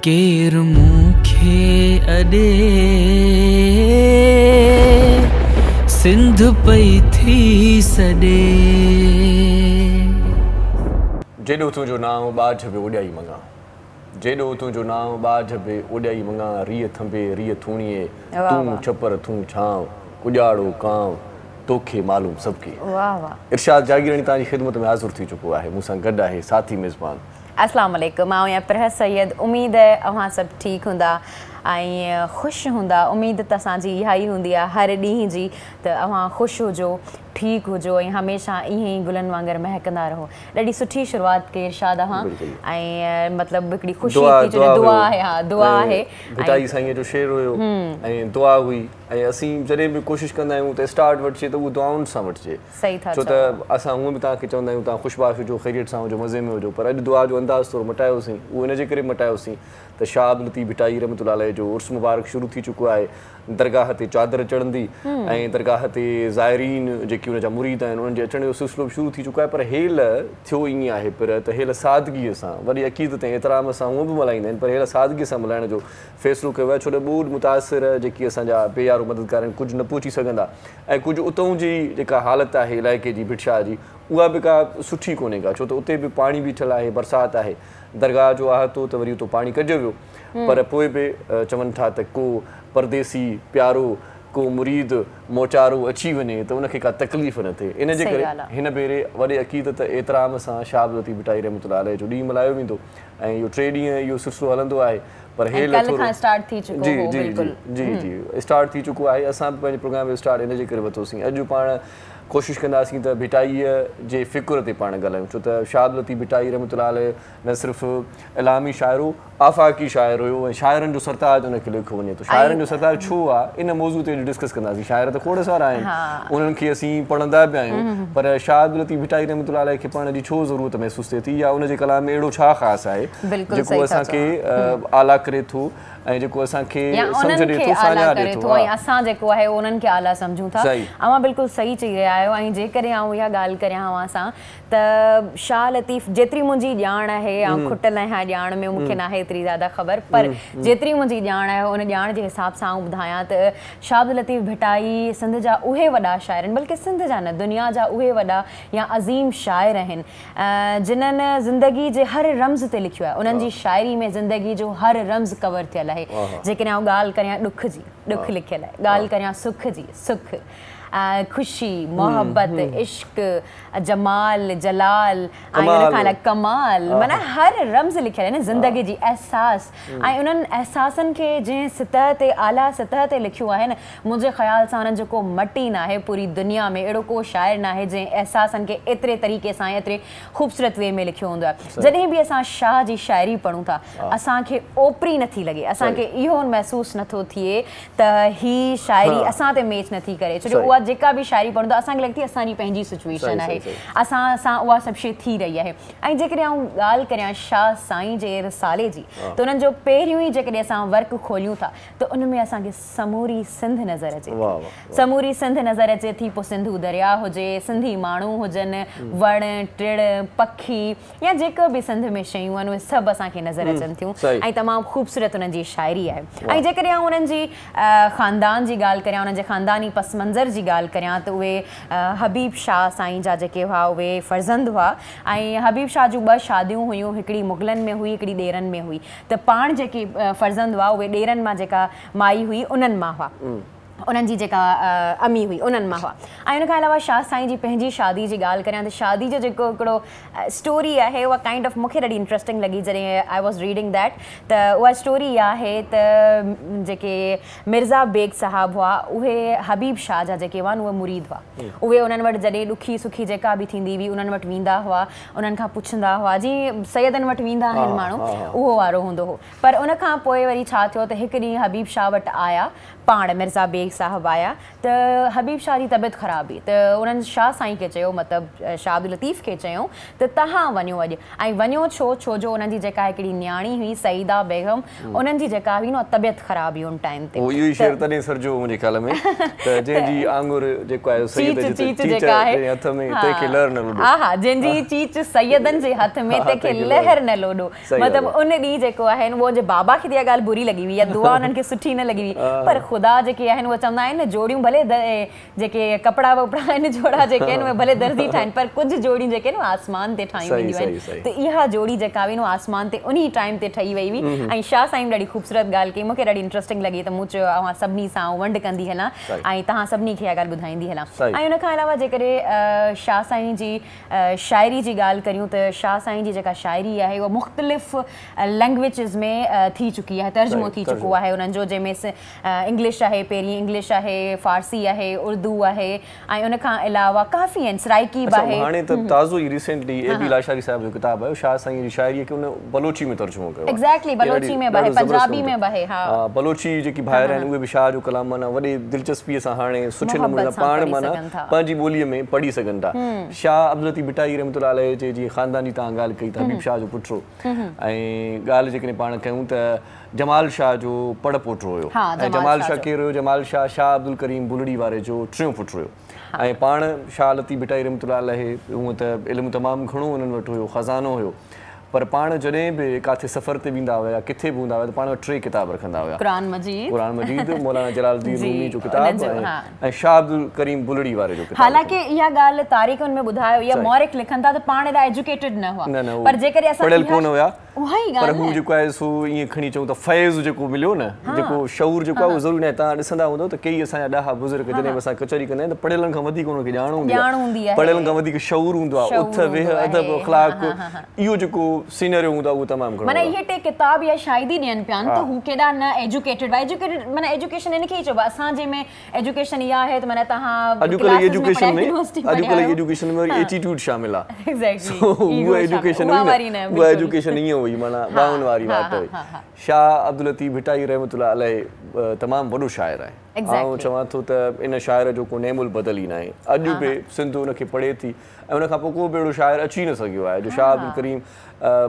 ڪير مون کي اڏي، سنڌ پئي ٿي سڏي. جيڏو تنهنجو نانء ٻاجهه به اوڏيائي مڱان. جيڏو تنهنجو نانء ٻاجهه به اوڏيائي مڱان ريء ٿنڀي ريء ٿوڻيي تون ڇپر تون ڇانء ڪڄاڙو ڪانء توکي معلوم سڀ ڪي. ارشاد جاگيراڻي توهان جي خدمت ۾ حاضر ٿي چڪو آهي مون سان گڏ آهي ساٿي ميزبان. اسلام عليڪم آئون آهيان پرهه سيد اميد اوهان سڀ ٺيڪ هوندا ۽ خوش هوندا اميد ته اسان جي اها ئي هوندي آهي هر ڏينهن جي ته اوهان خوش هجو ٺيڪ هجو ۽ هميشه ائين ئي گلن وانگر مهڪندا رهو ڏاڍي سٺي شروعات ڪئي ارشاد اوهان ۽ مطلب هڪڙي خوشي ٿي ڇو جو دعا آهي ها دعا آهي ڀٽائي سائينء جو شعر هيو ۽ دعا هئي ۽ اسين جڏهن به ڪوشش ڪندا آهيون ته اسٽارٽ وٺجي ته اهو دعائن سان وٺجي صحيح ٿا ڇو چئو. ته اسان هونء به توهان کي چوندا آهيون توهان خوش باش هجو، خيريت سان هجو، مزي ۾ هجو پر اڄ دعا جو انداز ٿورو مٽايوسين اهو ان جي ڪري مٽايوسين ته شاهه عبداللطيف ڀٽائي رحمة الله عليه جو عرس مبارڪ شروع ٿي چڪو آهي درگاهه تي چادر چڙهندي ۽ درگاهه تي زائرين جيڪي ان جا مريد آهن انهن جي اچڻ جو سلسلو به شروع ٿي چڪو آهي پر هيل ٿيو ائين آهي پر ته هيل سادگيء سان وڏي عقيدت ۽ احترام سان هونء به ملهائيندا آهن پر هيل سادگيء سان ملهائڻ جو فيصلو ڪيو آهي ڇو ته ٻوڏ متاثر جيڪي اسان جا بي يارو مددگار آهن ڪجهه نه پهچي سگهندا ۽ ڪجهه اتئون جي جيڪا حالت آهي علائقي جي ڀٽ شاهه جي اها به ڪا سٺي ڪونهي ڪا ڇو ته اتي به پاڻي بيٺل آهي برسات آهي درگاهه جو احاطو ته وري اتو پاڻي ڪڍيو ويو پر پوء به چون ٿا ته ڪو پرديسي پيارو ڪو مريد موچارو اچي وڃي ته ان کي ڪا تڪليف نه ٿئي ان جي ڪري هن ڀيري وڏي عقيدت احترام سان شاهه عبداللطيف ڀٽائي رحمة الله عليه جو ڏينهن ملهايو ويندو ۽ اهو ٽي ڏينهن اهو سلسلو هلندو آهي پر ۽ هيل ڪلهه ٿورو کان اسٽارٽ ٿي چڪو جي هو جي جي بلڪل جي جي اسٽارٽ ٿي چڪو آهي اسان به پنهنجي پروگرام جو اسٽارٽ ان جي ڪري ورتوسين اڄ پاڻ ڪوشش ڪنداسين ته ڀٽائيء جي فڪر تي پاڻ ڳالهايون ڇو ته شاهه عبداللطيف ڀٽائي رحمة الله عليه نه صرف الهامي شاعر هو آفاقي شاعر هيو ۽ شاعرن جو سرتاج ان کي ليکيو وڃي ٿو شاعرن جو سرتاج ڇو آهي ان موضوع تي اڄ ڊسڪس ڪنداسين شاعر ته کوڙ سارا آهن انهن کي اسين پڙهندا به آهيون پر شاهه عبداللطيف ڀٽائي رحمة الله عليه کي پڙهڻ جي ڇو ضرورت محسوس ٿئي ٿي يا ان جي ڪلام ۾ اهڙو ڇا خاص آهي بلڪل جيڪو صحيح ٿا اسان کي چئو. اعليٰ ڪري ٿو ۽ جيڪو اسان کي يا سمجهه انهن ڏي کي ٿو اعليٰ ساڃاهه ڪري ڏي ٿو ٿو ۽ ها اسان جيڪو آهي انهن کي اعليٰ سمجهون ٿا. صحيح. اوهان بلڪل صحيح چئي رهيا آهيو ۽ جيڪڏهن آئون اها ڳالهه ڪريان اوهان سان ته شاهه لطيف جيتري منهنجي ڄاڻ آهي آئون کٽل آهيان ڄاڻ ۾ مون کي ناهي ايتري زياده خبر پر جيتري منهنجي ڄاڻ آهي ان ڄاڻ جي حساب سان آئون ٻڌايان ته شاهه عبداللطيف ڀٽائي سنڌ جا اهي وڏا شاعر آهن بلڪه سنڌ جا نه دنيا جا اهي وڏا يا عظيم شاعر آهن جنھن زندگي جي هر رمز تي لکيو آهي انهن جي شاعري ۾ زندگي جو هر رمز ڪور ٿيل آهي جيڪڏهن آئون ڳالهه ڪريان ڏک جي ڏک لکيل آهي ڳالهه ڪريان سک جي سک خوشي محبت عشق جمال جلال ۽ ان کان علاوه ڪمال معنيٰ هر رمز لکيل آهي نه زندگي جي احساس ۽ انهن احساسن کي جنهن سطح تي اعليٰ سطح تي لکيو آهي نه منهنجي خيال سان انهن جو ڪو مٽ ئي ناهي پوري دنيا ۾ اهڙو ڪو شاعر ناهي جنهن احساسن کي ايتري طريقي سان ۽ ايتري خوبصورت وي ۾ لکيو هوندو آهي جڏهن به اسان شاهه جي شاعري پڙهون ٿا اسان کي اوپري نٿي لڳي اسان کي اهو محسوس نٿو ٿئي ته هي شاعري اسان تي ميچ نٿي ڪري ڇو جو اها جيڪا به شاعري پڙهون ٿا اسان کي لڳي ٿي اسان جي پنهنجي سچويشن آهي اسان سان اها سڀ شي ٿي رهي آهي ۽ جيڪڏهن آئون ڳالهه ڪريان شاهه سائين جي رسالي جي ته انهن جو پهريون ئي جيڪڏهن اسان ورق کوليون ٿا ته ان ۾ اسان کي سموري سنڌ نظر اچي ٿي. سموري سنڌ نظر اچي ٿي پوء سنڌو درياء هجي، سنڌي ماڻهو هجن، وڻ، ٽڻ، پکي يا جيڪو به سنڌ ۾ شيون آهن اهي سڀ اسان کي نظر اچن ٿيون ۽ تمام خوبصورت انهن جي شاعري آهي ۽ جيڪڏهن آئون انهن جي خاندان جي ڳالهه ڪريان انهن جي خانداني پس منظر جي ڳالهه ڪريان ته اهي حبيب شاهه سائين جا جيڪي هئا اهي فرزند هئا ۽ حبيب شاهه جون ٻه شاديون هيون هڪڙي مغلن ۾ هئي هڪڙي ڏيرن ۾ هئي ته پاڻ جيڪي فرزند هئا اهي ڏيرن مان جيڪا مائي هئي انهن مان هئا انهن جي جيڪا امي هئي انهن مان هئا ۽ ان کان علاوه شاهه سائين جي پنهنجي شادي جي ڳالهه ڪريان ته شادي جو جيڪو هڪڙو اسٽوري آهي اها ڪائنڊ آف مونکي ڏاڍي انٽرسٽنگ لڳي جڏهن I was reading that ته اها اسٽوري اها آهي ته جيڪي مرزا بيگ صاحب هئا اهي حبيب شاهه جا جيڪي هئا نه اهي مريد هئا اهي انهن وٽ جڏهن ڏکي سکي جيڪا به ٿيندي هئي انهن وٽ ويندا هئا انهن کان پڇندا هئا جيئن سيدن وٽ ويندا آهن ماڻهو اهو وارو هوندو هو پر ان کان پوء وري ڇا ٿيو ته هڪ ڏينهن حبيب شاهه وٽ آيا پاڻ مرزا بيگ ٻئي صاحب آيا ته حبيب شاهه جي طبيعت خراب هئي ته انهن شاهه سائين کي چيو مطلب شاهه عبداللطيف کي چيو ته توهان وڃو اڄ ۽ وڃو ڇو ڇو جو انهن جي جيڪا هڪڙي نياڻي هئي سعيده بيگم انهن جي جيڪا هئي نه طبيعت خراب هئي ان ٽائيم تي اهو ئي شعر تڏهن سرجيو هو منهنجي خيال ۾ ته جنهن جي آڱر جيڪو آهي سيد جي چيچ جيڪا آهي جنهن هٿ ۾ تنهن کي لهر نه لوڏو. ها ها جنهن جي چيچ سيدن جي هٿ ۾ تنهن کي لهر نه لوڏو. مطلب ان ڏينهن جيڪو آهي اهو ان جي بابا کي ته اها ڳالهه بري لڳي هئي يا دعا انهن کي سٺي نه لڳي هئي پر خدا جيڪي آهن اهي چوندا آهن نه جوڙيون ڀلي جيڪي ڪپڙا وپڙا آهن جوڙا جيڪي آهن اهي ڀلي درزي ٺاهن پر ڪجهه جوڙيون جيڪي آهن اهي آسمان تي ٺاهيون وينديون آهن ته اها جوڙي جيڪا هئي اها آسمان تي انهي ٽائيم تي ٺهي وئي هئي ۽ شاهه سائين به ڏاڍي خوبصورت ڳالهه ڪئي مون کي ڏاڍي انٽرسٽنگ لڳي ته مون چيو اوهان سڀني سان آئون ونڊ ڪندي هلان ۽ توهان سڀني کي اها ڳالهه ٻڌائيندي هلان ۽ ان کان علاوه جيڪڏهن شاهه سائين جي شاعري جي ڳالهه ڪريون ته شاهه سائين جي جيڪا شاعري آهي اها مختلف لينگويجز ۾ ٿي چڪي آهي ترجمو ٿي چڪو آهي انهن جو جنهن ۾ انگلش آهي پهرين انگلش آهي فارسي آهي اردو آهي ۽ ان کان علاوه ڪافي آهن سرائيڪي به آهي. هاڻي ته تازو ئي ريسينٽلي اي بي لاشاري صاحب جو ڪتاب آيو شاهه سائين جي شاعري کي ان بلوچي ۾ ترجمو ڪيو آهي. ايگزيڪٽلي بلوچي ۾ به آهي پنجابي ۾ به آهي ها. بلوچي جيڪي ڀائر آهن اهي به شاهه جو ڪلام معنيٰ وڏي دلچسپيء سان هاڻي سٺي نموني سان پاڻ معنيٰ پنهنجي ٻوليء ۾ پڙهي سگهن ٿا. شاهه عبداللطيف ڀٽائي رحمة الله عليه جي جيئن خاندان جي توهان ڳالهه ڪئي ته حبيب شاهه جو پٽ هو ۽ ڳالهه جيڪڏهن پاڻ ڪيون ته جمال شاهه جو پڙ پوٽو هيو ۽ جمال شاهه ڪير هيو؟ جمال شاهه، شاهه عبدالڪريم بلڙي واري جو ٽيون پٽ هيو ۽ پاڻ شاهه لطيف ڀٽائي رحمة الله عليه هونء ته علم تمام گهڻو انهن وٽ هيو، خزانو هيو. پر پاڻ جڏهن به ڪاٿي سفر تي ويندا هيا يا ڪٿي به هوندا هيا ته پاڻ وٽ ٽي ڪتاب رکندا هيا. قرآن مجيد. قرآن مجيد، مولانا جلال الدين رومي جو ڪتاب ۽ شاهه عبدالڪريم بلڙي واري جو ڪتاب. حالانڪه اها ڳالهه تاريخن ۾ ٻڌايو يا مؤرخ لکن ٿا ته پاڻ ايڏا ايجوڪيٽيڊ نه هئا. نه نه پر جيڪڏهن اسان پڙهيل ڪونه هيا. اها ئي ڳالهه پر هو جيڪو آهي سو ائين کڻي چئون ته فيض جيڪو مليو نه جيڪو شعور جيڪو آهي اهو ضروري ناهي. توهان ڏسندا هوندؤ ته ڪيئي اسان جا ڏاها بزرگ جڏهن به اسان ڪچهري ڪندا آهن ته پڙهيلن کان وڌيڪ انهن کي ڄاڻ هوندي آهي. پڙهيلن کان وڌيڪ شعور هوندو آهي. اٿ ويهه ادب اخلاق اهو جيڪو سينريو هوندو آهي اهو تمام گهڻو معنيٰ اهي ٽي ڪتاب اها شاهدي ڏين پيا ته هو ڪيڏا نه ايجوڪيٽيڊ هئا. ايجوڪيٽيڊ معنيٰ ايجوڪيشن ان کي ئي چئبو آهي. اسان جي ۾ ايجوڪيشن اها آهي ته معنيٰ توهان اڄڪلهه جي ايجوڪيشن ۾ اڄڪلهه جي ايجوڪيشن ۾ وري ايٽيٽيوڊ شامل آهي. ايگزيڪٽلي سو اها ايجوڪيشن هئي نه اها ايجوڪيشن ائين هئي معنيٰ ٻانهن واري واٽ هئي. شاهه عبداللطيف ڀٽائي رحمة الله عليه تمام وڏو شاعر آهي. آئون چوان ٿو ته ان شاعر جو ڪو نعم البدل ئي ناهي. اڄ به سنڌ ان کي پڙهي ٿي. ۽ ان کان پوء ڪو به اهڙو شاعر اچي نه سگهيو آهي جو شاهه عبدالڪريم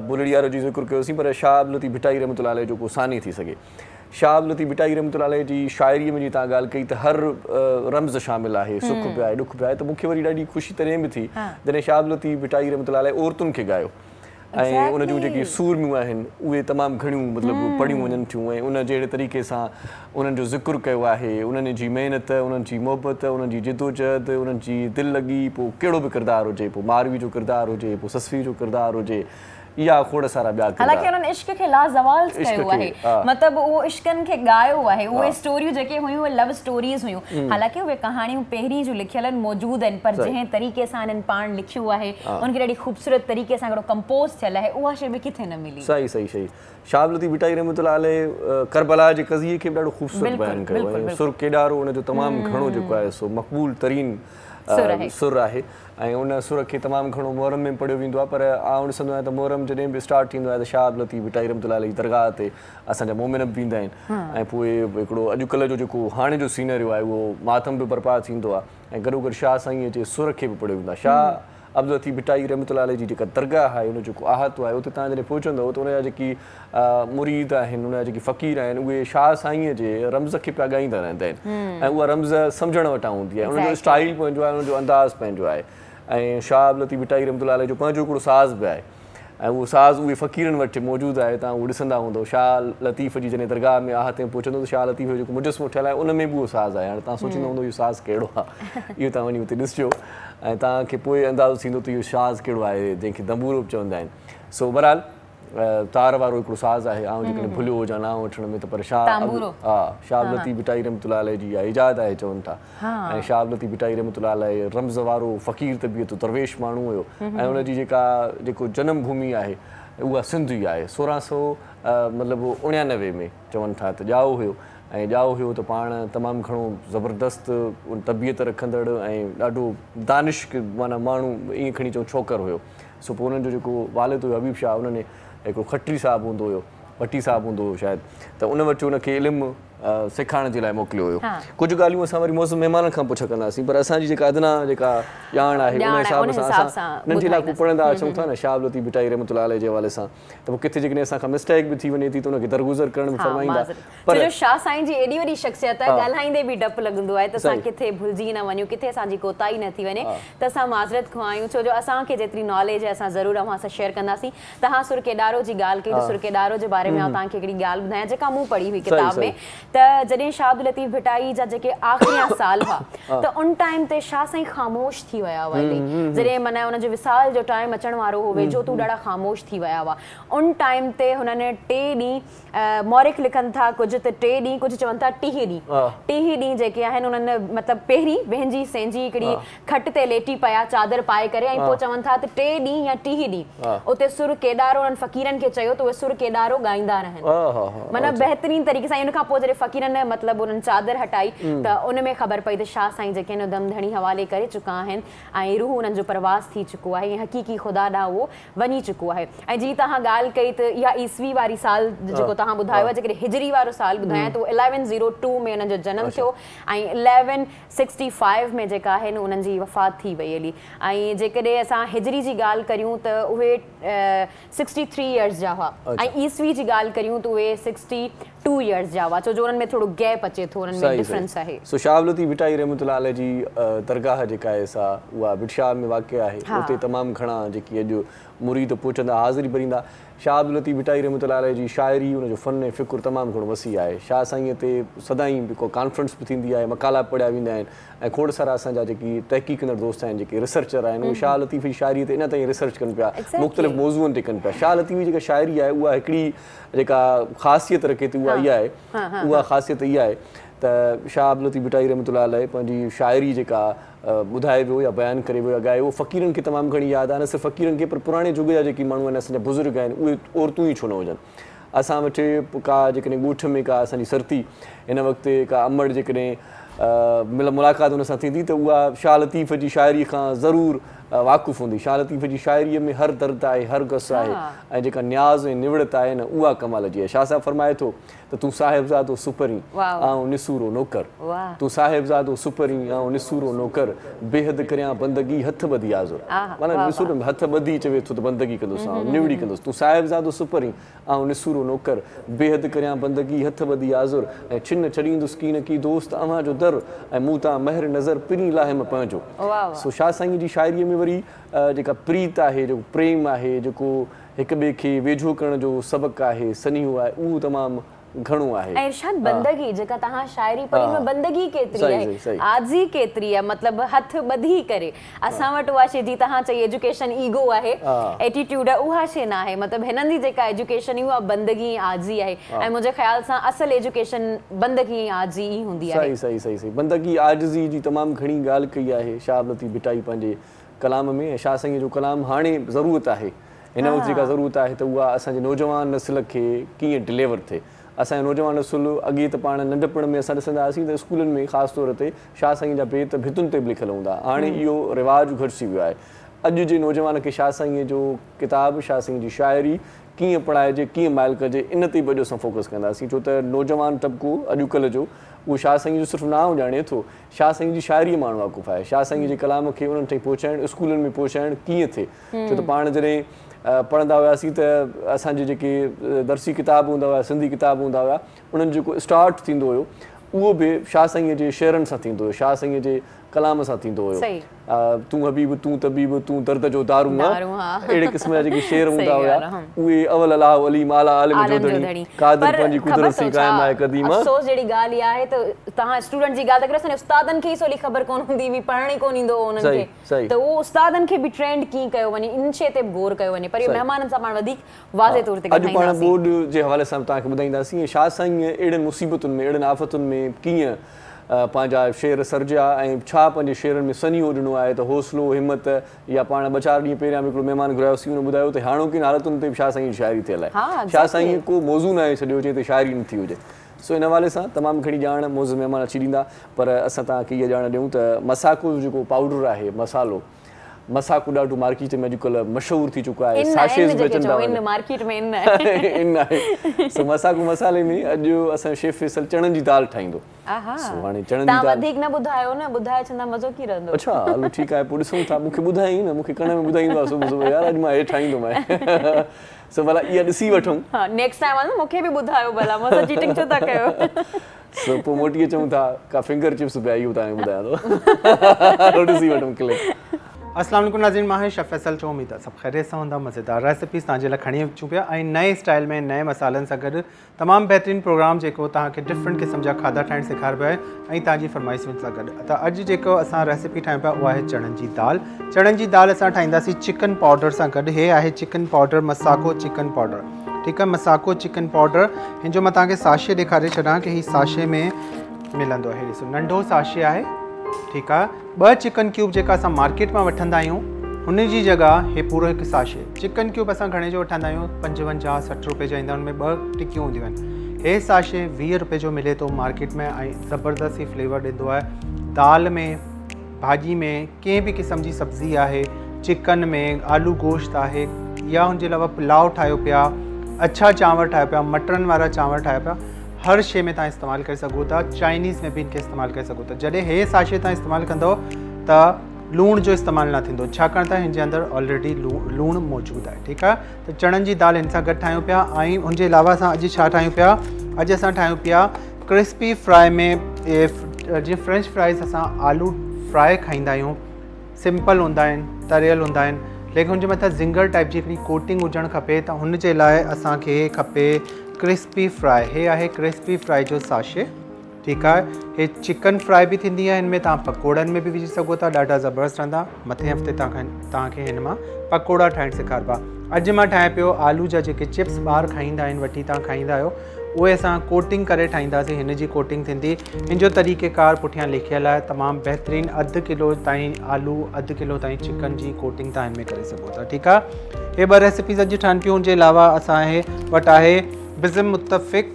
بلڙي وارو جو ذڪر ڪيوسين پر شاهه عبداللطيف ڀٽائي رحمة الله عليه جو ڪو ثاني ٿي سگهي. شاهه عبداللطيف ڀٽائي رحمة الله عليه جي شاعريء ۾ جيئن توهان ڳالهه ڪئي ته هر رمز شامل آهي، سک به آهي، ڏک به آهي ته مون کي وري ڏاڍي خوشي تڏهن به ٿي جڏهن شاهه عبداللطيف ڀٽائي رحمة الله عليه عورتن کي ڳايو ۽ ان جون جيڪي سورميون آهن اهي تمام گهڻيون مطلب پڙهيون وڃن ٿيون ۽ ان جهڙي طريقي سان انهن جو ذڪر ڪيو آهي، انهن جي محنت، انهن جي محبت، انهن جي جدوجهد، انهن جي دل لڳي، پوء ڪهڙو به ڪردار هجي، پوء ماروي جو ڪردار هجي، پوء سسئي جو ڪردار هجي يا کوڙ سارا ٻيا ڪردار. حالانڪه انهن عشق کي لازوال ڪيو آهي، مطلب اهو عشقن کي ڳايو آهي، اهي اسٽوريون جيڪي هيون اهي لو اسٽوريز هيون، حالانڪه اهي ڪهاڻيون پهرين جون لکيل آهن موجود آهن پر جنهن طريقي سان انهن پاڻ لکيو آهي ان کي ڏاڍي خوبصورت طريقي سان هڪڙو ڪمپوز ٿيل آهي اها شيء به ڪٿي نه ملي. صحيح صحيح صحيح. شاهه عبداللطيف ڀٽائي رحمة الله عليه ڪربلا جي قضيي کي به ڏاڍو خوبصورت بيان ڪيو ۽ سر ڪيڏارو ان جو تمام گهڻو جيڪو آهي سو مقبول ترين سر آهي ۽ ان سر کي تمام گهڻو محرم ۾ به پڙهيو ويندو آهي پر آئون ڏسندو آهيان ته محرم جڏهن به اسٽارٽ ٿيندو آهي ته شاهه عبداللطيف ڀٽائي رحمة الله عليه جي درگاهه تي اسان جا مومن به ويندا آهن ۽ پوء هڪڙو اڄڪلهه جو جيڪو هاڻي جو سينريو آهي اهو ماتم به برپا ٿيندو آهي ۽ گڏوگڏ شاهه سائينء جي سر کي به پڙهيو ويندو آهي شاهه عبداللطيف ڀٽائي رحمة الله عليه جي جيڪا درگاهه آهي ان جو جيڪو احاطو آهي اتي توهان جڏهن پهچندؤ ته ان جا جيڪي مريد آهن ان جا جيڪي فقير آهن اهي شاهه سائينء جي رمز کي پيا ڳائيندا رهندا آهن ۽ اها رمز سمجهڻ وٽان هوندي آهي ان جو اسٽائيل پنهنجو آهي ان جو انداز پنهنجو آهي ۽ شاهه عبداللطيف ڀٽائي رحمة الله عليه جو پنهنجو هڪڙو ساز به آهي ۽ اهو ساز اهي فقيرن وٽ موجود آهي توهان اهو ڏسندا هوندؤ شاهه لطيف جي جڏهن درگاهه ۾ احاطي ۾ پهچندؤ ته شاهه لطيف جو جيڪو مجسمو ٺهيل آهي ان ۾ به اهو ساز آهي هاڻي توهان سوچيندا هوندؤ اهو ساز ڪهڙو آهي اهو توهان وڃي اتي ڏسجو ۽ توهان کي پوء اندازو ٿيندو ته اهو ساز ڪهڙو آهي جنهن کي دنبورو به چوندا آهن سو بهرحال تار وارو هڪڙو ساز آهي آئون جيڪڏهن ڀليو هجان نانء وٺڻ ۾ ته پر شاهه ها شاهه عبداللطيف ڀٽائي رحمة الله عليه جي اها ايجاد آهي چون ٿا ۽ شاهه عبداللطيف ڀٽائي رحمة الله عليه رمز وارو فقير طبيعت درويش ماڻهو هيو ۽ ان جي جيڪا جيڪو جنم ڀومي آهي اها سنڌ ئي آهي 1600 مطلب 89 ۾ چون ٿا ته ڄائو هيو ۽ ڄائو هيو ته پاڻ تمام گهڻو زبردست طبيعت رکندڙ ۽ ڏاڍو دانش معنيٰ ماڻهو ائين کڻي چئون ڇوڪر هيو سو پوء انهن جو جيڪو والد هيو حبيب شاهه انهن هڪڙو کٽري صاحب هوندو هيو ڀٽي صاحب هوندو هيو شايد ته ان وٽ ان کي علم سيکارڻ جي لاء موڪليو هيو. ڪجهه ڳالهيون اسان وري معزز مهمانن کان پڇا ڪنداسين پر اسان جي جيڪا ادنيٰ جيڪا ڄاڻ آهي ان حساب سان اسان ننڍي لاڪون پڙهندا اچون ٿا نه شاهه عبداللطيف ڀٽائي رحمة الله عليه جي حوالي سان ته پوء ڪٿي جيڪڏهن اسان کان مسٽيڪ به ٿي وڃي ٿي ته ان کي درگذر ڪرڻ به فرمائيندا پر ڇو جو شاهه سائين جي ايڏي وڏي شخصيت آهي ڳالهائيندي به ڊپ لڳندو آهي ته اسان ڪٿي ڀلجي نه وڃون ڪٿي اسان جي ڪوتاهي نه ٿي وڃي ته اسان معذرت خواهه آهيون ڇو جو اسان کي جيتري ناليج آهي اسان ضرور اوهان سان شيئر ڪنداسين. توهان سر ڪيڏارو جي ڳالهه ڪئي ته سر ڪيڏارو جي باري ۾ آئون توهان کي هڪڙي ڳالهه ٻڌايان جيڪا مون پڙهي هئي ڪتاب ۾ ته جڏهن شاهه عبداللطيف ڀٽائي جا جيڪي آخريان سال هئا ته ان ٽائيم تي شاهه سائين خاموش ٿي ويا هئا الي جڏهن معنيٰ ان جو وصال جو ٽائيم اچڻ وارو هو ويجهو ته هو ڏاڍا خاموش ٿي ويا هئا ان ٽائيم تي هنن ٽي ڏينهن مورخ لکن ٿا ڪجهه ته ٽي ڏينهن ڪجهه چون ٿا 30 ڏينهن 30 ڏينهن جيڪي آهن انهن مطلب پهرين وهنجي سهنجي هڪڙي کٽ تي ليٽي پيا چادر پائي ڪري ۽ پوء چون ٿا ته ٽي ڏينهن يا 30 ڏينهن اتي سر ڪيڏارو انهن فقيرن کي چيو ته اهي سر ڪيڏارو ڳائيندا رهن معنيٰ بهترين طريقي سان ان کان پوء جڏهن فقيرن مطلب انهن چادر هٽائي ته ان ۾ خبر پئي ته شاهه سائين جيڪي آهن دم ڌڻي حوالي ڪري چڪا آهن ۽ روح انهن جو پرواز ٿي چڪو آهي ۽ حقيقي خدا ڏانهن اهو وڃي چڪو آهي ۽ جي توهان ڳالهه ڪئي ته اها عيسوي واري سال جيڪو توهان ٻڌايو آهي جيڪڏهن هجري وارو سال ٻڌايان ته اهو 1102 ۾ انهن جو جنم ٿيو ۽ 1165 ۾ جيڪا آهي انهن جي وفات ٿي وئي هلي ۽ جيڪڏهن اسان هجري جي ڳالهه ڪريون ته اهي 63 يئرز جا هئا ۽ عيسوي جي ڳالهه ڪريون ته اهي 62 يئرز جا هئا ڇو جو انهن ۾ ٿورو گيپ اچي ٿو انهن ۾ ڊفرنس آهي. سو شاهه عبداللطيف ڀٽائي رحمة الله عليه جي درگاهه جيڪا آهي سا اها ڀٽ شاهه ۾ واقع آهي اتي تمام گهڻا جيڪي اڄ مريد پهچندا حاضري ڀريندا. شاهه عبداللطيف ڀٽائي رحمة الله عليه جي شاعري ان جو فن ۽ فڪر تمام گهڻو وسيع آهي. شاهه سائينء تي سدائين به ڪو ڪانفرنس به ٿيندي آهي، مقالا به پڙهيا ويندا آهن ۽ کوڙ سارا اسان جا جيڪي تحقيق ڪندڙ دوست آهن، جيڪي ريسرچر آهن، اهي شاهه لطيف جي شاعريء تي اڃا تائين ريسرچ ڪن پيا، مختلف موضوعن تي ڪن پيا. شاهه لطيف جي جيڪا شاعري آهي اها هڪڙي جيڪا خاصيت رکي ٿي اها اها آهي، اها خاصيت اها آهي ته شاهه عبداللطيف ڀٽائي رحمة الله عليه پنهنجي شاعري جيڪا ٻڌائي ويو يا بيان ڪري ويو يا ڳائي ويو فقيرن کي تمام گهڻي ياد آهي نه صرف فقيرن کي پر پراڻي جڳ جا جيڪي ماڻهو آهن اسان جا بزرگ آهن اهي عورتون ئي ڇو نه هجن اسان وٽ ڪا جيڪڏهن ڳوٺ ۾ ڪا اسان جي سرتي هن وقت ڪا امڙ جيڪڏهن مل ملاقات ان سان ٿيندي ته اها شاهه لطيف جي شاعري کان ضرور واقف هوندي شاهه لطيف جي شاعريء ۾ هر درد آهي هر غص آهي ۽ جيڪا نياز ۽ نوڙت آهي نه اها ڪمال جي آهي شاهه صاحب فرمائي ٿو ته تون صاحبزادو سپرين، آئون نسورو نوڪر. تون صاحبزادو سپرين، آئون نسورو نوڪر. بيحد ڪريان بندگي، هٿ ٻڌي آزر. معنيٰ نسورو هٿ ٻڌي چوي ٿو ته بندگي ڪندس آئون، نوڙي ڪندس. تون صاحبزادو سپرين، آئون نسورو نوڪر. بيحد ڪريان بندگي، هٿ ٻڌي آزر. ۽ ڇن ڇڏيندس ڪين ڪي دوست اوهان جو در، ۽ مون تان مهر نظر پرين لاهيم پنهنجو. سو شاهه سائينء جي شاعريء ۾ وري جيڪا پريت آهي، جيڪو پريم آهي، جيڪو هڪ ٻئي کي ويجهو ڪرڻ جو سبق آهي، سنيهو آهي، اهو تمام گهڻو آهي. ۽ ارشاد بندگي جيڪا توهان شاعري پڙهي ان ۾ بندگي ڪيتري آهي، عاجزي ڪيتري آهي، مطلب هٿ ٻڌي ڪري اسان وٽ اها شي جي توهان چئي ايجوڪيشن ايگو آهي، ايٽيٽيوڊ آهي، اها شي نه آهي، مطلب هنن جي جيڪا ايجوڪيشن هئي اها بندگي ۽ عاجزي آهي ۽ منهنجي خيال سان اصل ايجوڪيشن بندگي ۽ عاجزي ئي هوندي آهي. صحيح صحيح صحيح صحيح بندگي عاجزي جي تمام گهڻي ڳالهه ڪئي آهي شاهه عبداللطيف ڀٽائي پنهنجي ڪلام ۾ ۽ شاهه سائينء جو ڪلام هاڻي ضرورت آهي هن وقت جيڪا ضرورت آهي ته اها اسان جي نوجوان نسل کي ڪيئن ڊليور ٿئي. اسان جو نوجوان نسل اڳي ته پاڻ ننڍپڻ ۾ اسان ڏسندا هئاسين ته اسڪولن ۾ خاص طور تي شاهه سائين جا بيت ڀتين تي به لکيل هوندا هئا. هاڻي اهو رواج گهٽجي ويو آهي. اڄ جي نوجوان کي شاهه سائين جو ڪتاب، شاهه سائين جي شاعري ڪيئن پڙهائجي، ڪيئن مائل ڪجي ان تي به اڄ اسان فوڪس ڪنداسين ڇو ته نوجوان طبقو اڄڪلهه جو اهو شاهه سائين جو صرف نانء ڄاڻي ٿو شاهه سائين جي شاعريء مان اڻواقف آهي. شاهه سائين جي ڪلام کي انهن تائين پهچائڻ، اسڪولن ۾ پهچائڻ ڪيئن ٿئي؟ ڇو ته پاڻ جڏهن پڙهندا هياسين ته اسان جي جيڪي درسي ڪتاب هوندا هيا، سنڌي ڪتاب هوندا هيا، انهن جو جيڪو اسٽارٽ ٿيندو هيو، اهو به شاهه سائينء جي شعرن سان ٿيندو هيو، شاهه سائينء جي ڪلام سان ٿيندو هيو. تون حبيب تون طبيب تون درد جو دارون آ، اهڙي قسم جا جيڪي شعر هوندا هيا، اهي اول الله عليم اعليٰ عالم جو ڌڻي، قادر پنهنجي قدرت سين قائم آهي قديم آ. افسوس جهڙي ڳالهه اها آهي ته توهان اسٽوڊنٽ جي ڳالهه ٿا ڪريو، اسان جي استادن کي ئي سولي خبر ڪونه هوندي هئي، پڙهڻ ئي ڪونه ايندو هو انهن کي. ته اهو استادن کي به ٽرينڊ ڪيئن ڪيو وڃي ان شيء تي به غور ڪيو وڃي پر اهو مهمانن سان پاڻ وڌيڪ واضح طور تي اڄ پاڻ ڳالهائينداسين. ٻوڏ جي حوالي سان به توهان کي ٻڌائينداسين ۽ شاهه سائينء اهڙين مصيبتن ۾ اهڙين آفتن ۾ ڪيئن پنهنجا شعر سرجيا ۽ ڇا پنهنجي شعرن ۾ سنيهو ڏنو آهي ته حوصلو، همت يا پاڻ ٻه چار ڏينهن پهريان به هڪڙو مهمان گهرايوسين ان ٻڌايو ته هاڻوڪين حالتن تي به شاهه سائينء جي شاعري ٿيل آهي. شاهه سائينء ڪو موضوع ناهي ڇڏيو جنهن تي شاعري نه ٿي هجي. سو ان حوالي سان تمام گهڻي ڄاڻ معزز مهمان اچي ڏيندا پر اسان توهان کي اها ڄاڻ ڏيون ته مساڪو جو جيڪو پائوڊر آهي مصالحو مساڪو ڏاڍو مارڪيٽ ۾ اڄڪلهه مشهور ٿي چڪو آهي. ساشيز به اچن ٿا. ان مارڪيٽ ۾ ان ان آهي. سو مساڪو مصالحي ۾ اڄ اسان جو شيف فيصل چڻن جي دال ٺاهيندو. سو هاڻي چڻن جي دال توهان وڌيڪ نه ٻڌايو نه، ٻڌائي ڇڏندا مزو ڪيئن رهندو. اڇا هلو ٺيڪ آهي پوء ڏسون ٿا. مون کي ٻڌايائين نه، مون کي ڪن ۾ ٻڌائيندو آهي صبح صبح يار اڄ مان هي ٺاهيندومانء. سو ڀلا اها ڏسي وٺون. ها نيڪسٽ ٽائيم آ نه مون کي به ٻڌايو ڀلا مون سان چيٽنگ ڇو ٿا ڪيو. سو پوء موٽي اچون ٿا. ڪا فنگر چپس به آئي اهو توهان کي ٻڌايان ٿو. هلو ڏسي وٺون ڪلپ. السلام عليڪم ناظرين مان آهيان شيف فيصل چو اميد آهي سڀ خيريت سان هوندا مزيدار ريسپيز توهان جي لاء کڻي اچون پيا ۽ نئين اسٽائل ۾ نئين مصالحن سان گڏ تمام بهترين پروگرام جيڪو توهان کي ڊفرنٽ قسم جا کاڌا ٺاهڻ سيکاربو آهي ۽ توهان جي فرمائشن سان گڏ ته اڄ جيڪو اسان ريسپي ٺاهيون پيا اها آهي چڻن جي دال چڻن جي دال اسان ٺاهينداسين چڪن پائوڊر سان گڏ هي آهي چڪن پائوڊر مساڪو چڪن پائوڊر ٺيڪ آهي مساڪو چڪن پائوڊر هن جو مان توهان کي ساشي ڏيکاري ڇڏان ڪي هي ساشي ۾ ملندو آهي ڏسو ننڍو ساشي آهي ٺيڪ آهي ٻه چڪن ڪيوب جيڪا اسان مارڪيٽ مان وٺندا آهيون هن جي جڳهه هي پورو هڪ ساشي چڪن ڪيوب اسان گهڻي جو وٺندا آهيون 55 60 روپي جا ايندا آهن ان ۾ ٻه ٽڪيون هونديون آهن هي ساشي 20 روپي جو ملي ٿو مارڪيٽ ۾ ۽ زبردست هي فليور ڏيندو آهي دال ۾ ڀاڄي ۾ ڪنهن به قسم جي سبزي آهي چڪن ۾ آلو گوشت آهي يا هن جي علاوه پلاء ٺاهيو پيا اڇا چانور ٺاهيو پيا مٽرن وارا چانور ٺاهيو پيا هر شيء ۾ توهان استعمال ڪري سگهو ٿا چائنيز ۾ به ان کي استعمال ڪري سگهو ٿا جڏهن هي ساشي توهان استعمال ڪندو ته لوڻ جو استعمال نه ٿيندو ڇاڪاڻ ته هن جي اندر آلريڊي لوڻ موجود آهي ٺيڪ آهي ته چڻن جي دال هن سان گڏ ٺاهيون پيا ۽ هن جي علاوه اسان اڄ ڇا ٺاهيون پيا اڄ اسان ٺاهيون پيا ڪرسپي فرائي ۾ جيئن فرينچ فرائز اسان آلو فرائي کائيندا آهيون سمپل هوندا آهن تريل هوندا آهن ليڪن هن جي مٿان زنگر ٽائپ جي هڪڙي ڪوٽنگ هجڻ کپي ته هن جي لاء اسان کي کپي ڪرسپي فرائي هي آهي ڪرسپي فرائي جو ساشي ٺيڪ آهي هي چڪن فرائي به ٿيندي آهي هن ۾ توهان پڪوڙن ۾ به وجهي سگهو ٿا ڏاڍا زبردست رهندا مٿين هفتي توهان کي هن مان پڪوڙا ٺاهڻ سيکاربا اڄ مان ٺاهيان پيو آلو جا جيڪي چپس ٻار کائيندا آهن وٺي توهان کائيندا آهيو اهي اسان ڪوٽنگ ڪري ٺاهينداسين هن جي ڪوٽنگ ٿيندي هن جو طريقه ڪار پٺيان لکيل آهي تمام بهترين اڌ ڪلو تائين آلو اڌ ڪلو تائين چڪن جي ڪوٽنگ توهان هن ۾ ڪري سگهو ٿا ٺيڪ آهي هي ٻه ريسپيز اڄ ٺهن پيون ان جي علاوه اسان هي وٽ آهي بزم متفق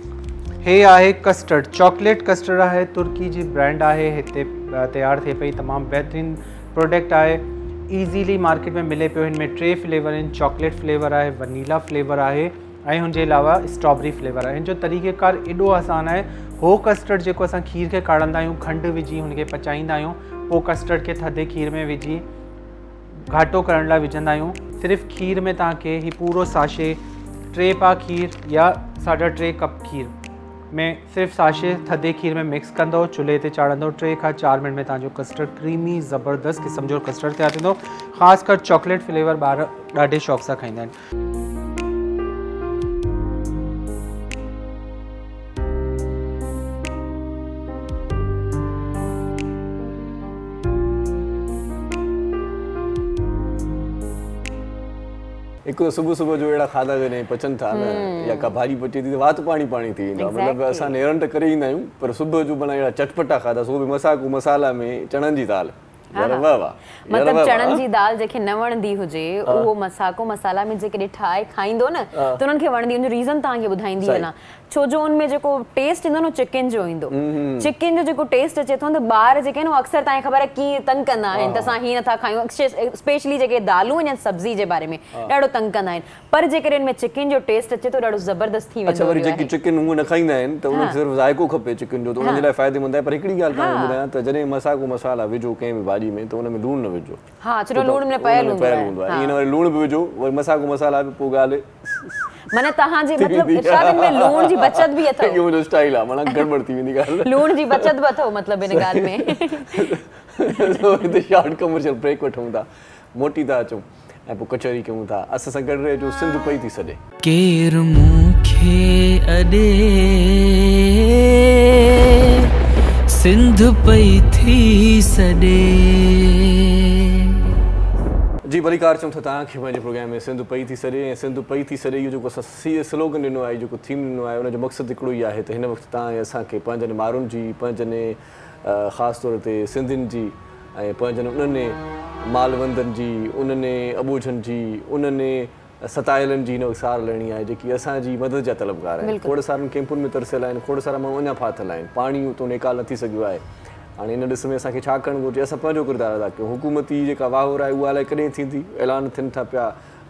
هي آهي ڪسٽرڊ چاڪليٽ ڪسٽرڊ آهي ترڪي جي برانڊ آهي هتي تيار ٿئي پئي تمام بهترين پروڊڪٽ آهي ايزيلي مارڪيٽ ۾ ملي پيو هن ۾ ٽي فليور آهن چاڪليٽ فليور آهي ونيلا فليور آهي ۽ هن جي علاوه اسٽرابري فليور آهي هن جو طريقه ڪار ايڏو آسان آهي هو ڪسٽرڊ جيڪو اسان کير کي ڪاڙهندا آهيون کنڊ وجهي هن کي پچائيندا آهيون پوء ڪسٽرڊ کي ٿڌي کير ۾ وجهي گهاٽو ڪرڻ لاء وجهندا آهيون صرف کير ۾ توهان کي هي پورو ساشي 3 پاء کير يا 3.5 ڪپ کير ۾ صرف ساشي ٿڌي کير ۾ مڪس ڪندو چلهي تي چاڙهندو 3 کان 4 منٽ ۾ توهان جو ڪسٽرڊ ڪريمي زبردست قسم جو ڪسٽرڊ تيار ٿيندو خاص ڪر چاڪليٽ فليور ٻار ڏاڍي شوق سان کائيندا آهن. هڪ ته صبح صبح جو اهڙا کاڌا جڏهن پچن ٿا نه يا ڪا ڀاڄي پچي ٿي ته وات پاڻي پاڻي ٿي ويندو آهي مطلب اسان نيرن ته ڪري ايندا آهيون پر صبح جو معنيٰ اهڙا چٽپٽا کاڌا سو به مساڪو مصالا ۾ چڻن جي دال يار واهه واهه مطلب چڻن جي دال جنهن کي نه وڻندي هجي اهو مساڪو مصالا ۾ جيڪڏهن ٺاهي کائيندو نه ته انهن کي وڻندي ان جو ريزن توهان کي ٻڌائيندي وڃان ڇو جو ان ۾ جيڪو ٽيسٽ ايندو نه چڪن جو ايندو چڪن جو جيڪو ٽيسٽ اچي ٿو نه ته ٻار جيڪي آهن اهي اڪثر توهان کي خبر آهي ڪيئن تنگ ڪندا آهن ته اسان هي نٿا کايون اسپيشلي جيڪي دالون آهن يا سبزي جي باري ۾ ڏاڍو تنگ ڪندا آهن پر جيڪڏهن ان ۾ چڪن جو ٽيسٽ اچي ٿو ڏاڍو زبردست ٿي ويندو اڇا وري جيڪي چڪن هونء نه کائيندا آهن ته انهن کي صرف ذائقو کپي چڪن جو ته انهن جي لاء فائديمند آهي پر هڪڙي ڳالهه توهان کي ٻڌايان ته جڏهن مساڪو مصالا وجهو ڪنهن به ڀاڄي ۾ ته ان ۾ لوڻ نه وجهو ها ڇو جو لوڻ ۾ پيل هوندو آهي ائين نه وري لوڻ به وجهو وري مساڪو مصالا به پوء ڳالهه معنيٰ توهان جي مطلب ارشاد ان ۾ لوڻ جي بچت به اٿو اهو منهنجو اسٽائل آهي معنيٰ گڙٻڙ ٿي ويندي ڳالهه لوڻ جي بچت به اٿو مطلب ان ڳالهه ۾ سو هتي شارٽ ڪمرشل بريڪ وٺون ٿا موٽي ٿا اچون ۽ پوء ڪچهري ڪيون ٿا. اسان سان گڏ رهجو سنڌ پئي ٿي سڏي. ڪير مون کي اڏي سنڌ پئي ٿي سڏي. جي ڀليڪار چئون ٿا توهان کي پنهنجي پروگرام ۾ سنڌ پئي ٿي سڏي ۽ سنڌ پئي ٿي سڏي اهو جيڪو اسان سلوگن ڏنو آهي جيڪو ٿيم ڏنو آهي ان جو مقصد هڪڙو ئي آهي ته هن وقت توهان ۽ اسان کي پنهنجن مارن جي پنهنجن خاص طور تي سنڌين جي ۽ پنهنجن انهن مالوندن جي، انهن اٻوجهن جي، انهن ستايلن جي هن وقت سار لهڻي آهي، جيڪي اسان جي مدد جا طلبگار آهن. کوڙ سارن ڪئمپن ۾ ترسيل آهن، کوڙ سارا ماڻهو اڃا ڦاٿل آهن، پاڻي اتو نيڪال نه ٿي سگهيو آهي هاڻي ان ڏس ۾ اسان کي ڇا ڪرڻ گهرجي؟ اسان پنهنجو ڪردار ادا ڪيون. حڪومتي جيڪا واهور آهي اها الائي ڪڏهن ٿيندي، اعلان ٿين ٿا پيا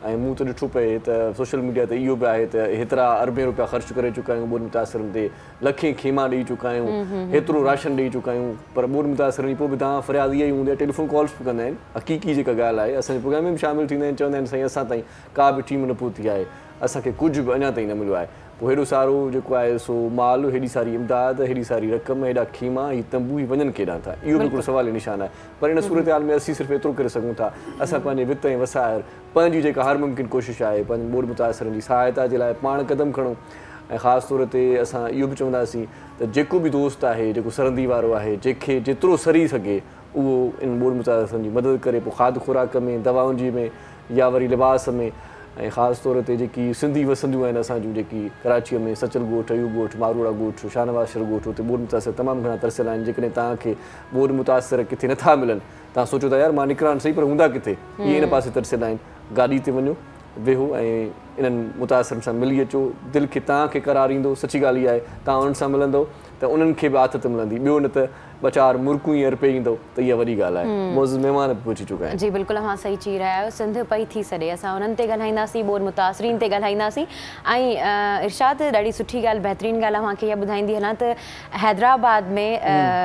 ۽ مون ته ڏٺو پئي ته سوشل ميڊيا تي اهو به آهي ته هيترا اربين روپيا خرچ ڪري چڪا آهيون ٻوڏ متاثرن تي، لکين خيما ڏئي چڪا آهيون، هيترو راشن ڏئي چڪا آهيون پر ٻوڏ متاثرن جي پوء به دانهن فرياد اها ئي هوندي آهي، ٽيليفون ڪالز به ڪندا آهن، حقيقي جيڪا ڳالهه آهي اسان جي پروگرام ۾ به شامل ٿيندا آهن چوندا آهن سائين اسان تائين ڪا به ٽيم نه پهتي آهي، اسان کي ڪجهه به اڃا تائين نه مليو آهي. پوء هيڏو سارو جيڪو آهي سو مال، هيڏي ساري امداد، هيڏي ساري رقم، هيڏا خيما، هي تنبو، هي وڃن ڪيڏانهن ٿا؟ اهو به هڪڙو سواليه نشان آهي. پر ان صورتحال ۾ اسين صرف ايترو ڪري سگهون ٿا، اسان پنهنجي وت ۽ وس آهر پنهنجي جيڪا هر ممڪن ڪوشش آهي، پنهنجن ٻوڏ متاثرن جي سهائتا جي لاء پاڻ قدم کڻون ۽ خاص طور تي اسان اهو به چونداسين ته جيڪو به دوست آهي، جيڪو سرندي وارو آهي، جنهن کي جيترو سري سگهي اهو انهن ٻوڏ متاثرن جي مدد ڪري، پوء کاڌ خوراڪ ۾، دوائن جي ۾ يا وري لباس ۾. ۽ خاص طور تي جيڪي سنڌي وسنديون آهن اسان جون جيڪي ڪراچيء ۾ سچل ڳوٺ، ايوب ڳوٺ، ماروئڙا ڳوٺ، شاهنواز شر ڳوٺ اتي ٻوڏ متاثر تمام گهڻا ترسيل آهن جيڪڏهن توهان کي ٻوڏ متاثر ڪٿي نٿا ملن توهان سوچو ٿا يار مان نڪران سهي پر هوندا ڪٿي اهي ان پاسي ترسيل آهن گاڏي تي وڃو ويهو ۽ انهن متاثرن سان ملي اچو دل کي توهان کي قرار ايندو سچي ڳالهه اها آهي توهان انهن سان ملندؤ ته انهن کي به آٿت ملندي ٻيو نه ته ٻه چار مرڪون ئي ارپي ايندؤ ته اها وڏي ڳالهه آهي. معزز مهمان به پهچي چڪا آهن. جي بلڪل اوهان صحيح چئي رهيا آهيو سنڌ پئي ٿي سڏي اسان انهن تي ڳالهائينداسين ٻوڏ متاثرين تي ڳالهائينداسين ۽ ارشاد ڏاڍي سٺي ڳالهه بهترين ڳالهه اوهان کي اها ٻڌائيندي هلان ته حيدرآباد ۾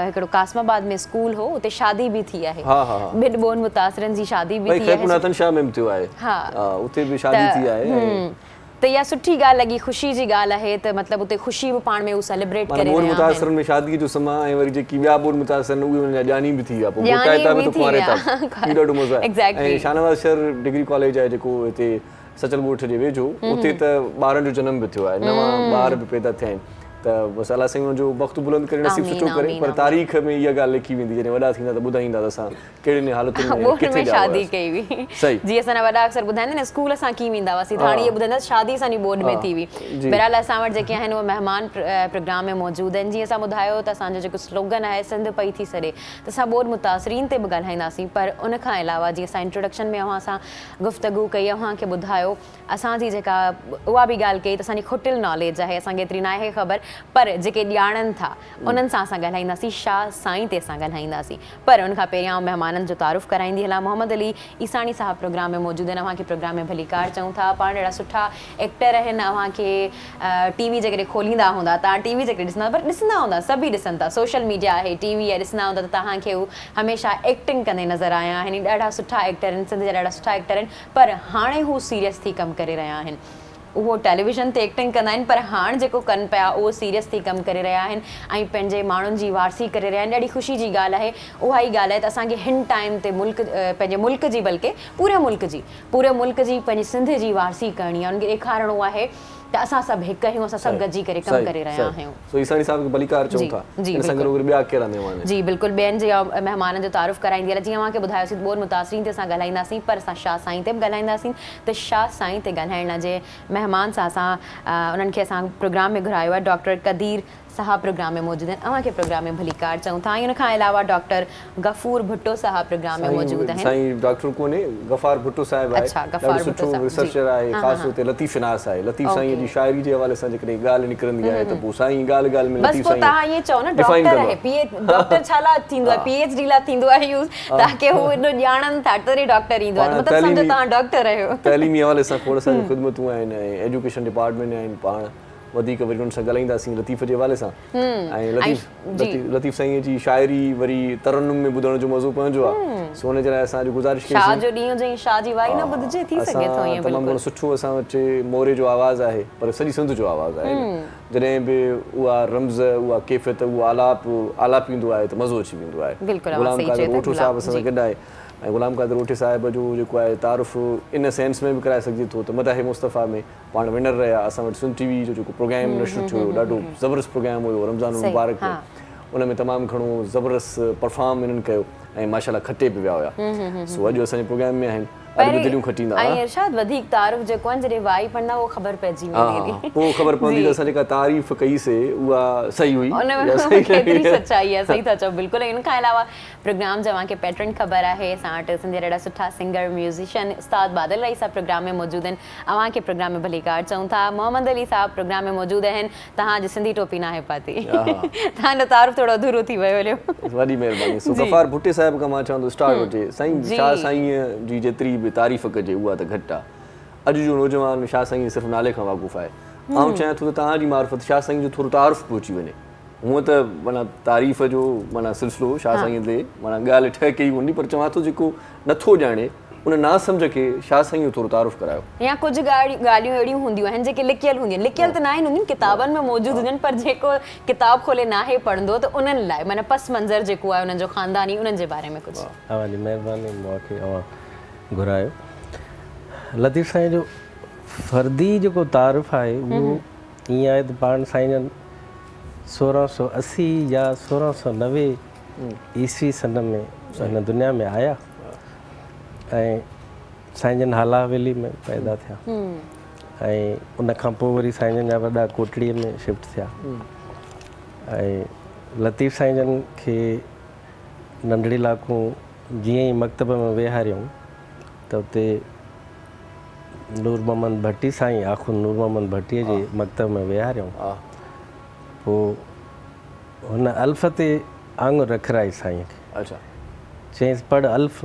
هڪڙو قاسم آباد ۾ اسڪول هو اتي شادي به ٿي آهي ٻن ٻوڏ متاثرن جي شادي به ٿي آهي خيرپور ناٿن شاهه ۾ به ٿيو آهي اتي به شادي ٿي آهي ته اها سٺي ڳالهه لڳي خوشي جي ڳالهه آهي ته مطلب اتي خوشي به پاڻ ۾ هو سيليبريٽ ڪري معنيٰ ٻوڏ رهيا آهن. متاثرن ۾ شاديء جو سما ۽ وري جيڪي ٻيا ٻوڏ متاثر آهن اهي انهن جا ڄاڃي به ٿي ويا پوء ڄاڃي گهوٽائتا به به ته ٿي ڪنواريتا ويا به اهو ڏاڍو مزو آهي Exactly. ۽ Shahnawaz شهر ڊگري ڪاليج آهي جيڪو هتي سچل ڳوٺ جي ويجهو اتي ته ٻارن جو جنم به ٿيو آهي نوان ٻار به پيدا ٿيا آهن ته بس الله سائين انهن جو بخت بلند ڪري نصيب آمين سٺو ڪري آمين پر آمين. تاريخ ۾ اها ڳالهه لکي ويندي جڏهن وڏا ٿيندا ته ٻڌائيندا ته اسان ڪهڙين حالتن ۾ ڳوٺ ڪٿي ۾ ڄاوا شادي هئاسين. ڪئي هئي. صحيح. جي اسان جا وڏا اڪثر ٻڌائيندا آهن نه اسڪول اسان ڪيئن ويندا هئاسين ته هاڻي اهي ٻڌائيندا شادي اسان جي ٻوڏ ۾ ٿي هئي. بهرحال اسان وٽ جيڪي آهن اهي مهمان پروگرام ۾ موجود آهن جيئن اسان ٻڌايو ته اسان جو جيڪو سلوگن آهي سنڌ پئي ٿي سڏي ته اسان ٻوڏ متاثرين تي به ڳالهائينداسين پر ان کان علاوه جيئن اسان انٽروڊڪشن ۾ اوهان سان گفتگو ڪئي اوهان کي ٻڌايو اسان جي جيڪا اها به ڳالهه ڪئي ته اسان جي کٽل ناليج آهي اسان کي ايتري ناهي خبر پر جيڪي ڄاڻن ٿا انهن سان اسان ڳالهائينداسين شاهه سائين تي اسان ڳالهائينداسين پر ان کان پهريان آئون مهمانن جو تعارف ڪرائيندي هلان محمد علي عيساڻي صاحب پروگرام ۾ موجود آهن اوهان کي پروگرام ۾ ڀليڪار چئون ٿا پاڻ اهڙا سٺا ايڪٽر آهن اوهان کي ٽي وي جيڪڏهن کوليندا هوندا توهان ٽي وي جيڪڏهن ڏسندا پر ڏسندا هوندا سڀ ئي ڏسن ٿا سوشل ميڊيا آهي ٽي وي آهي ڏسندا هوندا ته توهان کي هو هميشه ايڪٽنگ ڪندي نظر آيا آهن ڏاڍا سٺا ايڪٽر آهن سنڌ جا ڏاڍا سٺا ايڪٽر آهن پر هاڻي هو سيريس ٿي ڪم ڪري رهيا آهن اهو ٽيليويزن تي ايڪٽنگ ڪندا آهن پر هاڻ جيڪو ڪن پيا اهو سيريس ٿي ڪم ڪري رهيا آهن ۽ پنهنجي ماڻهن جي وارثي ڪري رهيا آهن ڏاڍي خوشي جي ڳالهه آهي اها ئي ڳالهه آهي ته اسان کي هن ٽائيم تي ملڪ پنهنجي ملڪ جي بلڪه پوري ملڪ جي پوري ملڪ جي پنهنجي سنڌ جي وارثي ڪرڻي آهي انهن کي ڏيکارڻو آهي ته اسان سڀ هڪ آهيون اسان سڀ گڏجي ڪري ڪم ڪري رهيا آهيون. سو عيساڻي صاحب کي ڀليڪار چئون ٿا. ان سان گڏوگڏ ٻيا ڪهڙا مهمان آهن؟ جي بلڪل ٻين جي مهمانن جو تعارف ڪرائيندي هلان جيئن اوهان کي ٻڌايوسين ته ٻوڏ متاثرين تي اسان ڳالهائينداسين پر اسان شاهه سائين تي به ڳالهائينداسين ته شاهه سائين تي ڳالهائڻ لاء جنهن مهمان سان اسان انهن کي اسان پروگرام ۾ گهرايو آهي ڊاڪٽر قدير صاحب پروگرام ۾ موجود آهن اوهان کي پروگرام ۾ ڀليڪار چئون ٿا ۽ ان کان علاوه ڊاڪٽر غفور ڀٽو صاحب پروگرام ۾ موجود آهن. سائين ڊاڪٽر ڪونهي غفار ڀٽو صاحب آهي ڏاڍو سٺو ريسرچر آهي خاص طور تي لطيف شناس آهي لطيف سائين جي شاعري جي حوالي سان جيڪڏهن ڳالهه نڪرندي آهي ته پوء سائين ڳالهه ڳالهه ۾ لطيف بس پوء توهان ائين چئو نه ڊاڪٽر آهي پي ايڇ ڊاڪٽر ڇا لاء ٿيندو آهي پي ايڇ ڊي لاء ٿيندو آهي يوز تاڪه هو ايڏو ڄاڻن ٿا تڏهن ڊاڪٽر ايندو آهي ته مطلب سمجهو توهان ڊاڪٽر آهيو. تعليمي حوالي سان کوڙ ساريون خدمتون آهن ۽ ايجوڪيشن ڊپارٽمينٽ ۾ آهن پاڻ وڌيڪ وري انهن سان ڳالهائينداسين لطيف جي حوالي سان ۽ لطيف لطيف سائين جي شاعري وري ترنم ۾ ٻڌڻ جو مزو پنهنجو آهي سو ان جي لاء اسان اڄ گذارش ڪئي شاهه جو ڏينهن هجي ۽ شاهه جي وائي نه ٻڌجي ٿي سگهي ٿو ائين تمام گهڻو سٺو اسان وٽ موري جو آواز آهي پر سڄي سنڌ جو آواز آهي جڏهن به اها رمز اها ڪيفيت اهو آلاپ آلاپيندو آهي ته مزو اچي ويندو آهي غلام قادر اوٺو صاحب اسان سان گڏ آهي ۽ غلام قادر اوٺي صاحب جو جيڪو آهي تعارف ان سينس ۾ به ڪرائي سگهجي ٿو ته مداح مصطفيٰ ۾ پاڻ ونر رهيا اسان وٽ سنڌ ٽي وي جو جيڪو پروگرام نشر ٿيو هيو ڏاڍو زبردست پروگرام هيو رمضان المبارڪ ۾ ان ۾ تمام گهڻو زبردست پرفارم انهن ڪيو ۽ ماشاءالله کٽي به ويا هيا سو اڄ اسان جي پروگرام ۾ آهن ادب دليون کٽيندا. ۽ ارشاد وڌيڪ تعارف جيڪو آهي جڏهن وائي پڙهندا اهو خبر پئجي ويندي. ها پوء خبر پوندي ته اسان جيڪا تعريف ڪئي سي اها صحيح هئي. ان ۾ ڪيتري سچائي آهي صحيح ٿا چئو بلڪل. ۽ ان کان علاوه پروگرام جو اوهان کي پيٽرن خبر آهي اسان وٽ سنڌ جا ڏاڍا سٺا سنگر ميوزيشن استاد بادل راهي صاحب پروگرام ۾ موجود آهن اوهان کي پروگرام ۾ ڀليڪار چئون ٿا. محمد علي صاحب پروگرام ۾ موجود آهن. توهان اڄ سنڌي ٽوپي ناهي پاتي توهان جو تعارف ٿورو اڌورو ٿي ويو هليو. وڏي مهرباني. سو غفار ڀٽي صاحب کان مان چوان ٿو اسٽارٽ هجي. سائين شاهه سائين جي جيتري به تعريف ڪجي اها ته گهٽ آ. اڄ جو نوجوان شاهه سائين صرف نالي کان واقف آهي. آئون چاهيان ٿو ته توهان جي معرفت شاهه سائين جو ٿورو تعارف پهچي وڃي. هونء ته معنيٰ تعريف جو معنيٰ سلسلو شاهه سائين تي معنيٰ ڳالهه ٺهڪي ئي ڪونه ٿي پر چوان ٿو جيڪو نٿو ڄاڻي ان ناسمجهه کي شاهه سائين جو ٿورو تعارف ڪرايو. يا ڪجهه ڳالهيون اهڙيون هونديون آهن جيڪي لڪيل هونديون آهن، لڪيل ته ناهن هونديون ڪتابن ۾ موجود هونديون آهن پر جيڪو ڪتاب کولي ناهي پڙهندو ته انهن لاء معنيٰ پس منظر جيڪو آهي انهن جو خانداني انهن جي باري ۾ ڪجهه. اوهان جي مهرباني مون کي اوهان گهرايو. لطيف سائين جو فردي جيڪو تعارف آهي اهو ائين آهي ته پاڻ سائين جن 1680 يا 1690 عيسوي سن ۾ هن دنيا ۾ آيا ۽ سائين جن هالا حويلي ۾ پيدا ٿيا ۽ ان کان پوء وري سائين جن جا وڏا ڪوٽڙيء ۾ شفٽ ٿيا ۽ لطيف سائين جن کي ننڍڙي لاڪون جيئن ئي مڪتب ۾ ويهاريائون ته اتي نور محمد ڀٽي سائين آخوند نور محمد ڀٽيء جي مڪتب ۾ ويهاريائون. پوء هن الف تي آڱر رکرائي سائينء کي. چيائينس پڙهه الف.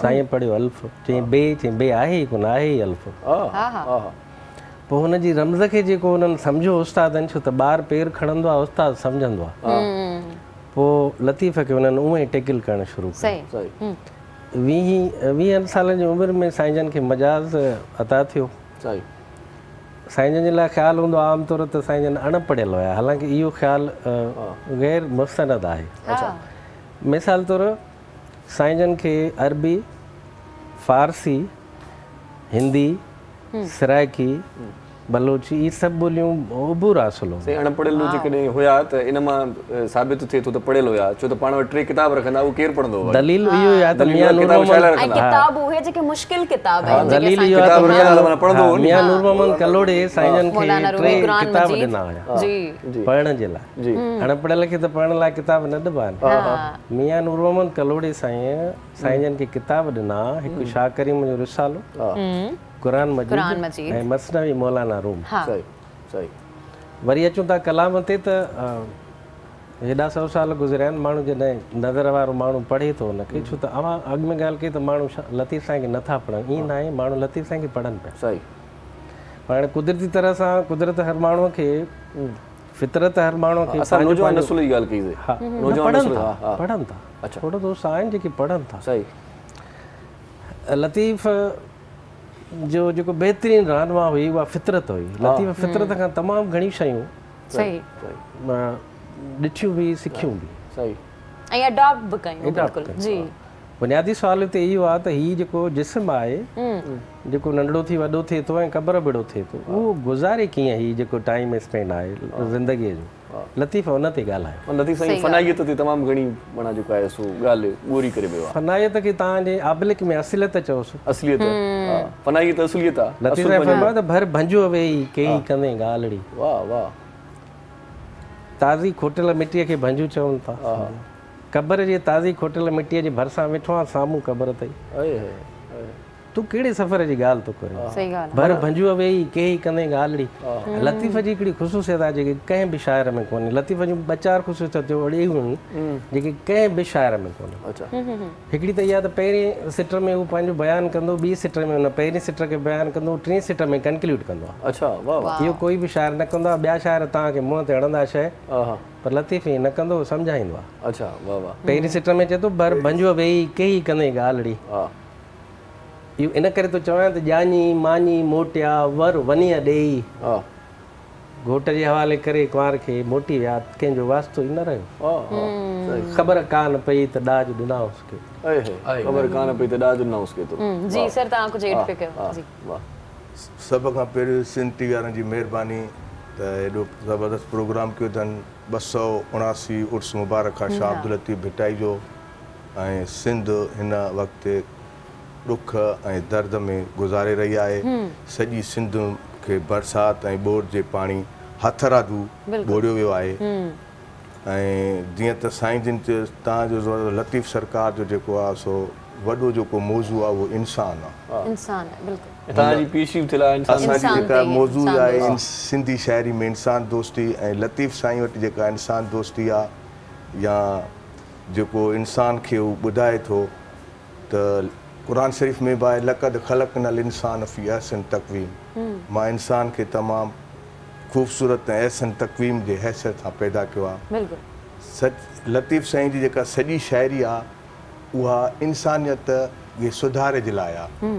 سائينء پڙهيو الف. چيائين بي. چيائين بي آهي ئي ڪونه، آهي ئي الف. پوء هن جي رمز کي جيڪو هنن سمجهيو استادن، ڇو ته ٻار پير کڻندو آهي استاد سمجهندو آهي. پوء لطيف کي هنن اونئين ٽيڪل ڪرڻ شروع ڪيو. ويهن سالن جي عمر ۾ سائين جن کي مجاز عطا ٿيو. سائين جن جي لاء خيال هوندو عام طور ته سائين جن اڻ پڙهيل هيا، حالانڪه اهو خيال غير مستند آهي. مثال طور سائين جن کي عربي، فارسي، هندي، سرائڪي، بلوچي اهي سڀ ٻوليون عبور حاصل هو. سائين اڻ پڙهيل جيڪڏهن هيا ته ان مان ثابت ٿئي ٿو ته پڙهيل هيا ڇو ته پاڻ وٽ ٽي ڪتاب رکندا اهو ڪير پڙهندو هو؟ دليل اهو ئي آهي ته ميان نور محمد ۽ ڪتاب اهي جيڪي مشڪل ڪتاب آهن دليل اهو آهي ته ميان نور محمد ڪلهوڙي سائين جن کي ٽي ڪتاب ڏنا هيا پڙهڻ جي لاء. اڻ پڙهيل کي ته پڙهڻ لاء ڪتاب نه ڏبا آهن. ميان نور محمد ڪلهوڙي سائين سائين جن کي ڪتاب ڏنا هڪ شاهه ڪريم جو رسالو، قرآن مجيد ۽ مثنوي مولانا روم. وري اچون ٿا ڪلام تي ته هيڏا سئو سال گذريا آهن ماڻهو جڏهن نظر وارو ماڻهو پڙهي ٿو ان کي ڇو ته اوهان اڳ ۾ ڳالهه ڪئي ته ماڻهو لطيف سائين کي نٿا پڙهن ائين ناهي ماڻهو لطيف سائين کي پڙهن پيا پر هاڻي قدرتي طرح سان قدرت هر ماڻهو کي فطرت هر ماڻهو کي اسان نوجوان نسل جي ڳالهه ڪئي سي نوجوان نسل پڙهن ٿا ٿورو دوست آهن جيڪي پڙهن ٿا. لطيف جو جيڪو بهترين رهنما هئي اها فطرت هئي. لطيف فطرت کان تمام گهڻيون شيون ڏٺيون به سکيون به. ۽ اڊاپٽ به ڪيون. بلڪل جي. بنيادي سوال هتي اهو آهي ته هي جيڪو جسم آهي جيڪو ننڍڙو ٿي وڏو ٿئي ٿو ۽ قبر ڀيڙو ٿئي ٿو اهو گذاري ڪيئن هي جيڪو ٽائيم اسپين آهي زندگيء جو. لطيف ان تي ڳالهايو. لطيف سائين فنائيت تي تمام گهڻي معنيٰ جيڪو آهي سو ڳالهه ڳوري ڪري ويو آهي. فنائيت کي توهان جي آبلڪ ۾ اصليت چئوس. اصليت ها فنائيت اصليت آ. لطيف سائين فرمايو ته ڀر ڀنجو ويهي ڪيهي ڪندين ڳالهڙي. واه واه. تازي کوٽيل مٽيء کي ڀنجو چون ٿا. قبر جي تازي کوٽيل مٽيء جي ڀرسان ويٺو آهيان سامهون قبر اٿئي. تون ڪهڙي سفر جي ڳالهه ٿو ڪرين؟ ڀر ڀنجوء ويهي ڪيهي ڪندين ڳالهڙي. لطيف جي هڪڙي خصوصيت آهي جيڪي ڪنهن به شاعر ۾ ڪونهي. لطيف جون ٻه چار خصوصيتون اهڙيون هيون جيڪي ڪنهن به شاعر ۾ ڪونهن. هڪڙي ته اها ته پهرين سٽ ۾ هو پنهنجو بيان ڪندو، ٻي سٽ ۾ ان پهرين سٽ کي بيان ڪندو، ٽين سٽ ۾ ڪنڪليوڊ ڪندو آهي. اهو ڪوئي به شاعر نه ڪندو آهي. ٻيا شاعر توهان کي منهن تي هڻندا شيء پر لطيف ائين نه ڪندو هو، سمجهائيندو آهي. پهرين سٽ ۾ چئي ٿو ڀر ڀنجوء ويهي ڪيهي ڪندين ڳالهڙي. اهو ان ڪري ٿو چوان ته ڄاڃي ماڃي موٽيا ور ونيء ڏيئي. گهوٽ جي حوالي ڪري ڪنوار کي موٽي ويا، ڪنهن جو واسطو ئي نه رهيو. خبر ڪانه پئي ته ڏاج ڏنائونس ڪيترو. خبر ڪانه پئي ته ڏاج ڏنائونس ڪيترو. جي سر توهان ڪجهه ايڊ پئي ڪيو. جي. سڀ کان پهريون سنڌ ٽي وي وارن جي مهرباني ته ايڏو زبردست پروگرام ڪيو اٿن. 279 عرس مبارڪ آ شاهه عبداللطيف ڀٽائي جو ۽ سنڌ هن وقت ڏک ۽ درد ۾ گذاري رهي آهي. سڄي سنڌ کي برسات ۽ ٻوڏ جي پاڻي هٿرادو ٻوڙيو ويو آهي ۽ جيئن ته سائين جن چيو توهان جو لطيف سرڪار جو جيڪو آهي سو وڏو جيڪو موضوع آهي اهو انسان آهي. انسان آهي بلڪل. توهان جي P H D به ٿيل آهي انسان اسان جي جيڪا موضوع آهي سنڌي شاعري ۾ انسان دوستي ۽ لطيف سائين وٽ جيڪا انسان دوستي آهي يا جيڪو انسان کي هو ٻڌائي ٿو ته قرآن شريف ۾ به آهي لقد خلقنا الانسان في احسن تقويم مان انسان کي تمام خوبصورت ۽ احسن تقويم جي حيثيت سان پيدا ڪيو آهي. سچ لطيف سائين جي جيڪا سڄي شاعري آهي اها انسانيت جي سڌاري جي لاء آهي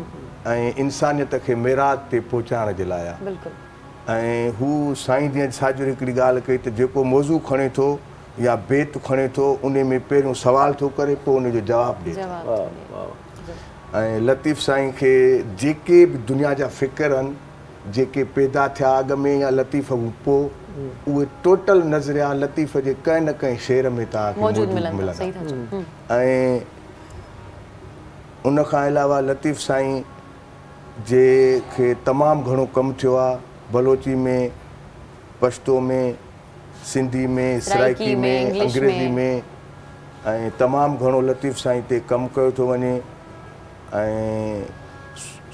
۽ انسانيت کي معراج تي پهچائڻ جي لاء آهي ۽ هو سائين جيئن ساجر هڪڙي ڳالهه ڪئي ته جيڪو موضوع کڻي ٿو يا بيت کڻي ٿو انهي ۾ پهريون سوال ٿو ڪري پوء ان جو جواب ڏئي ٿو ۽ لطيف سائين کي جيڪي به دنيا جا فڪر آهن جيڪي پيدا ٿيا اڳ ۾ يا لطيف کان پوء اهي ٽوٽل نظريا لطيف جي ڪنهن نه ڪنهن شعر ۾ توهان کي موجود ملندا ۽ ان کان علاوه لطيف سائين جي کي تمام گهڻو ڪم ٿيو آهي بلوچي ۾ پشتو ۾ سنڌي ۾ سرائيڪي ۾ انگريزي ۾ ۽ تمام گهڻو لطيف سائين تي ڪم ڪيو ٿو وڃي ۽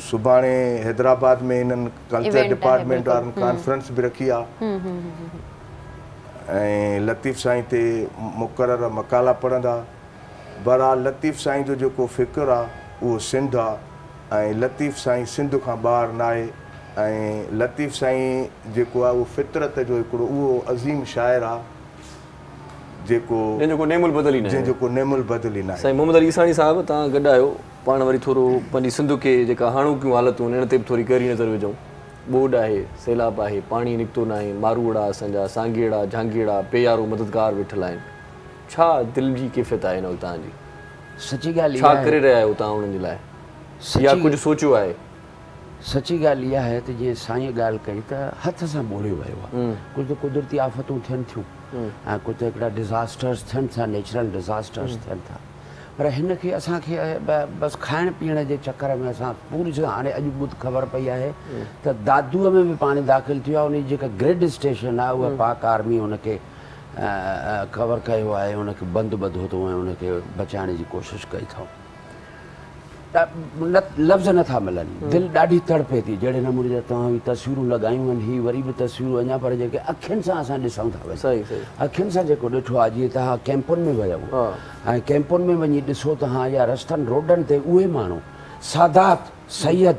سڀاڻي حيدرآباد ۾ هنن ڪلچر ڊپارٽمينٽ وارن ڪانفرنس به رکي آ ۽ لطيف سائين تي مقرر مقالا پڙهندا. بهرحال لطيف سائين جو جيڪو فڪر آ اهو سنڌ آ ۽ لطيف سائين سنڌ کان ٻاهر ناهي ۽ لطيف سائين جيڪو آ اهو فطرت جو هڪڙو اهو عظيم شاعر آ جيڪو جنهن جو ڪو نعم البدل ئي ناهي. جنهن جو ڪو نعم البدل ئي ناهي. سائين محمد علي عيساڻي صاحب توهان گڏ آهيو پاڻ وري ٿورو پنهنجي سنڌ کي جيڪا هاڻوڪيون حالتون آهن ان تي به ٿوري گهري نظر وجهون. ٻوڏ آهي، سيلاب آهي، پاڻي نڪتو ناهي، ماروئڙا اسان جا، سانگيئڙا، جهانگيئڙا، بي يارو مددگار ويٺل آهن. ڇا دل جي ڪيفيت آهي هن وقت توهان جي؟ سچي ڳالهه ڇا اها آهي. ڪري رهيا آهيو توهان انهن جي لاء يا ڪجهه سوچيو آهي؟ سچي ڳالهه اها آهي ته جيئن سائينء ڳالهه ڪئي ته هٿ سان ٻوڙيو ويو آهي. ڪجهه ته قدرتي آفتون ٿين ٿيون ۽ ڪجهه ته هڪڙا ڊزاسٽرز ٿين ٿا، نيچرل ڊزاسٽرز ٿين ٿا. پر هن کي اسان کي بس کائڻ پيئڻ جي چڪر ۾ اسان پوري هاڻي اڄ ٻڌ خبر پئي آهي ته دادوء ۾ به پاڻي داخل ٿيو آهي. ان جي جيڪا گرڊ اسٽيشن آهي اها پاڪ آرمي ان کي ڪور ڪيو آهي، ان کي بند ٻڌو اٿئون ۽ ان کي بچائڻ جي ڪوشش ڪئي اٿئون. لفظ نٿا ملن، دل ڏاڍي تڙپي ٿي. جهڙي نموني جا توهان هي تصويرون لڳايون آهن، هي وري به تصويرون اڃا پر جيڪي اکين سان اسان ڏسون ٿا وڃي، اکين سان جيڪو ڏٺو آهي، جيئن توهان ڪيمپن ۾ ويو ۽ ڪيمپن ۾ وڃي ڏسو توهان يا رستن روڊن تي اهي ماڻهو سادات سيد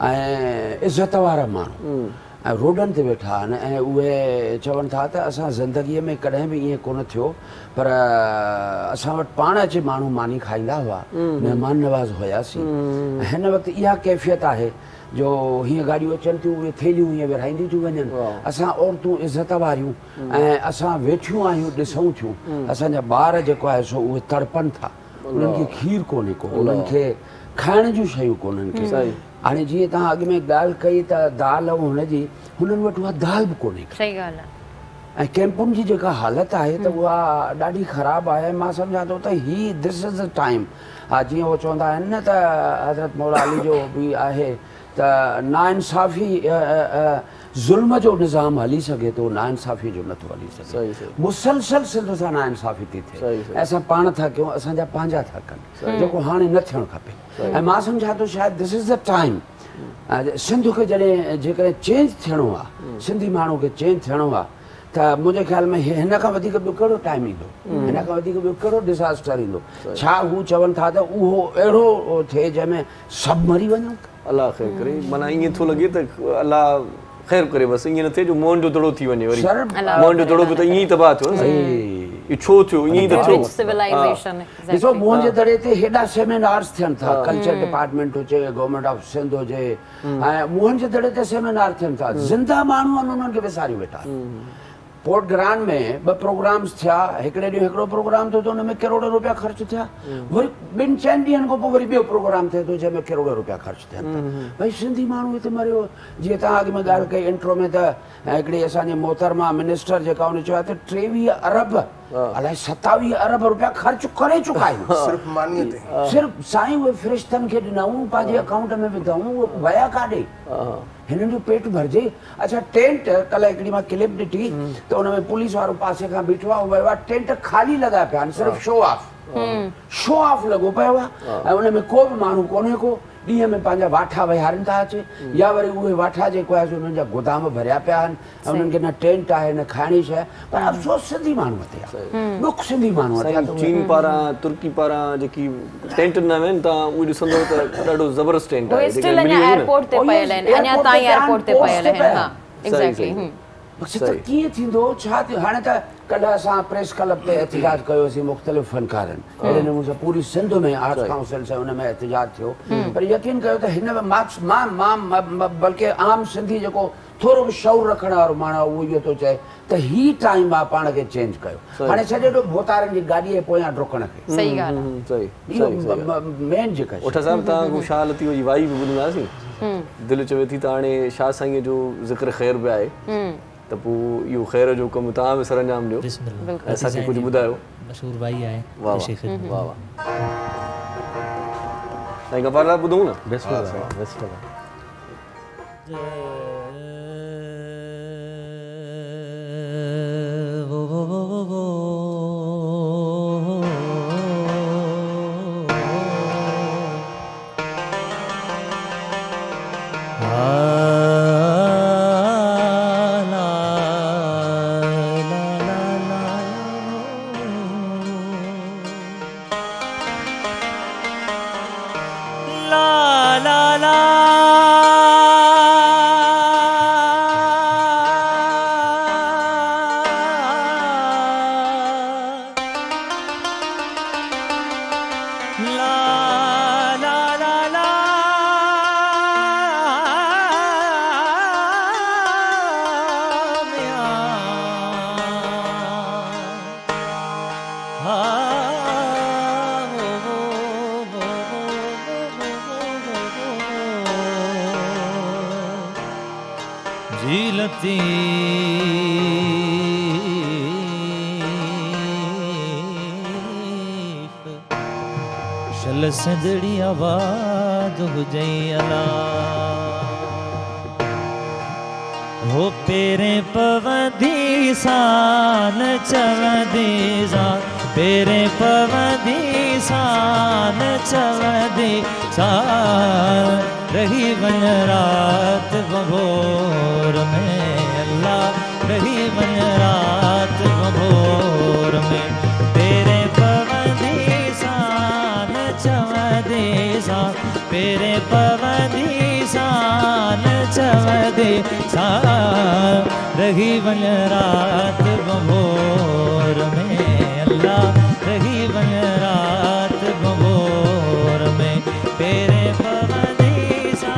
۽ عزت وارا ماڻهو ۽ روڊن تي ويٺا آهن ۽ اهي چون ٿا ته اسان زندگيء ۾ ڪڏهن به ائين ڪونه ٿيو پر اسان وٽ پاڻ اچي ماڻهو ماني کائيندا هئا، مهمان نواز هياسين ۽ هن وقت اها ڪيفيت آهي جو هيئن گاڏيون اچن ٿيون اهي ٿيلهيون هيئن ورهائينديون ٿيون وڃن، اسان عورتون عزت واريون ۽ اسان ويٺيون آهيون ڏسون ٿيون اسان جا ٻار جيڪو آهي سو اهي تڙپن ٿا، انهن کي کير ڪونهي ڪو، انهن کي کائڻ جون شيون ڪونهن ڪي. هاڻي جيئن توهان اڳ ۾ ڳالهه ڪئي ته دال ۽ هن جي، هنن وٽ اها دال به ڪونهي ڪا. صحيح ڳالهه آهي. ۽ ڪيمپن جي جيڪا حالت آهي ته اها ڏاڍي خراب آهي ۽ مان سمجهان ٿو ته هي this is the time آهي جيئن هو چوندا آهن نه ته حضرت مولا علي جو به آهي ته ناانصافي ظلم جو نظام هلي سگهي ٿو ناانصافي جو نٿو هلي سگهي. مسلسل سنڌ سان ناانصافي ٿي ٿئي ۽ اسان پاڻ ٿا ڪيون اسان جا پنهنجا ٿا ڪن جيڪو هاڻي نه ٿيڻ کپي. ۽ مان سمجهان ٿو شايد this is the time Sindh کي جڏهن جيڪڏهن چينج ٿيڻو آ سنڌي ماڻهو کي چينج ٿيڻو آ ته منهنجي خيال ۾ هن کان وڌيڪ ٻيو ڪهڙو ٽائيم ايندو هن کان وڌيڪ ٻيو ڪهڙو ڊزاسٽر ايندو ڇا هو چون ٿا ته اهو اهڙو ٿئي جنهن ۾ سڀ مري وڃون. الله خير ڪري معنيٰ ائين ٿو لڳي ته الله خير ڪري بس ائين نه ٿئي جو موهن جو دڙو ٿي وڃي وري موهن جو دڙو به ته ائين ئي تباهه ٿيو نه سائين اهو ڇو ٿيو ائين ئي ته ٿيو. ڏسو موهن جي دڙي تي هيڏا سيمينارز ٿين ٿا ڪلچر ڊپارٽمينٽ هجي گورنمينٽ آف سنڌ هجي ۽ موهن جي دڙي تي سيمينار ٿين ٿا زنده ماڻهو آهن انهن کي وساريون ويٺا آهن. पोर्ट ग्रांड में ॿ प्रोग्राम्स थिया, हिकिड़े ॾींहुं हिकिड़ो प्रोग्राम थियो त हुन में करोड़ रुपया ख़र्च थिया, वरी ॿिनि चइनि ॾींहंनि खां पोइ वरी ॿियो प्रोग्राम थिए थो जंहिंमें करोड़ रुपया ख़र्च थियनि था। भई सिंधी माण्हू हिते मरियो। जीअं तव्हां अॻु में ॻाल्हि कई इंट्रो में त हिकिड़ी असांजी मोहतरमा मिनिस्टर जेका हुन चयो आहे त 23 अरब अलाए 27 अरब रुपया ख़र्च करे चुका आहियूं सिर्फ़ मानीअ ते। सिर्फ़ साईं उहे फ़रिश्तनि खे ॾिनऊं, पंहिंजे अकाउंट में विधऊं, उहे विया काॾे? हिननि जो पेट भरिजे। अच्छा टेंट, कल्ह हिकिड़ी मां क्लिप ॾिठी त हुन में पुलिस वारो पासे खां बीठो आहे, उहो वियो आहे, टेंट ख़ाली लॻा पिया आहिनि, सिर्फ़ शो ऑफ, शो ऑफ लॻो पियो आहे ऐं हुन में को बि माण्हू कोन्हे को। ॾींहं में पंहिंजा वाठा विहारनि था अचे, या वरी उहे वाठा जेको आहे उन्हनि जा गोदाम भरिया पिया आहिनि ऐं उन्हनि खे न टेंट आहे न खाइण जी शइ। पर अफ़सोस सिंधी माण्हूअ ते आहे, ॾुख सिंधी माण्हूअ ते आहे। चीन पारां, तुर्की पारां जेकी टेंट न आहिनि, तव्हां उहे ॾिसंदव त ॾाढो ज़बरदस्त टेंट आहे। स्टिल अञा एयरपोर्ट ते पयल आहिनि, अञा ताईं एयरपोर्ट ते पयल आहिनि। हा एग्जैक्टली। मक़सद त कीअं थींदो, छा थियो? हाणे त कल्ह असां प्रेस क्लब ते एहतजाज कयोसीं मुख़्तलिफ़ फ़नकारनि, अहिड़े नमूने सां पूरी सिंध में आर्ट्स काउंसिल सां हुन में एहतजाज थियो। पर यकीन कयो त हिन मां मां बल्कि आम सिंधी जेको थोरो बि शऊर रखण वारो माण्हू आहे उहो इहो थो चए त ही टाइम आहे पाण खे चेंज कयो। हाणे सॼो ॾींहुं भोतारनि जी गाॾीअ जे पोयां ड्रुकण खे। सही ॻाल्हि आहे, सही इहो मेन जेका ओठा साहिबु, तव्हां शाह लतीफ़ जी वाई बि ॿुधंदासीं, दिलि चवे थी त हाणे शाह साईंअ जो ज़िक्र ख़ैर बि आहे त पोइ इहो ख़ैर जो कमु तव्हां बि सर अंजाम ॾियो, असांखे कुझु ॿुधायो। मशहूर वाई आहे, वाह वाह वाह। साईं गफ़ार साहिबु ॿुधूं न? बिस्मिल्लाह बिस्मिल्लाह। शल सिंधड़ी आवाज़ हुजे अला, हो पेरे पवंदी सान चवंदी सा, पेरे पवंदी सान चवंदी सा, रही वञ रात बभोर में अल्लाह, रही वञ रात बभोर में, पेरे पवंदी सान चवंदी सा, पेरे पवंदी सान चवंदी सा, रही वञ रात बभोर में अल्लाह, रही वञ रात बभोर में, पेरे पवंदी सा।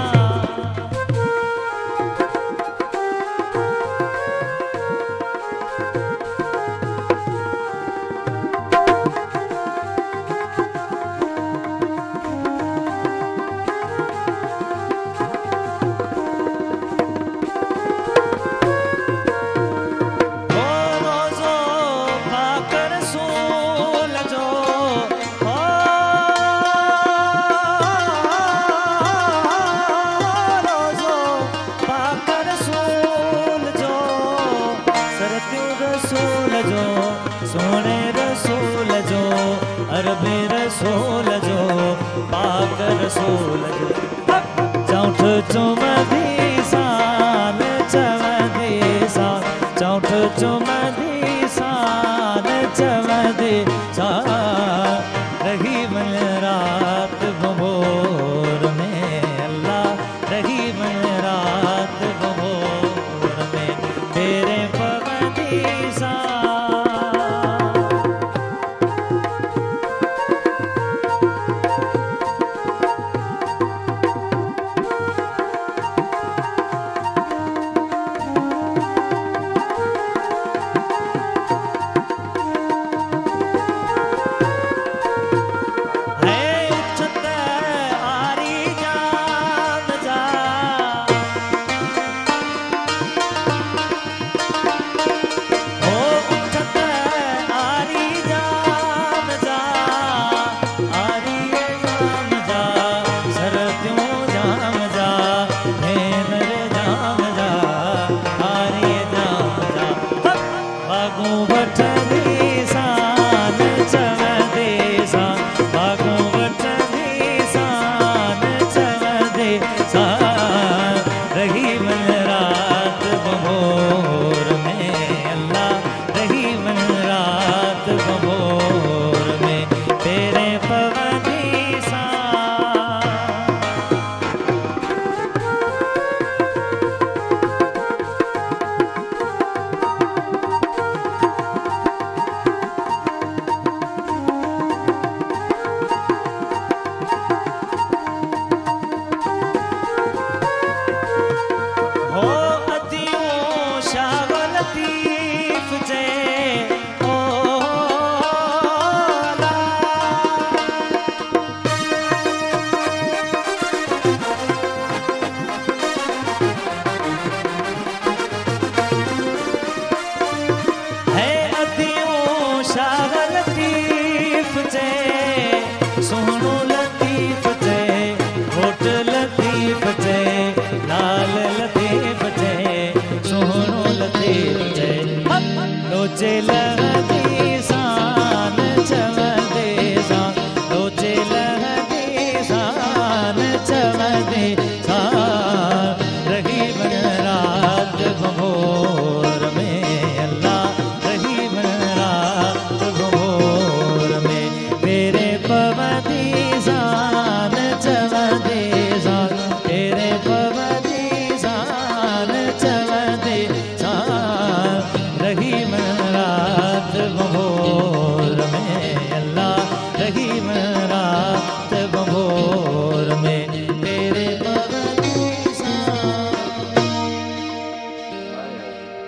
लोचे लहंदी सान चवंदी सान, लोचे लहंदी सान चवंदी सान, रही वञ रात भंभोर में अल्लाह, रही वञ रात भंभोर में, पेरे पवंदी सान चवंदी सान, पेरे पवंदी सान चवंदी सान, रही वञ रात भंभोर में अल्लाह, रही वञ रात भंभोर में, पेरे पवंदी सान।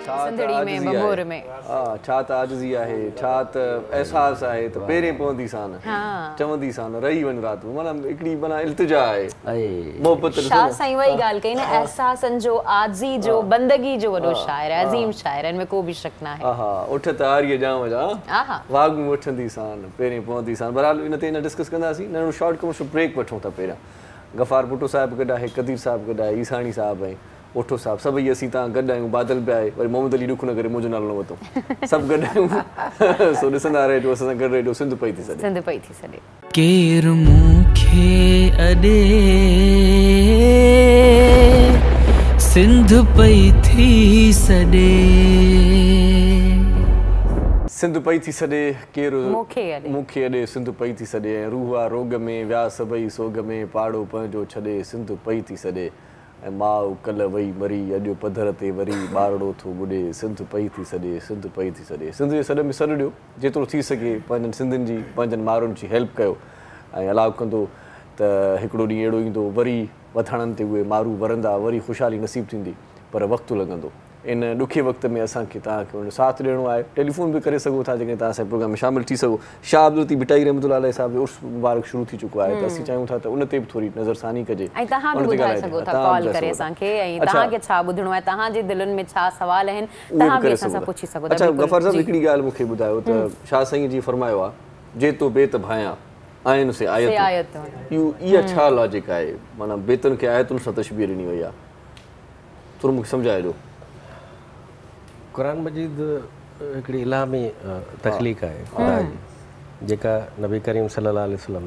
छा त सिंधड़ी में, आजिज़ी भंभोर आहे। में। हा, छा त आजिज़ी आहे, छा त अहसास आहे त पहिरीं पवंदी सान, चवंदी सान, रही वञ रात, माना हिकिड़ी माना इल्तिजा आहे, मोहबत ॾिसो शाह न। साईं उहा ई ॻाल्हि कई न, अहसासनि जो, आज़ी जो, बंदगी जो वॾो शाइर आहे, अज़ीम शाइर आहे, हिन में को बि शक न आहे। हा, उठ त आरीअ जाम जा, आहा। वाॻूं वठंदी सान, पहिरीं पवंदी सान। बहरहाल इन ते डिस्कस कंदासीं, नंढो शॉर्ट कमर्शियल ब्रेक वठूं था पहिरियां। गफ़ार भुट्टो साहिबु गॾु आहे, कदीर साहिबु गॾु आहे, ईसाणी साहिबु ऐं ओठो साहिबु, सभई असीं तव्हां गॾु आहियूं। बादल बि आहे, वरी मोहम्मद अली ॾुख न करे मुंहिंजो नालो न वरितो, सभु गॾु आहियूं। सो ॾिसंदा रहिजो असां सां गॾु रहिजो, सिंध पई थी सॼे, सिंध पई थी सॾे। केरु मूंखे अॾे सिंध पई थी सॾे, सिंध पई थी सॾे, केरु मूंखे अॾे, मूंखे अॾे, सिंध पई थी सॾे। ऐं रूह आहे रोग में, विया सभई सोग में, पाड़ो पंहिंजो छॾे, सिंध पई थी सॾे। ऐं माउ कल वई मरी, अॼु पधर ते वरी ॿारड़ो थो ॿुॾे, सिंध पई थी सॾे, सिंध पई थी सॾे। सिंध जे सॾ में सॾु ॾियो, जेतिरो थी सघे पंहिंजनि सिंधियुनि जी, पंहिंजनि माण्हुनि जी हेल्प कयो। ऐं अलाह कंदो त हिकिड़ो ॾींहुं अहिड़ो ईंदो, वरी वथाणनि ते उहे मारू वरंदा, वरी ख़ुशहाली नसीब थींदी, पर वक़्तु लॻंदो। इन ॾुखे वक़्त में असांखे तव्हांखे हुन साथ ॾियणो आहे। टेलीफोन बि करे सघो था, जेकॾहिं तव्हां असांजे प्रोग्राम में शामिल थी सघो। शाह अब्दुल लतीफ़ भिटाई रहमतुल्लाह अलैह साहिब जो उर्स मुबारक शुरू थी चुको आहे, त असीं चाहियूं था त उन ते बि थोरी नज़रसानी कजे। ऐं तव्हां बि उन ते ॿुधाए ॻाल्हाइजे। सघो था, तव्हां कॉल ॿुधाए करे सघो था। असांखे, ऐं अच्छा। तव्हांखे छा ॿुधणो आहे, तव्हांजे दिलनि में छा सवाल आहिनि, उहे तव्हां बि बि करे असां सां सघो था। पुछी सघो था। अच्छा बिल्कुलु, गफ़ार साहिबु, जी। हिकिड़ी ॻाल्हि मूंखे ॿुधायो त शाह साईं जी फरमायो आहे, जेतो बेत भायां आहिनि से से आयतूं। आयतूं। इहो इहा छा लॉजिक आहे? माना बेतनि खे आयतुनि सां तशबीह ॾिनी वई आहे, थोरो मूंखे सम्झाइजो। क़ुरान मजीद हिकिड़ी इल्हामी तख़लीक़ आहे ख़ुदा जी, जेका नबी करीम सल्लल्लाहु अलैहि वसल्लम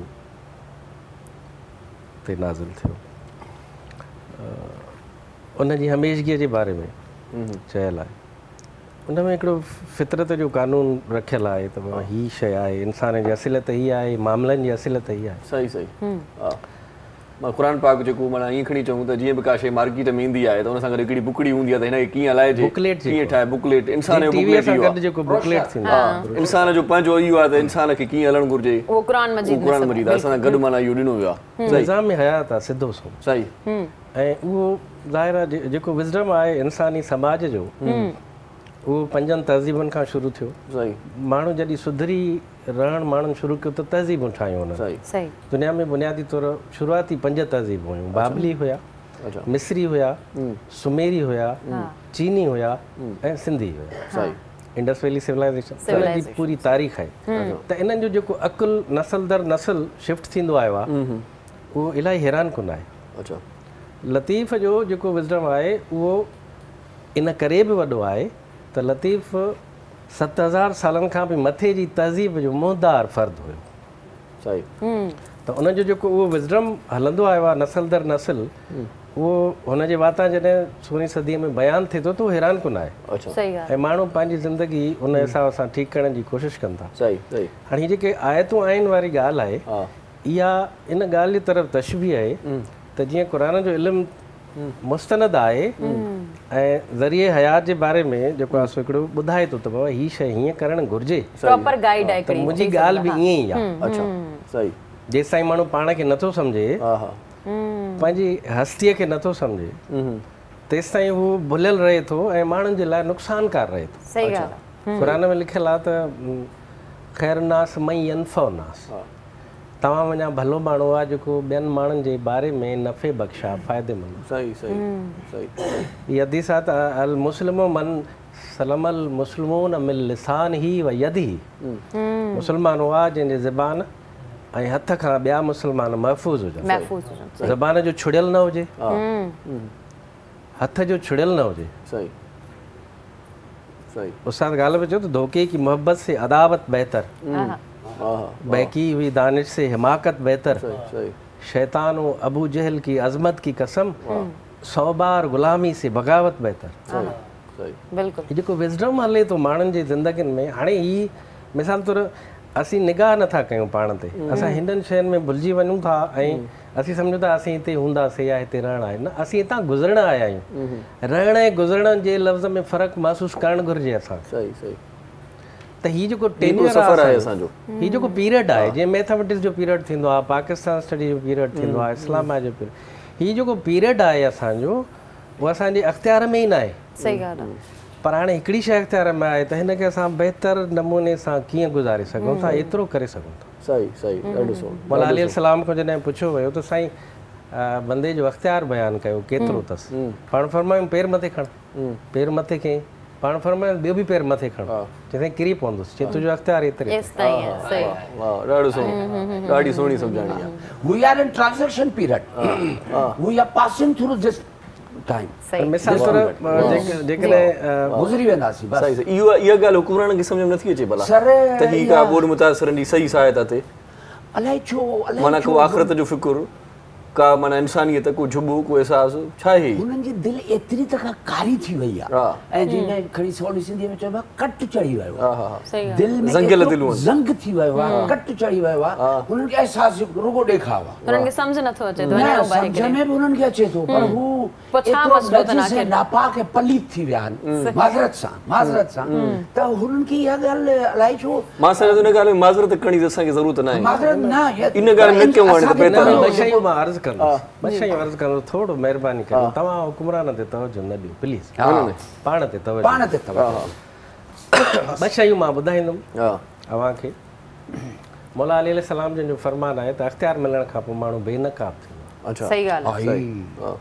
ते नाज़िल थियो। उन जी हमेशगीअ जे बारे में चयल आहे। उन में हिकिड़ो फितरत जो कानून रखियलु आहे त ही शइ आहे, इंसान जी असलियत हीअ आहे, मामलनि जी असलियत हीअ आहे। सही सही। हा, मां क़ुरान पाक जेको माना ईअं खणी चऊं त जीअं बि का शइ मार्केट में ईंदी आहे त उन सां गॾु हिकिड़ी बुकड़ी हूंदी आहे त हिनखे कीअं हलाइजे, बुकलेट कीअं ठाहे, बुकलेट इंसान जो टीवीअ बुकलेट सां इहो गॾु आहे। जेको बुकलेट थींदो आहे, इंसान जो पंहिंजो इहो आहे त इंसान खे कीअं हलणु घुरिजे, उहो क़ुरान मजीद उहो क़ुरान मजीद आहे, असां सां गॾु माना इहो ॾिनो वियो आहे। सही निज़ाम में हयात आहे, सिधो सो सही। ऐं उहो ज़ाहिर आहे जेको विज़डम आहे इंसानी समाज जो, उहो पंजनि तहज़ीबनि खां शुरू थियो। सही। माण्हू जॾहिं सुधरी रहणु माण्हुनि शुरू कयो त तहज़ीबूं ठाहियूं हुननि। सही सही। दुनिया में बुनियादी तौर शुरूआती पंज तहज़ीबूं हुयूं। बाबली हुया, मिस्री हुया, सुमेरी हुया, चीनी हुया ऐं सिंधी हुया। सही। इंडस वैली सिविलाइज़ेशन जी पूरी तारीख़ आहे। त इन्हनि जो जेको अक़ुल नस्ल दर नस्ल शिफ्ट थींदो आयो आहे, उहो इलाही हैरान कुन आहे। अच्छा। लतीफ़ जो जेको विज़डम आहे उहो इन करे बि वॾो आहे त लतीफ़ 7000 सालनि खां बि मथे जी तहज़ीब जो मुंहदार फ़र्द हुयो। सही। त उनजो जेको उहो विज़डम हलंदो आयो आहे नस्ल दर नस्ल, उहो हुनजे वातां जॾहिं 16वीं सदीअ में बयानु थिए थो त उहो हैरान कुन आहे। अच्छा। सही ॻाल्हि। ऐं माण्हू पंहिंजी ज़िंदगी उन हिसाब सां ठीकु करण जी कोशिशि कनि था। सही सही। हाणे हीअ जेके आयतूं आहिनि वारी ॻाल्हि आहे, इहा इन ॻाल्हि जी तरफ़ तशबीह आहे त जीअं क़ुरान जो इल्मु मुस्तनद आहे ऐं ज़रिए हयात जे बारे में जेको आहे सो हिकिड़ो ॿुधाए थो त बाबा हीअ शइ हीअं करणु घुरिजे, प्रॉपर गाइड आहे त मुंहिंजी ॻाल्हि बि ईअं ई आहे। अच्छा सही। जेसि ताईं माण्हू पाण खे नथो सम्झे, पंहिंजी हस्तीअ खे नथो सम्झे, तेसि ताईं हू भुलियल रहे थो ऐं माण्हुनि जे लाइ नुक़सानकार रहे थो। सही ॻाल्हि। क़ुरान में लिखियलु आहे त ख़ैर नास मई अनफ़ो नास, तव्हां वञा भलो माण्हू आहे जेको ॿियनि माण्हुनि जे बारे में नफ़े बख़्श आहे, फ़ाइदेमंद। सही सही सही। इहा हदीस आहे त अल मुस्लिमो मन सलमल मुस्लिमून मिन लिसान ही व यद ही, मुसलमान उहो आहे जंहिंजे ज़बान ऐं हथ खां ॿिया मुसलमान महफ़ूज़ हुजनि। महफ़ूज़ हुजनि। ज़बान जो छुड़ियल न हुजे, हथ जो छुड़ियल न हुजे। सही। उस्ताद ग़ालिब चयो त धोखे की मोहब्बत से अदावत बेहतर, बहकी हुई दानिश से हिमाकत बेहतर, शैतान व अबू जहल की अज़मत की कसम, 100 बार ग़ुलामी से बगावत बेहतर। बिल्कुलु जेको विज़डम हले थो माण्हुनि जी ज़िंदगियुनि में। हाणे हीअ मिसाल तौरु असीं निगाह नथा कयूं पाण ते, असां हिननि शयुनि में भुलिजी वञूं था ऐं असीं सम्झूं था असीं हिते हूंदासीं या हिते रहणु आहे। न, असीं हितां गुज़रण आया आहियूं। रहण ऐं गुज़रण जे लफ़्ज़ में फ़र्क़ु महसूसु करणु घुरिजे असांखे। सही सही। त हीउ जेको टेन्योर सफ़र आहे असांजो, हीउ जेको पीरियड आहे, जीअं मैथमेटिक्स जो पीरियड थींदो आहे, पाकिस्तान स्टडी जो पीरियड थींदो आहे, इस्लामिया जो पीरियड, हीउ जेको पीरियड आहे असांजो उहो असांजे अख़्तियार में ई न आहे। सही ॻाल्हि आहे। पर हाणे हिकिड़ी शइ अख़्तियार में आहे त हिनखे असां बहितर नमूने सां कीअं गुज़ारे सघूं था, एतिरो करे सघूं था। सही सही, ॾाढो सुहिणो। मौला अली सलाम खां जॾहिं पुछियो वियो त साईं बंदे जो अख़्तियार बयानु कयो केतिरो अथसि, पाण फरमायूं पेर मथे खण, पेर मथे खयईं, पाण फरमायो ॿियो बि पेर मथे खण, चई किरी पवंदुसि, चई तुंहिंजो अख़्तियार एतिरे। वाह, ॾाढो सुहिणो, ॾाढी सुहिणी सम्झाणी आहे। We are in transaction period, we are passing through this time. मिसाल तौर जेकॾहिं गुज़री वेंदासीं बसि। सही सही। इहो इहा ॻाल्हि हुकुमराननि खे सम्झ में नथी अचे भला त हीअ का ॿोॾ मुतासिरनि जी सही सहायता ते अलाए छो, अलाए माना को आख़िरत जो फ़िक्र, का माना इंसानियत, को झुबो, को अहसासु, छा आहे? हुननि जी दिलि एतिरी त का कारी थी वई आहे ऐं जीअं खणी सवली सिंधीअ में चइबो आहे कट चढ़ी वियो आहे, दिलि में ज़ंगियल दिलि ज़ंग थी वियो आहे, कट चढ़ी वियो आहे। हुननि खे अहसासु रुगो ॾेखाव आहे, हुननि खे सम्झ नथो अचे, सम्झ में बि हुननि खे अचे थो, पर हू एतिरो नापाक ऐं पलीत थी विया आहिनि माज़रत सां, माज़रत सां। त हुननि खे इहा ॻाल्हि अलाए छो, मां सम्झां थो इन ॻाल्हि में माज़रत करण जी असांखे ज़रूरत न आहे। माज़रत न, इन ॻाल्हि में कयूं हाणे त बहितर आहे। ॿ शयूं मां अर्ज़ु कंदुसि, ॿ शयूं अर्ज़ु कंदुसि, थोरो महिरबानी करियो तव्हां हुकुमरान ते तवजो न ॾियो प्लीज़, पाण ते तवजो, पाण ते तवजो। ॿ शयूं मां ॿुधाईंदुमि अव्हांखे। मौला अली सलाम जन जो फरमान आहे त अख़्तियार मिलण खां पोइ माण्हू बेनकाब थींदो। अच्छा, सही ॻाल्हि आहे।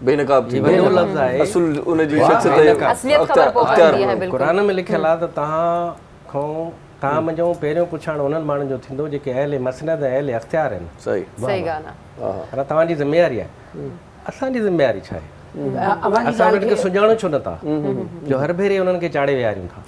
बेनकाब थी वॾो लफ़्ज़ आहे, असुल उन जी शख्सियत असलियत ख़बर पवंदी आहे। बिल्कुल क़ुरान में लिखियल आहे त तव्हां खां तव्हां मंझो पहिरियों पुछाणो उन्हनि माण्हुनि जो थींदो जेके अहले मसनद ऐं अहले अख़्तियार आहिनि। सही सही ॻाल्हि आहे। पर तव्हांजी ज़िम्मेवारी आहे, असांजी ज़िम्मेवारी छा आहे? असां उन्हनि खे सुञाणूं छो नथा जो हर भेरे उन्हनि खे चाढ़े विहारियूं था?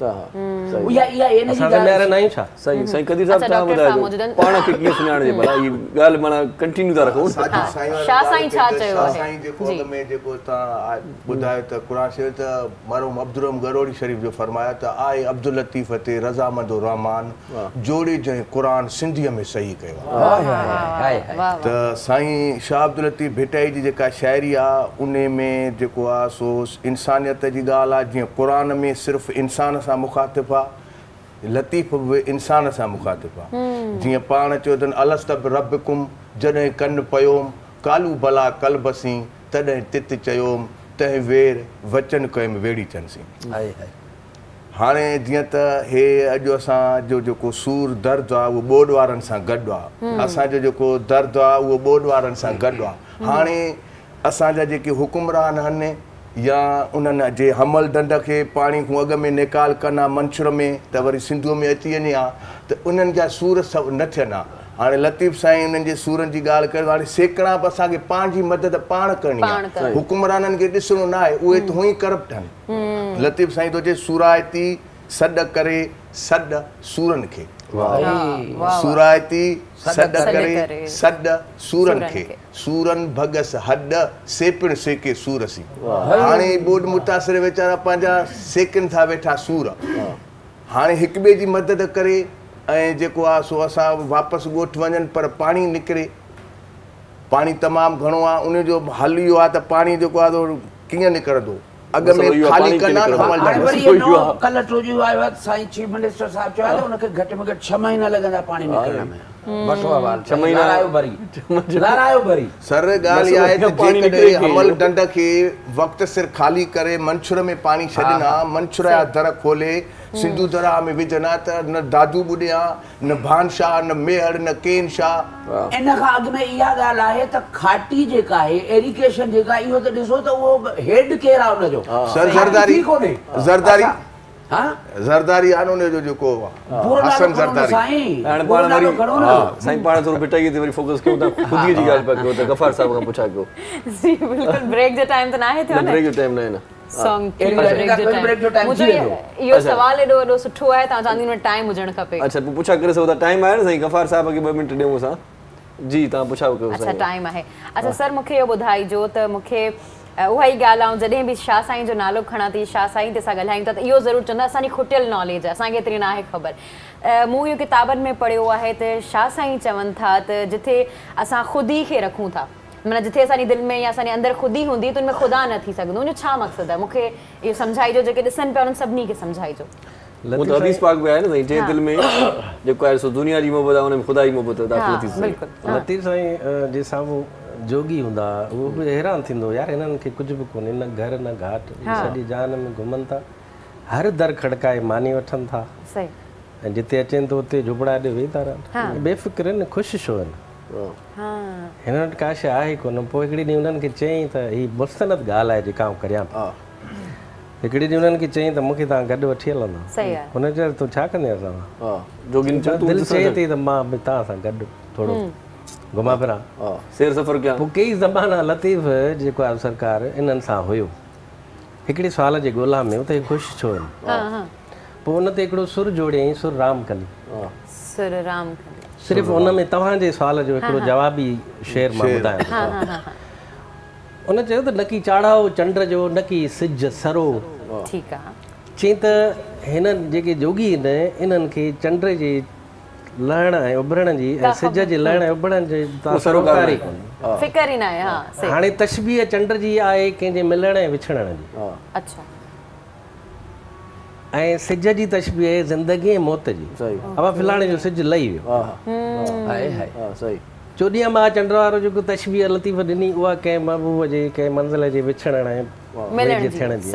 असां ज़िम्मेवार न आहियूं छा? सही सही। कदीर साहिबु तव्हां ॿुधाइजो पाण खे कीअं सुञाणिजे भला, हीअ ॻाल्हि माना कंटिन्यू था रखूं। शाह साईं छा चयो आहे? शाह साईं जेको अॻु में जेको तव्हां ॿुधायो त क़ुरान शरीफ़ त मरहूम अब्दुल गरोड़ी शरीफ़ जो फरमायो त आहे अब्दुल लतीफ़ ते रज़ामंदो रहमान, जोड़े जंहिं क़ुरान सिंधीअ में सही कयो आहे। त साईं शाह अब्दुल लतीफ़ भिटाई जी जेका शाइरी आहे उन में जेको आहे सो इंसानियत जी ॻाल्हि आहे। जीअं क़ुरान में सिर्फ़ु इंसान सां मुखातिब आहे, लतीफ़ बि इंसान सां मुखातिब आहे। जीअं पाण चयो अथनि अलस्त रबकुम, जॾहिं कन पयोम कालू बला कलबसीं, तॾहिं तित चयोम तंहिं वेर वचन कयमि वेड़ी चनसीं। हाणे जीअं त हे अॼु असांजो जेको सूर दर्द आहे उहो ॿोॾ वारनि सां गॾु आहे, असांजो जेको दर्द आहे उहो ॿोॾ वारनि सां गॾु आहे। हाणे असांजा जेके हुकुमरान आहिनि या उन्हनि जे हमल ढंड खे पाणी खां अॻु में निकाल कनि हा मंछुर में त वरी सिंधूअ में अची वञे हा त उन्हनि जा सूर सभु न थियनि हा। हाणे लतीफ़ साईं उन्हनि जे सूरनि जी ॻाल्हि करे, हाणे सेकड़ा बि असांखे पंहिंजी मदद पाण करणी आहे, हुकुमराननि खे ॾिसणो न आहे, उहे त हूअं ई करप्ट आहिनि। लतीफ़ साईं थो चए सूराइती सॾ करे सॾ सूरनि खे, सूराइती सॾ करे सॾ सूरनि खे, सूरनि भॻस हॾ से पिणु सेके सूर सीं। हाणे ॿोॾ मुतासिर वीचारा पंहिंजा सेकनि था वेठा सूर। हाणे हिक ॿिए जी मदद करे ऐं जेको आहे सो असां वापसि ॻोठ वञनि, पर पाणी निकिरे, पाणी तमामु घणो आहे, उनजो हल इहो आहे त पाणी जेको आहे सो कीअं निकिरंदो? अॻु में खाली कंदा आहिनि। कल्ह टोजो आयो आहे साईं चीफ मिनिस्टर साहिबु चयो आहे त हुनखे घटि में घटि 6 महीना लॻंदा पाणी निकिरण में। वठो हवाल, 6 महीना लारायो भरी, लारायो भरी। सर ॻाल्हि इहा आहे त जेकॾहिं हमल ढंड खे वक़्तु सिर खाली करे मंछुर में पाणी छॾनि हा, मंछुर जा दर खोले सिंधू दरिया में विझनि हा त न दादू ॿुॾे हा, न भानशाह, न मेहड़, न केन शाह। इन खां अॻु में इहा ॻाल्हि आहे त खाटी जेका आहे, एरीगेशन जेका, इहो त ॾिसो त उहो हेड केरु आहे हुनजो? सर ज़रदारी कोन्हे, ज़रदारी, हा ज़रदारी आहे न उनजो जेको हसन ज़रदारी। हाणे पाण वरी साईं पाण थोरो भिटाई ते वरी फोकस कयूं था, ख़ुदीअ जी ॻाल्हि पिया कयो त गफ़ार साहिब खां पुछा कयो। जी बिल्कुलु, ब्रेक जो टाइम त नाहे थियो न? ब्रेक जो टाइम न आहे न। सॉन्ग ब्रेक जो टाइम इहो सवाल एॾो वॾो सुठो आहे, तव्हां चाहंदी हुन टाइम हुजणु खपे। अच्छा, पोइ पुछा करे सघो था, टाइम आहे न साईं? गफ़ार साहिब खे 2 मिंट ॾियूं असां। जी, तव्हां पुछा कयो। अच्छा, टाइम आहे। अच्छा सर, मूंखे इहो ॿुधाइजो त मूंखे उहा ई ॻाल्हि, आउं जॾहिं बि शाह साईं जो नालो खणां थी, शाह साईं ते असां ॻाल्हायूं था, त इहो ज़रूरु चवंदा असांजी खुटियल नॉलेज आहे, असांखे एतिरी न आहे ख़बर। मूं इहो किताबनि में पढ़ियो आहे त शाह साईं चवनि था त जिथे असां ख़ुदी खे रखूं था, माना जिथे असांजी दिलि में या असांजे अंदरि ख़ुदी हूंदी त उन में ख़ुदा न थी सघंदो। उनजो छा मक़सदु आहे? मूंखे इहो सम्झाइजो, जेके ॾिसनि पिया उन्हनि सभिनी खे सम्झाइजो। उहो त हदीस पाक में आहे न साईं, जंहिं दिलि में जेको आहे सो दुनिया जी मोहबत आहे, उन में ख़ुदा जी मोहबत दाख़िल थी सघे। लतीफ़ साईं जे साम्हूं जोगी हूंदा, उहो बि हैरान थींदो, यार हिननि खे कुझु बि कोन्हे, न घर न घाट, सॼी जान में घुमनि था, हर दर खड़काए मानी वठनि था, ऐं जिते अचनि त उते झुपड़ा ॾे वेही था रहनि, बेफ़िक्र आहिनि, ख़ुशि छो आहिनि, हिननि वटि का शइ आहे कोन। पोइ हिकिड़ी ॾींहुं हुननि खे चयईं त हीअ मुस्तनद ॻाल्हि आहे जेका आउं करियां पियो। हिकिड़ी ॾींहुं हुननि खे चयईं त मूंखे तव्हां गॾु वठी हलंदा। हुन चयो तूं छा कंदे असां? दिलि चए थी त मां बि तव्हां सां गॾु थोरो घुमां फिरां, सैर सफ़र कयां। पोइ केई ज़माना लतीफ़ जेको आहे सरकार इन्हनि सां हुयो, हिकिड़े सुवाल जे ॻोल्हा में उते ख़ुशि छो आहिनि। पोइ उन ते हिकिड़ो सुर जोड़ियईं, सुर रामकली। सुर रामकली सिर्फ़ु उन में तव्हांजे सुवाल जो हिकिड़ो जवाबी शेर मां ॿुधायां। उन चयो त न की चाढ़ाओ चंड जो, न की सिज सरो। ठीकु आहे। चई त हिननि जेके जोगी आहिनि इन्हनि खे चंड जे लहण ऐं उभरण जी ऐं सिज जे लहण ऐं उभरण जे सरोकार ई कोन्हे, फ़िक्र ई न आहे। हा, हाणे तशबीह चंड जी आहे कंहिंजे मिलण ऐं विछड़ण जी। अच्छा। ऐं सिज जी तशबीह आहे ज़िंदगी ऐं मौत जी। अबा फलाणे जो सिज लही वियो। सही। 14 माह चंड वारो जेको तशबीह लतीफ़ ॾिनी उहा कंहिं महबूब जे कंहिं मंज़िल जे विछड़ण ऐं मिलण थियण जी।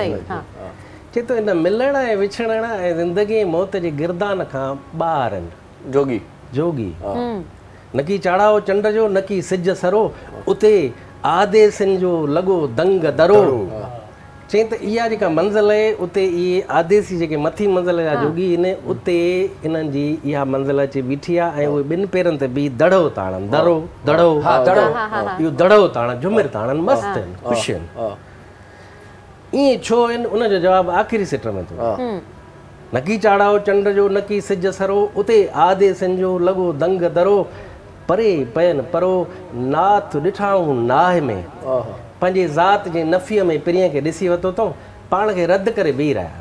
चए थो इन मिलण ऐं विछड़ण ऐं ज़िंदगी ऐं मौत जे गिरदान खां ॿाहिरि आहिनि जोगी। जोगी न की चाढ़ाओ चंड जो, न की सिज सरो, उते आदेसिन जो लॻो दंग दरो। चई त इहा जेका मंज़िल आहे उते इहे आदेसी जेके मथी मंज़िल जा जोगी आहिनि उते इन्हनि जी इहा मंज़िल अची बीठी आहे ऐं उहे ॿिनि पेरनि ते बीह दड़ो था हणनि, दड़ो दड़ो इहो दड़ो था हणनि, झुमिर था हणनि, मस्त आहिनि, ख़ुशि आहिनि। ईअं छो आहिनि? उनजो जवाबु आख़िरी सिट में थो। न की चाढ़ाओ चंड जो, न की सिज सरो, उते आदेसिन जो लॻो दंग दरो, परे पयनि परो, नाथ ॾिठाऊं नाह में। पंहिंजी ज़ात जे नफ़ीअ में परींअ खे ॾिसी वरितो अथऊं, पाण खे रद्द करे बीह रहिया।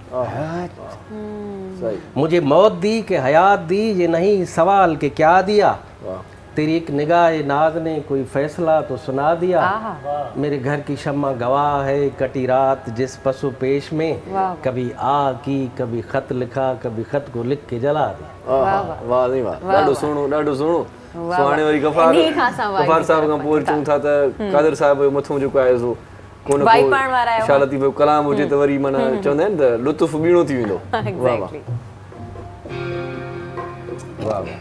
मुझे मौत दी के हयात दी, ये नहीं सवाल के क्या दिया, तेरी एक निगाह नाज ने कोई फैसला तो सुना दिया, मेरे घर की शम्मा गवाह है कटी रात जिस पसु पेश में, कभी आ की कभी खत लिखा, कभी खत को लिख के जला दिया। वाह वाह, ॾाढो सुहिणो, ॾाढो सुहिणो। सो हाणे वरी गफ़ार साहिब खां पोइ चऊं था त कादिर साहिब जो मथो जेको आहे सो कोन को शाह लतीफ़ जो कलाम हुजे त वरी माना चवंदा आहिनि त लुत्फ़ ॿीणो थी वेंदो। वाह वाह वाह वाह।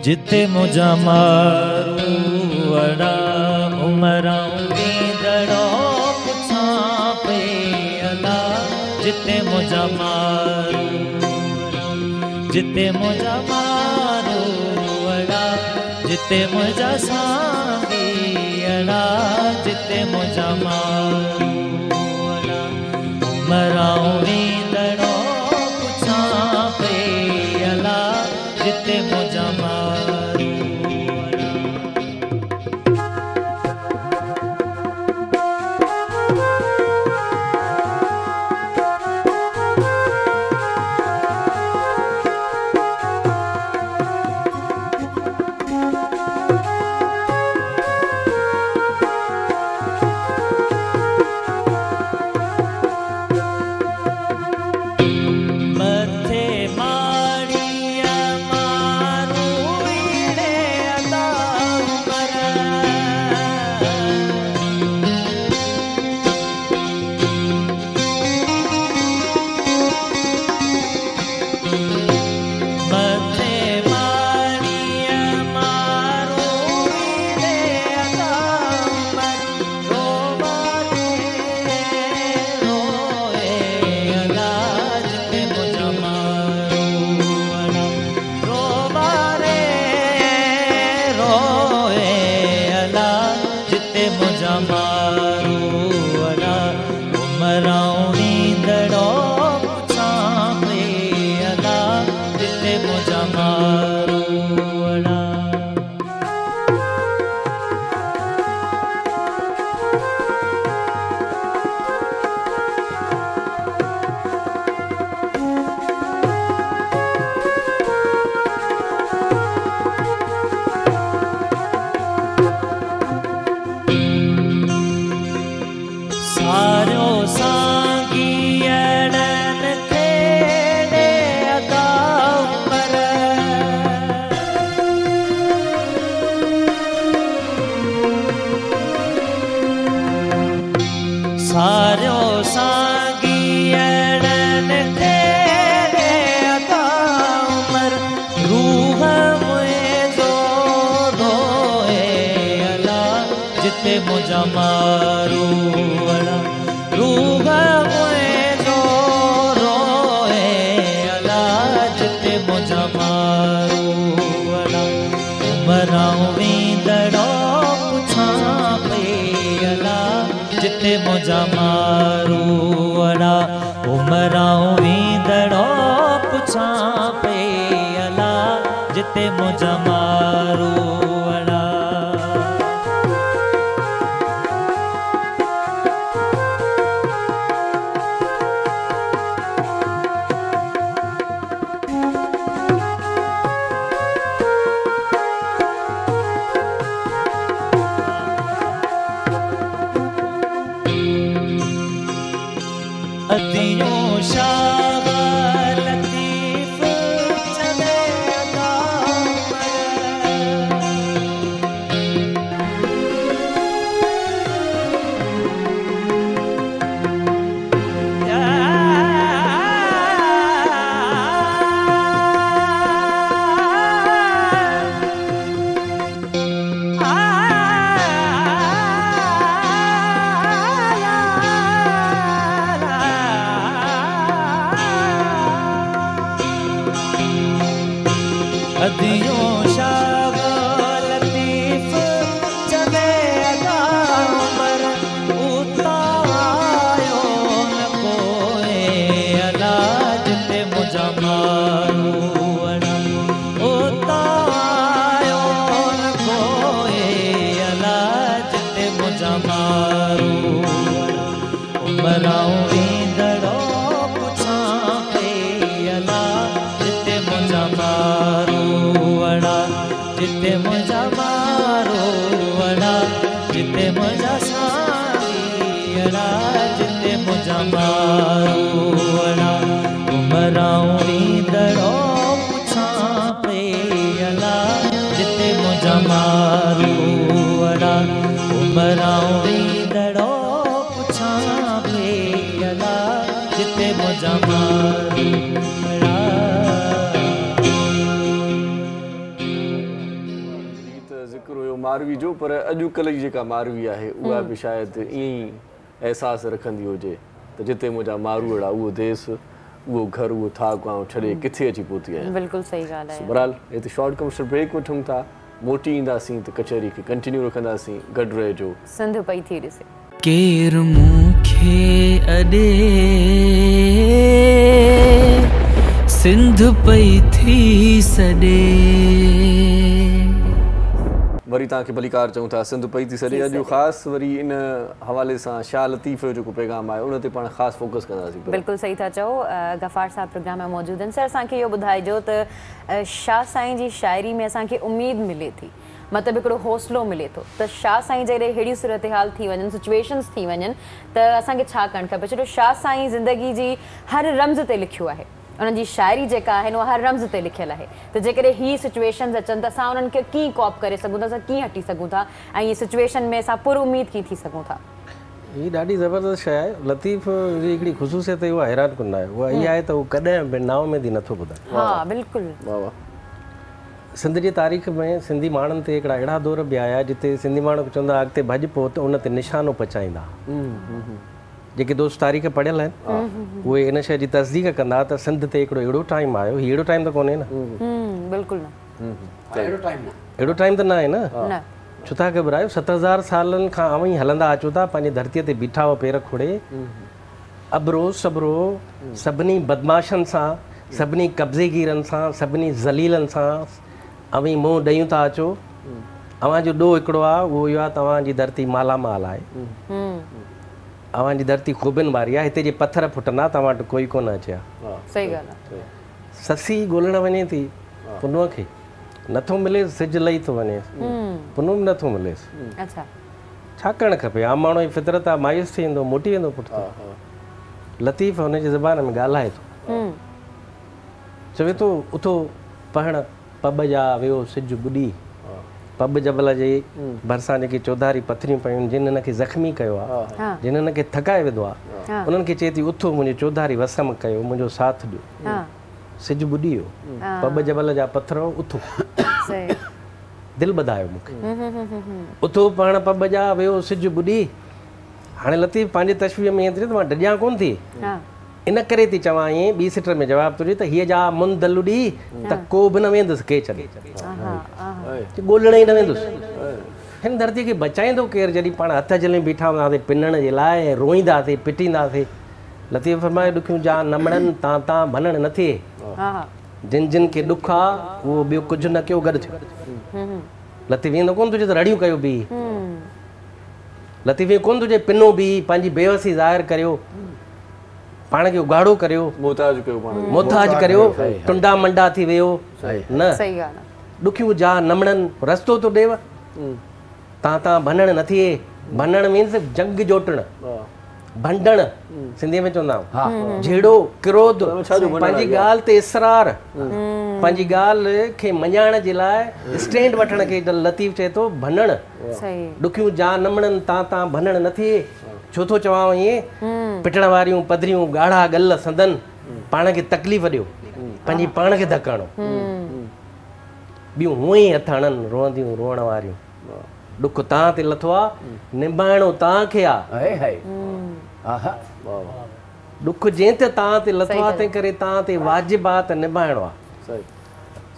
जिते मुंहिंजा मारूअड़ा उमराऊं वेंदड़ो पुछां पई अला जिते मुंहिंजा मारूअड़ा जिते मुंहिंजा मारूअड़ा जिते मुंहिंजा सांगीअड़ा जिते मुंहिंजा मारूअड़ा उमराऊं वेंदड़ो पुछां पई अला जिते मुंहिंजा मारूअड़ा। मथे माड़ीअ मारूड़े अदा उमर मथे माड़ीअ मारूड़े अदा उमर रोवारे रोए अला जिते मुंहिंजा मारूअड़ा रोवारे रोए अला जिते मुंहिंजा मारूअड़ा उमराऊं वेंदड़ो पुछां पई अला जिते मुंहिंजा मारूअड़ा। सारो सांगीअड़नि खे ॾे अदा उमर सारो सांगीअड़नि खे ॾे अदा उमर रूह मुंहिंजो रोए अला जिते मुंहिंजा मारूअड़ा रूह मुंहिंजो रोए अला जिते मुंहिंजा मारूअड़ा उमराऊं वेंदड़ो पुछां पई अला जिते मुंहिंजा मारूअड़ा उमराऊं वेंदड़ो पुछां पई अला जिते मुंहिंजा मारूअड़ा। अदियों शाह लतीफ़ चवे अदा उमर अदियों शाह लतीफ़ चवे अदा उमर उतां आयो न कोए अला जिते मुंहिंजा मारूअड़ा उतां आयो न कोए अला जिते मुंहिंजा मारूअड़ा उमराऊं वेंदड़ो पुछां पई अला जिते मुंहिंजा मारूअड़ा जिते मुंहिंजा मारूअड़ा जिते मुंहिंजा सांगीअड़ा जिते मुंहिंजा मारूअड़ा उमराऊं वेंदड़ो पुछां पई अला जिते मुंहिंजा मारूअड़ा उमराऊं वेंदड़ो पुछां पई अला जिते मुंहिंजा मारूअड़ा। ذڪر هيو ماروي جو پر اڄڪلهه جي جيڪا ماروي آهي اها به شايد ائين ئي احساس رکندي هجي ته جتي منهنجا ماروئڙا اهو ديس اهو گهر اهو ٿاڪ آئون ڇڏي ڪٿي اچي پهتي آهيان. بلڪل صحيح ڳالهه آهي. سو بهرحال هتي شارٽ ڪمرشل بريڪ وٺون ٿا موٽي اينداسين ته ڪچهري کي ڪنٽينيو رکنداسين گڏ رهجو. سنڌ پئي ٿي ڏسي. ڪير مون کي اڏي سنڌ پئي ٿي سڏي. وري توهان کي ڀليڪار چئون ٿا سنڌ پئي ٿي سڏي اڄ خاص وري ان حوالي سان شاهه لطيف جو جيڪو پيغام آهي ان تي پاڻ خاص فوڪس ڪنداسين. بلڪل صحيح ٿا چئو غفار صاحب پروگرام ۾ موجود آهن سر اسان کي اهو ٻڌائجو ته شاهه سائين جي شاعري ۾ اسان کي اميد ملي ٿي مطلب هڪڙو حوصلو ملي ٿو ته شاهه سائين جڏهن ههڙيون صورتحال ٿي وڃن سچويشنز ٿي وڃن ته اسان کي ڇا ڪرڻ کپي ڇو جو شاهه سائين زندگي جي هر رمز تي لکيو آهي انهن جي شاعري جيڪا آهي اها هر رمز تي لکيل آهي ته جيڪڏهن هي سچويشنز اچن ته اسان انهن کي ڪيئن ڪوپ ڪري سگهون ٿا اسان ڪيئن هٽي سگهون ٿا ۽ هي سچويشن ۾ اسان پر اميد ڪيئن ٿي سگهون ٿا. هي ڏاڍي زبردست شيء آهي. لطيف جي هڪڙي خصوصيت اها حيران ڪن آهي اها اها آهي ته هو ڪڏهن به نااميدي نٿو ٻڌائي. ها بلڪل. واه واه. سنڌ جي تاريخ ۾ سنڌي ماڻهن تي هڪڙا اهڙا دور به آيا جتي سنڌي ماڻهو کي چوندا اڳتي ڀڄ پوء ته ان تي نشانو پچائيندا. جيڪي دوست تاريخ پڙهيل آهن اهي ان شيء جي تصديق ڪندا ته سنڌ تي هڪڙو اهڙو ٽائيم آيو هي اهڙو ٽائيم ته ڪونهي نه. بلڪل نه. اهڙو ٽائيم ته نه آهي نه. ڇو ٿا گهٻرايو؟ 7000 سالن کان اوهين هلندا اچو ٿا، پنهنجي ڌرتيء تي بيٺا هئو پير کوڙي، ابرو سبرو سڀني بدمعاشن سان، سڀني قبضيگيرن سان، سڀني ذليلن سان اوهين منهن ڏيون ٿا اچو. اوهان جو ڏوهه هڪڙو آهي، اهو اهو آهي ته اوهان جي ڌرتي مالا مال آهي. اوهان جي ڌرتي خوبين واري آهي، هتي جي پٿر ڦٽندا ته اوهان وٽ ڪوئي ڪونه اچي ها. سسي ڳولڻ وڃي ٿي پنهونء کي. نٿو مليس، سج لهي ٿو وڃيس، پنهون به نٿو مليس. ڇا ڪرڻ کپي؟ عام ماڻهوء جي فطرت آ، مايوس ٿي ويندو، موٽي ويندو پٺتي. لطيف هن جي زبان ۾ ڳالهائي ٿو. چوي ٿو، اٿو پهڻ پٻ جا، ويو سج ٻڏي. پٻ جبل جي ڀرسان جيڪي چوڌاري پٿريون پيون آهن، جن هن کي زخمي ڪيو آ، جن هن کي ٿڪائي وڌو آ، انهن کي چئي ٿي، اٿو منهنجي چوڌاري وسم ڪيو، منهنجو ساٿ ڏيو. سج ٻڏي ويو، پٻ جبل جا پٿرؤ اٿو. دل ٻڌايو مون کي. اٿو پهڻ پٻ جا، ويو سج ٻڏي. هاڻي لطيف پنهنجي تشبيهه ۾ ائين ٿو چئي ته مان ڊڄان ڪونه ٿي. ان ڪري ٿي چوان ائين، ٻي سٽ ۾ جواب ٿو ڏئي ته هيء جا مند لڏي ته ڪو به نه ويندس ڪيچ ڏي. ڳولڻ ئي نه ويندس. هن ڌرتيء کي بچائيندو ڪير جڏهن پاڻ هٿ جهلي بيٺا هونداسين پنڻ جي لاء ۽ روئينداسين پٽينداسين. لطيف فرمايو ڏکيون جا نه مڙن تان تان ڀنڻ نه ٿئي. جن جن کي ڏک آ اهو ٻيو ڪجهه نه ڪيو گڏ ٿيو. لطيف ائين ته ڪونه ٿو چئي ته رڙيون ڪيو بيهي. لطيف ائين ڪونه ٿو چئي پنو بيهي پنهنجي بيوسي ظاهر ڪريو پاڻ کي اگهاڙو ڪريو محتاج ڪيو پاڻ کي محتاج ڪريو ٽنڊا منڊا ٿي ويو نه ڏکيون جا نه مڙن رستو ٿو ڏيو تان تان ڀنڻ نه ٿئي ڀنڻ مينس جنگ جوٽڻ. ڀنڊڻ، سنڌيء ۾ چوندا آهيون، جهيڙو، ڪروڌ، پنهنجي ڳالهه تي اصرار، پنهنجي ڳالهه کي مڃائڻ جي لاء اسٽينڊ وٺڻ کي لطيف چئي ٿو ڀنڻ، ڏکيون جا نه مڙن تان تان ڀنڻ نه ٿئي، ڇو ٿو چوانء ائين، پٽڻ واريون پڌريون ڳاڙها ڳل سندن، پاڻ کي تڪليف ڏيو، پنهنجي پاڻ کي ڌڪ هڻو، ٻيون هونئن ئي هٿ هڻن روئنديون روئڻ واريون. ڏک تان تي لٿو آ، نڀائڻو تان کي آ. ڏک جنهن تي تان تي لٿو آ، تنهن ڪري تان تي واجب آ ته نڀائڻو آ.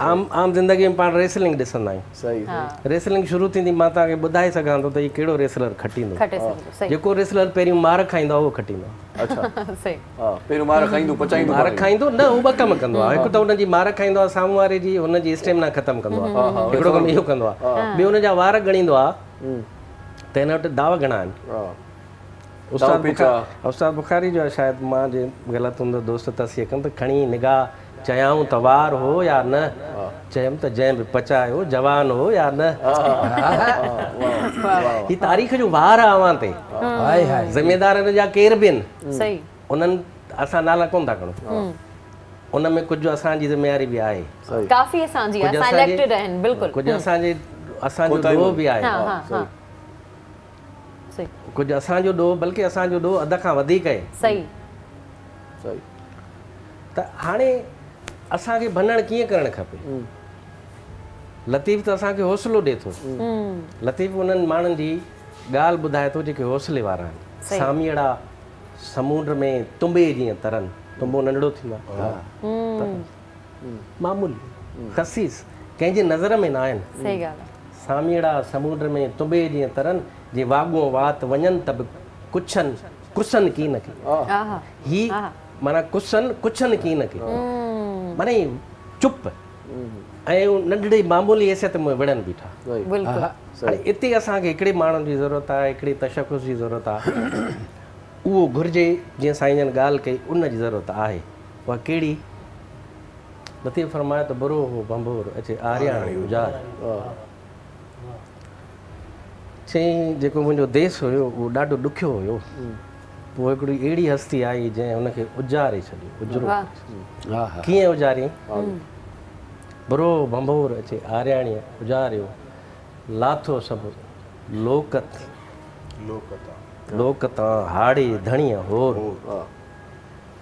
عام عام زندگي ۾ پاڻ ريسلنگ ڏسندا آهيون. ريسلنگ شروع ٿيندي مان توهان کي ٻڌائي سگهان ٿو ته هي ڪهڙو ريسلر کٽيندو. جيڪو ريسلر پهريون مار کائيندو آ اهو کٽيندو آ. پهريون مار کائيندو پچائيندو مار کائيندو نه هو ٻه ڪم ڪندو آهي هڪ ته هن جي مار کائيندو آهي سامهون واري جي هن جي اسٽيمنا ختم ڪندو آهي هڪڙو ڪم اهو ڪندو آهي ٻيو هن جا وار ڳڻيندو آهي ته هن وٽ داو گهڻا آهن استاد استاد بخاري جو آهي شايد مان جي غلط هوندو دوست تصحيح ڪن ته کڻي نگاهه چيائون ته وار هو يا نه چيم ته جنهن به پچايو جوان هو يا نه هي تاريخ جو وار آهي اوهان تي ذميدار هن جا ڪير به آهن انهن اسان نالا ڪونه ٿا کڻون ان ۾ ڪجهه اسان جي ذميواري به آهي. ڪافي اسان جي اسان اليڪٽيڊ آهن بلڪل. ڪجهه اسان جي اسان جو ڏوهه به آهي. ڪجهه اسان جو ڏوهه بلڪه اسان جو ڏوهه اڌ کان وڌيڪ آهي. صحيح. ته هاڻي اسان کي ڀنڻ ڪيئن ڪرڻ کپي؟ लतीफ़ त असांखे हौसलो ॾिए थो। लतीफ़ उन्हनि माण्हुनि जी ॻाल्हि ॿुधाए थो जेके हौसले वारा आहिनि। सामीअड़ा समुंड में तुम्बे जीअं तरनि, तुम्बो नंढड़ो थींदो आहे, मामूली ख़सीस कंहिंजे नज़र में न आहिनि। सामीअड़ा समुंड में तुम्बे जीअं तरनि, जे वाॻो वात वञनि त बि कुछनि कुसनि की न की। ही माना कुसनि कुछनि की न की, माना चुप ऐं नंढड़ी मामूली हैसियत में विड़नि बीठा। हाणे हिते असांखे हिकिड़े माण्हू जी ज़रूरत आहे, हिकिड़े तशख़ुस जी ज़रूरत आहे, उहो घुरिजे। जीअं साईं जन ॻाल्हि कई, उन जी ज़रूरत आहे। उहा कहिड़ी? लतीफ़ फरमायो त बुरो हो बंबोर अचे आरियाणी उजार। चई जेको मुंहिंजो देस हुयो उहो ॾाढो ॾुखियो हुयो, पोइ हिकिड़ी अहिड़ी हस्ती आई जंहिं हुनखे उजारे छॾियो। उजरो कीअं उजारियईं? बुरो बंबोर अचे आरियाणी उजारियो, लाथो सभु लोकत लोक तां हाड़े धणीअ होर।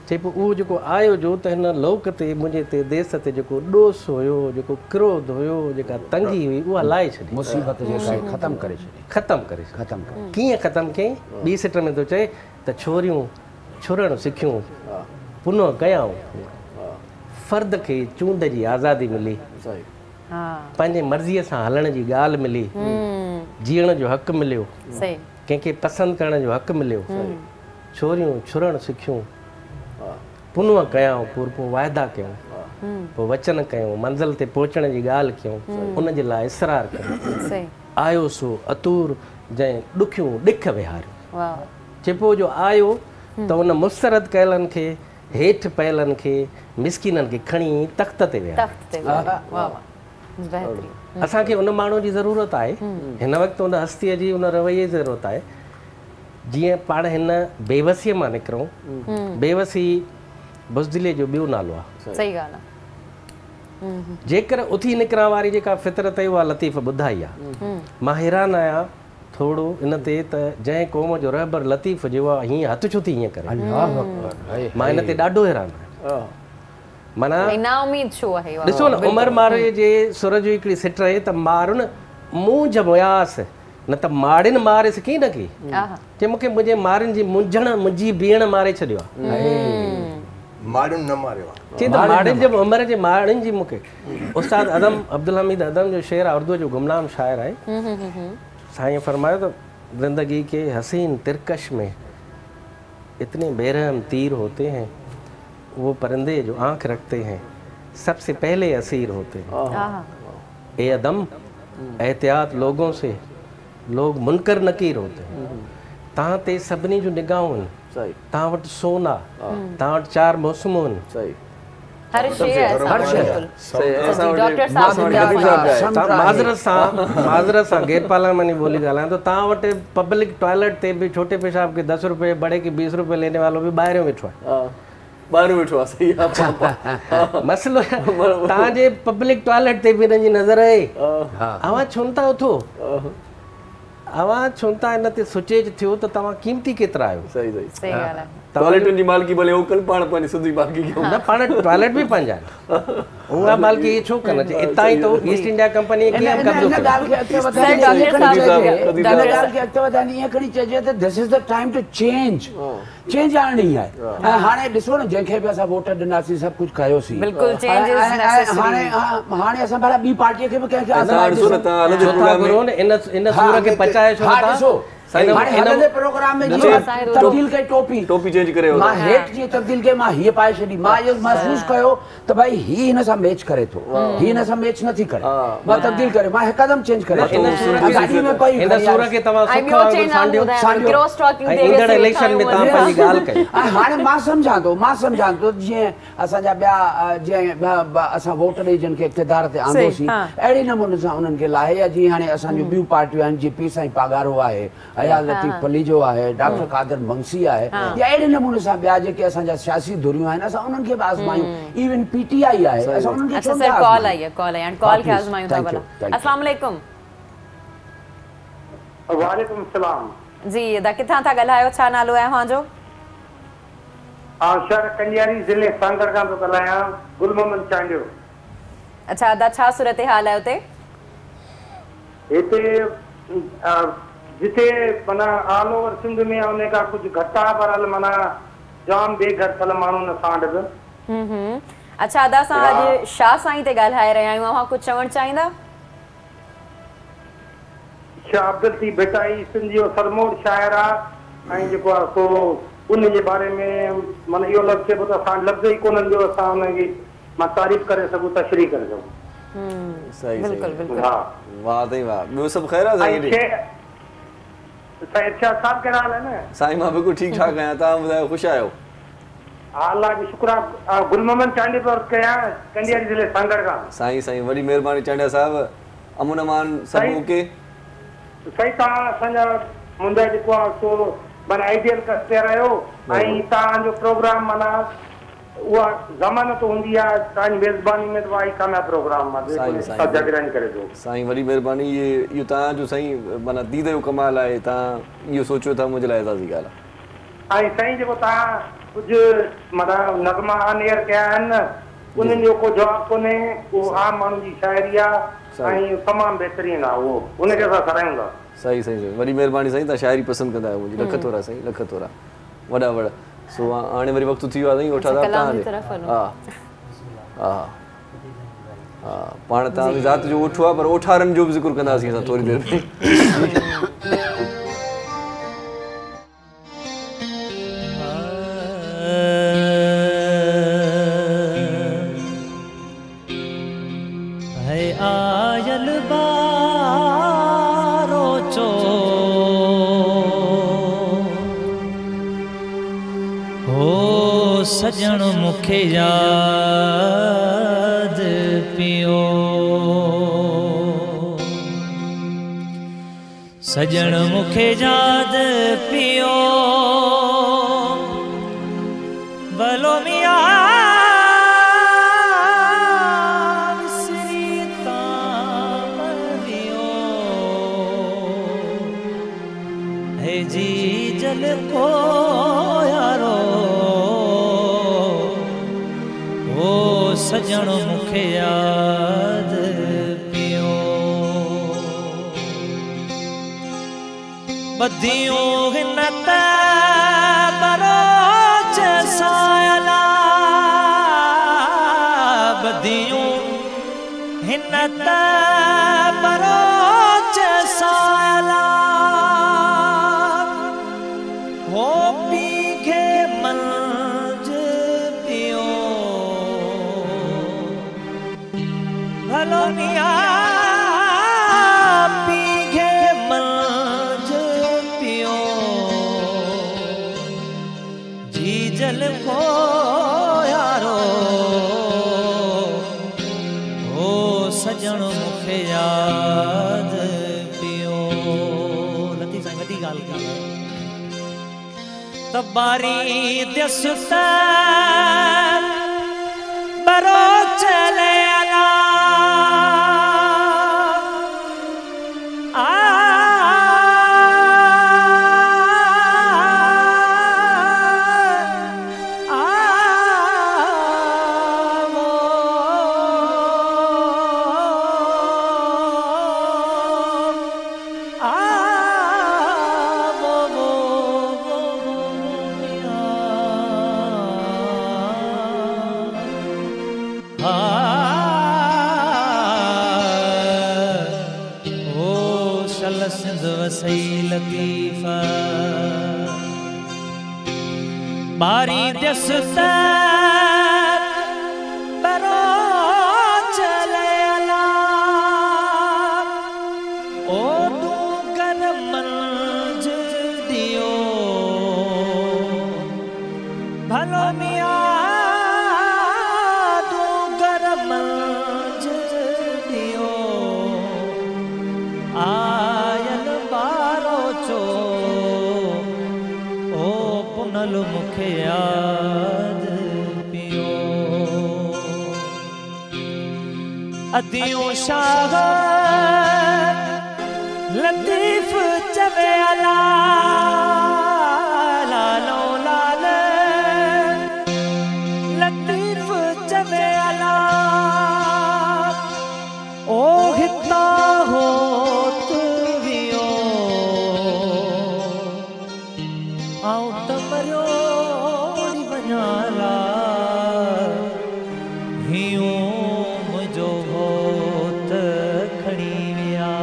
चई पोइ उहो जेको आयो जो त हिन लोक ते मुंहिंजे ते देस ते जेको ॾोस हुयो, जेको क्रोध हुयो, जेका तंगी हुई, उहा लाहे छॾी, मुसीबत जेका ख़तमु करे छॾी। ख़तमु करे ख़तमु करे कीअं ख़तमु कयईं? ॿी सिट में थो चए त छोरियूं छुरण सिखियूं, पुनो कयाऊं, फ़र्द खे चूंड जी आज़ादी मिली, पंहिंजे मर्ज़ीअ सां हलण जी ॻाल्हि मिली, जीअण जो हक़ मिलियो, कंहिंखे पसंदि करण जो हक़ मिलियो। छोरियूं छुरण सिखियूं, पुनो कयाऊं, पोइ वाइदा कयूं, पोइ वचन कयूं, मंज़िल ते पहुचण जी ॻाल्हि कयूं, उन जे लाइ इसरार कयूं। आयो सो अतूर जंहिं ॾुखियूं ॾिख विहारियो। चए पोइ जो आयो त उन मुस्तरद कयलनि खे, हेठि पयलनि खे, मिसकीननि खे खणी तख़्त ते विहारियो। असांखे उन माण्हू जी ज़रूरत आहे हिन वक़्तु, उन हस्तीअ जी, उन रवैये जी ज़रूरत आहे, जीअं पाण हिन बेवसीअ मां निकिरूं। बेवसी बुज़दिलीअ जो ॿियो नालो आहे। सही ॻाल्हि आहे। जेकर उथी निकिरण वारी जेका फितरत आहे उहा लतीफ़ ॿुधाई आहे। मां हैरान आहियां थोरो इन ते त जंहिं क़ौम जो रहबर लतीफ़ जो आहे, हीअं हथु छो थी हीअं करे? मां हिन ते ॾाढो हैरान आहियां। माना नाउमीद छो आहे? ॾिसो न, उमर मारे जे सुर जो हिकिड़ी सिट आहे त मारुनि मूंझ मुयास, न त माड़िनि मारिस की न की। चए मूंखे मुंहिंजे मारिनि जी मुंझण, मुंहिंजी बीहण मारे छॾियो आहे, माड़ियुनि न मारियो आहे। चए त माड़ियुनि जे उमर जे माड़ियुनि जी मूंखे उस्ताद अदम अब्दुल हमीद अदम जो शेर आहे, उर्दूअ जो गुमनाम शाइर आहे। साईं फरमायो त ज़िंदगी के हसीन तिरकश में इतने बेरहम तीर होते हैं, वो परिंदे जो आंख रखते हैं सबसे पहले असीर होते हैं। ए अदम एहतियात लोगों से, लोग मुनकर नकीर होते हैं। तव्हां ते सभिनी जूं निगाहूं आहिनि, तव्हां वटि सोन आहे, तव्हां वटि चारि मौसमूं आहिनि, माज़रत सां गैर पार्लियामानी ॿोली ॻाल्हायां थो। तव्हां वटि पब्लिक टॉयलेट ते बि छोटे पेशाब खे 10 रुपए, बड़े खे 20 रुपए लेने वारो बि ॿाहिरियों वेठो आहे। ॿाहिरियों वेठो आहे। सही आहे मसइलो। तव्हांजे पब्लिक टॉयलेट ते बि हिननि जी नज़र आहे। अवां छो नथा उथो? अवां छो नथा हिन ते सुचेत थियो त तव्हां क़ीमती केतिरा आहियो? सही सही सही ॻाल्हि आहे। टॉयलेटुनि जी मालिकी भले उहो कनि, पाण पंहिंजी सिधी मालिकी कयूं न, पाण टॉयलेट बि पंहिंजा आहिनि, उहा मालिकी इहे छो कनि? हितां ई त ईस्ट इंडिया कंपनी कीअं कब्ज़ो कयो। हिन ॻाल्हि खे अॻिते वधाईंदी ईअं खणी चइजे त this is the time to change, change आणणी आहे। ऐं हाणे ॾिसो न, जंहिंखे बि असां वोट ॾिनासीं, सभु कुझु कयोसीं, बिल्कुलु चेंज is necessary. हाणे हाणे असां भला ॿी पार्टीअ खे बि कंहिंखे आज़माए ॾिसो न, तव्हां हलंदे प्रोग्राम में इन इन सूर खे पचाए छो नथा? ॾिसो हाणे हलंदे प्रोग्राम में जीअं तब्दील कई, टोपी टोपी चेंज करे मां हेठि जीअं तब्दील कई, मां हीअ पाए छॾी। मां इहो महसूसु कयो त भाई ही हिन सां मैच करे थो, ही हिन सां मैच नथी करे, मां तब्दील करे, मां हिकदमि चेंज करे गाॾी में पई। हिन सूर खे तव्हां सुख वांगुरु सांडियो, क्रॉस टॉकिंग ते ईंदड़ इलेक्शन में तव्हां पंहिंजी ॻाल्हि कई। ऐं हाणे मां सम्झां थो जीअं असांजा ॿिया जीअं असां वोट ॾेई जिन खे इक़्तिदार ते आंदोसीं, अहिड़े नमूने सां उन्हनि खे लाहे। या जीअं हाणे असांजूं ॿियूं पार्टियूं आहिनि, जीअं पीर साईं पागारो आहे, अयाज़ लतीफ़ पलीजो आहे, डॉक्टर कादर मंगसी आहे, या अहिड़े नमूने सां ॿिया जेके असांजा सियासी धुरियूं आहिनि, असां उन्हनि खे बि आज़मायूं। इवन पीटीआई आहे, असां उन्हनि खे। अच्छा सर, कॉल आई है, कॉल आई है, कॉल खे आज़मायूं था भला। अस्सलाम वालेकुम। वालेकुम सलाम। जी अदा, किथां था ॻाल्हायो, छा नालो आहे अव्हांजो? शहर कंजियारी ज़िले सांगड़ खां थो ॻाल्हायां, गुल मोहम्मद चांडियो। अच्छा अदा, छा सूरत हाल आहे उते? हिते जिते माना ऑल ओवर सिंध में उन खां कुझु घटि आहे, पर माना जाम बेघर थियल माण्हू न सां बि। अच्छा अदा, असां अॼु शाह साईं ते ॻाल्हाए रहिया आहियूं, अव्हां कुझु चवणु चाहींदा? शाह अब्दुल लतीफ़ भिटाई सिंध जो सरमोड़ शाइर आहे ऐं जेको आहे सो उन जे बारे में माना इहो लफ़्ज़ चइबो त असां लफ़्ज़ ई कोन्हनि जो असां हुनजी मां तारीफ़ करे सघूं, तशरीह करे सघूं। सही बिल्कुल बिल्कुल। हा वाह साईं वाह। ॿियो सभु ख़ैर आहे साईं? साईं इरशाद साहिबु कहिड़ा हाल आहिनि? साईं मां बिल्कुलु ठीकु ठाक आहियां, तव्हां ॿुधायो ख़ुशि आहियो? अलाह जो शुक्र आहे। गुल मोहम्मद चांडियो थो कयां, कंडियारी ज़िले सांगड़ खां। साईं साईं वॾी महिरबानी चांडिया साहिबु। अमन अमान सभु ओके? साईं तव्हां असांजा मुंहिंजा जेको आहे सो माना आइडियल कस्टमर आहियो ऐं तव्हांजो प्रोग्राम माना उहा ज़मानत हूंदी आहे तव्हांजी मेज़बानी में त उहा कामयाब प्रोग्राम आहे। साईं करे थो। साईं वॾी महिरबानी। इहे इहो तव्हांजो साईं माना दीद जो कमाल आहे, तव्हां इहो सोचियो था मुंहिंजे लाइ एज़ाज़ी ॻाल्हि आहे। ऐं साईं जेको तव्हां कुझु माना नगमा ऑन एयर कया आहिनि उन्हनि जो को जवाबु कोन्हे, उहो आम माण्हू जी शाइरी आहे ऐं तमामु बहितरीनु आहे, उहो उनखे असां सराहियूं था। सही सही सही, वॾी महिरबानी साईं, तव्हां शाइरी पसंदि कंदा आहियो मुंहिंजी। लख थोरा साईं, लख थोरा, वॾा वॾा। सो हाणे वरी वक़्तु थी वियो आहे साईं, ओठा साहिबु तव्हां हा हा हा पाण तव्हांजी ज़ात जो ओठो आहे, पर ओठारनि जो बि ज़िक्र कंदासीं असां थोरी देरि में। सजण मूंखे यादि पियो, सजण मूंखे यादि पियो, भलो मियां विसरी तां वियो, हे जी जल को यारो, सजण मूंखे यादि पियो। बदियूं हिन त बरोच सायला, बदियूं हिन त बरोच सायला, हो पीघे मंझ पियो, भलो मियां पीघे मंझ पियो, जीजल को यारो, हो सजण मूंखे यादि पियो। लतीफ़ साईं वॾी ॻाल्हि कई त बारी दिस त बरोच अला, बारी दिस त बरोच अला, ओ डूंगर मंझ दियो, भलो मियां डूंगर मंझ दियो, आयल बारोचो, ओ पुनल मूंखे यादि पियो। अदियूं शाह लतीफ़ चवे अला, लालो लाल लतीफ़ चवे अला, ओ हितां होत मरियो वञा ला हीअं मुंहिंजो होत खणी विया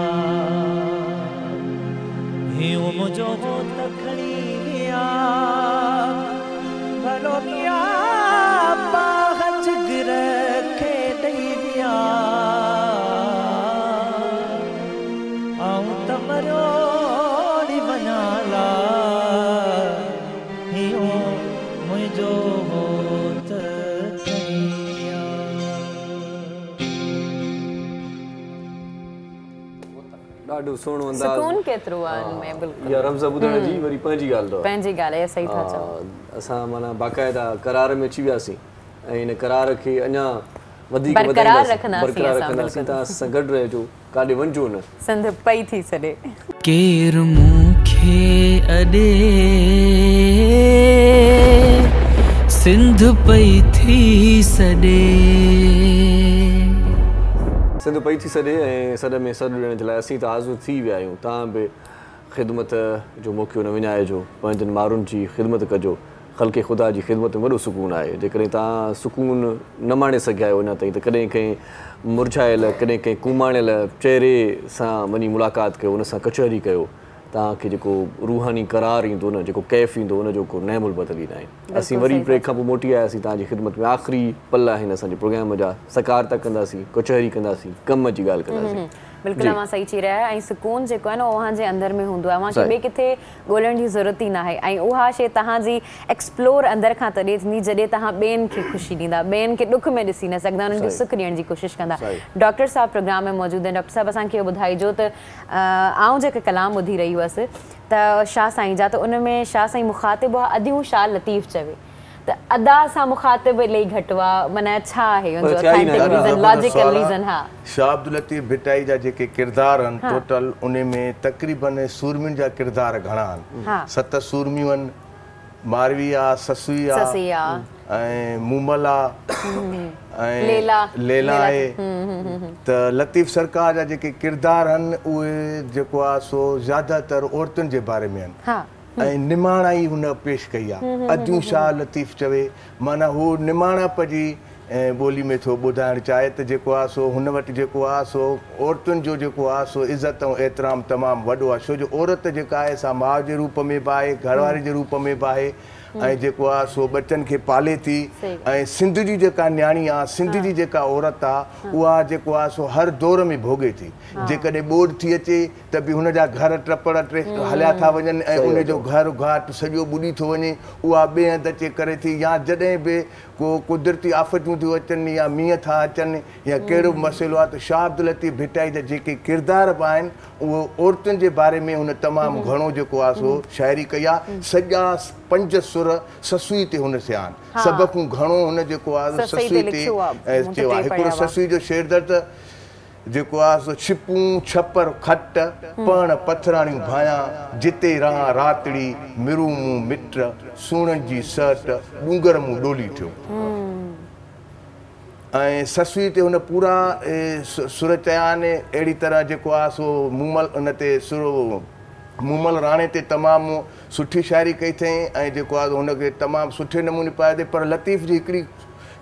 हीअं मुंहिंजो होत खणी विया भलो मिया बाह जिगर खे ॾेई विया आऊं त मरियो वञा ला हीअं मुंहिंजो होत खणी विया। ॾाढो सुहिणो अंदाज़, सुकून केतिरो आहे हुन में। बिल्कुलु इहा रमज़ ॿुधण जी वरी पंहिंजी ॻाल्हि अथव। पंहिंजी ॻाल्हि आहे, सही था चओ। असां माना बाक़ाइदा करार में अची वियासीं ऐं इन करार खे अञा वधीक बरक़रार रखंदासीं बरक़रार असां, रखंदासीं। तव्हां असां सां गॾु रहिजो, काॾे वञिजो न। सिंध पई थी सॾे। केरु मूंखे अॾे सिंध पई थी सॾे। सिंध पई थी सॾे ऐं सॾ में सॾु ॾियण जे लाइ असीं त हाज़िर थी विया आहियूं। तव्हां बि ख़िदमत जो मौक़ो न विञाइजो, पंहिंजनि माण्हुनि जी ख़िदमत कजो। ख़ल्क़े ख़ुदा जी ख़िदमत में वॾो सुकून आहे। जेकॾहिं तव्हां सुकून न माणे सघिया आहियो अञा ताईं त कॾहिं कंहिं मुरझायल, कॾहिं कंहिं कुमाणियल चहिरे सां वञी मुलाक़ात कयो, उन सां कचहरी कयो, तव्हांखे जेको रूहानी करार ईंदो न, जेको कैफ़ ईंदो, उनजो को नेमुल बदल ई न आहे। असीं वरी ब्रेक खां पोइ मोटी आयासीं तव्हांजी ख़िदमत में। आख़िरी पल आहिनि असांजे प्रोग्राम जा। सकार कंदासीं, कचहरी कंदासीं, कम जी ॻाल्हि कंदासीं। बिल्कुलु अवां सही चई रहिया आहियो। ऐं सुकून जेको आहे न उहो अव्हांजे अंदरि में हूंदो आहे, अव्हांखे ॿिए किथे ॻोल्हण जी ज़रूरत ई न आहे। ऐं उहा शइ तव्हांजी एक्सप्लोर अंदरि खां तॾहिं थींदी जॾहिं तव्हां ॿियनि खे ख़ुशी ॾींदा, ॿियनि खे ॾुख में ॾिसी न सघंदा, उन्हनि खे सुख ॾियण जी कोशिशि कंदा। डॉक्टर साहब प्रोग्राम में मौजूदु आहिनि। डॉक्टर साहब असांखे इहो ॿुधाइजो त आउं जेका कलाम ॿुधी रही हुअसि त शाह साईं जा, त उन में शाह साईं मुखातिब हुआ अदियूं शाह लतीफ़ चवे, त अदा सां मुखातिब इलाही घटि हुआ, माना छा आहे हुनजो ऑथेंटिक रीज़न, लॉजिकल रीज़न? हा, शाह अब्दुल लतीफ़ भिटाई जा जेके किरदार आहिनि टोटल उन में तक़रीबन सूरमियुनि जा किरदार घणा आहिनि। 7 सूरमियूं आहिनि, मारवी आहे, ससुई आहे, ऐं मूमल आहे, ऐं लैला आहे। त लतीफ़ सरकार जा जेके किरदार आहिनि उहे जेको आहे सो ज़्यादातर औरतुनि जे बारे में आहिनि ऐं निमाणाई हुन पेश कई आहे। अदियूं शाह लतीफ़ चवे, माना हू निमाणप जी ॿोली में थो ॿुधाइणु चाहे त जेको आहे सो हुन वटि जेको आहे सो औरतुनि जो जेको आहे सो इज़त ऐं एतिराम तमामु वॾो आहे। छो जो औरत जेका आहे सा माउ जे रूप में बि आहे, घरवारी जे रूप में बि आहे, ऐं जेको आहे सो ॿचनि खे पाले थी। ऐं सिंध जी जेका नियाणी आहे, सिंध जी जेका औरत आहे, उहा जेको आहे सो हर दौर में भोगे थी। जेकॾहिं ॿोॾ थी अचे त बि हुनजा घर टपड़ टे हलिया था वञनि ऐं उनजो घर घाट सॼो ॿुॾी थो वञे, उहा ॿिए हंधि अचे करे थी। या जॾहिं बि को कुदरती आफ़तूं थियूं अचनि या मींहं था अचनि या कहिड़ो बि मसइलो आहे त शाह अब्दुल लतीफ़ भिटाई जा जेके किरदार बि आहिनि उहो औरतुनि जे बारे में हुन तमामु घणो जेको आहे सो शाइरी कई आहे। सॼा 5 सुर ससुई ते हुन थिया आहिनि, सभ खां घणो हुन जेको आहे ससुई ते चयो आहे। हिकिड़ो ससुई जो शेर त जेको आहे सो छिपूं छपर खट पण पथराणियूं भायां, जिते रहां रातड़ी मिरू मूं मिट, सूणनि जी सट डूंगर मूं ॾोली थियो। ऐं ससुई ते हुन पूरा सुर चया आहिनि। अहिड़ी तरह जेको आहे सो मूमल उन ते सुर मूमल राणे ते तमामु सुठी शाइरी कई अथई ऐं जेको आहे हुनखे तमामु सुठे नमूने पाए अथई। पर लतीफ़ जी हिकिड़ी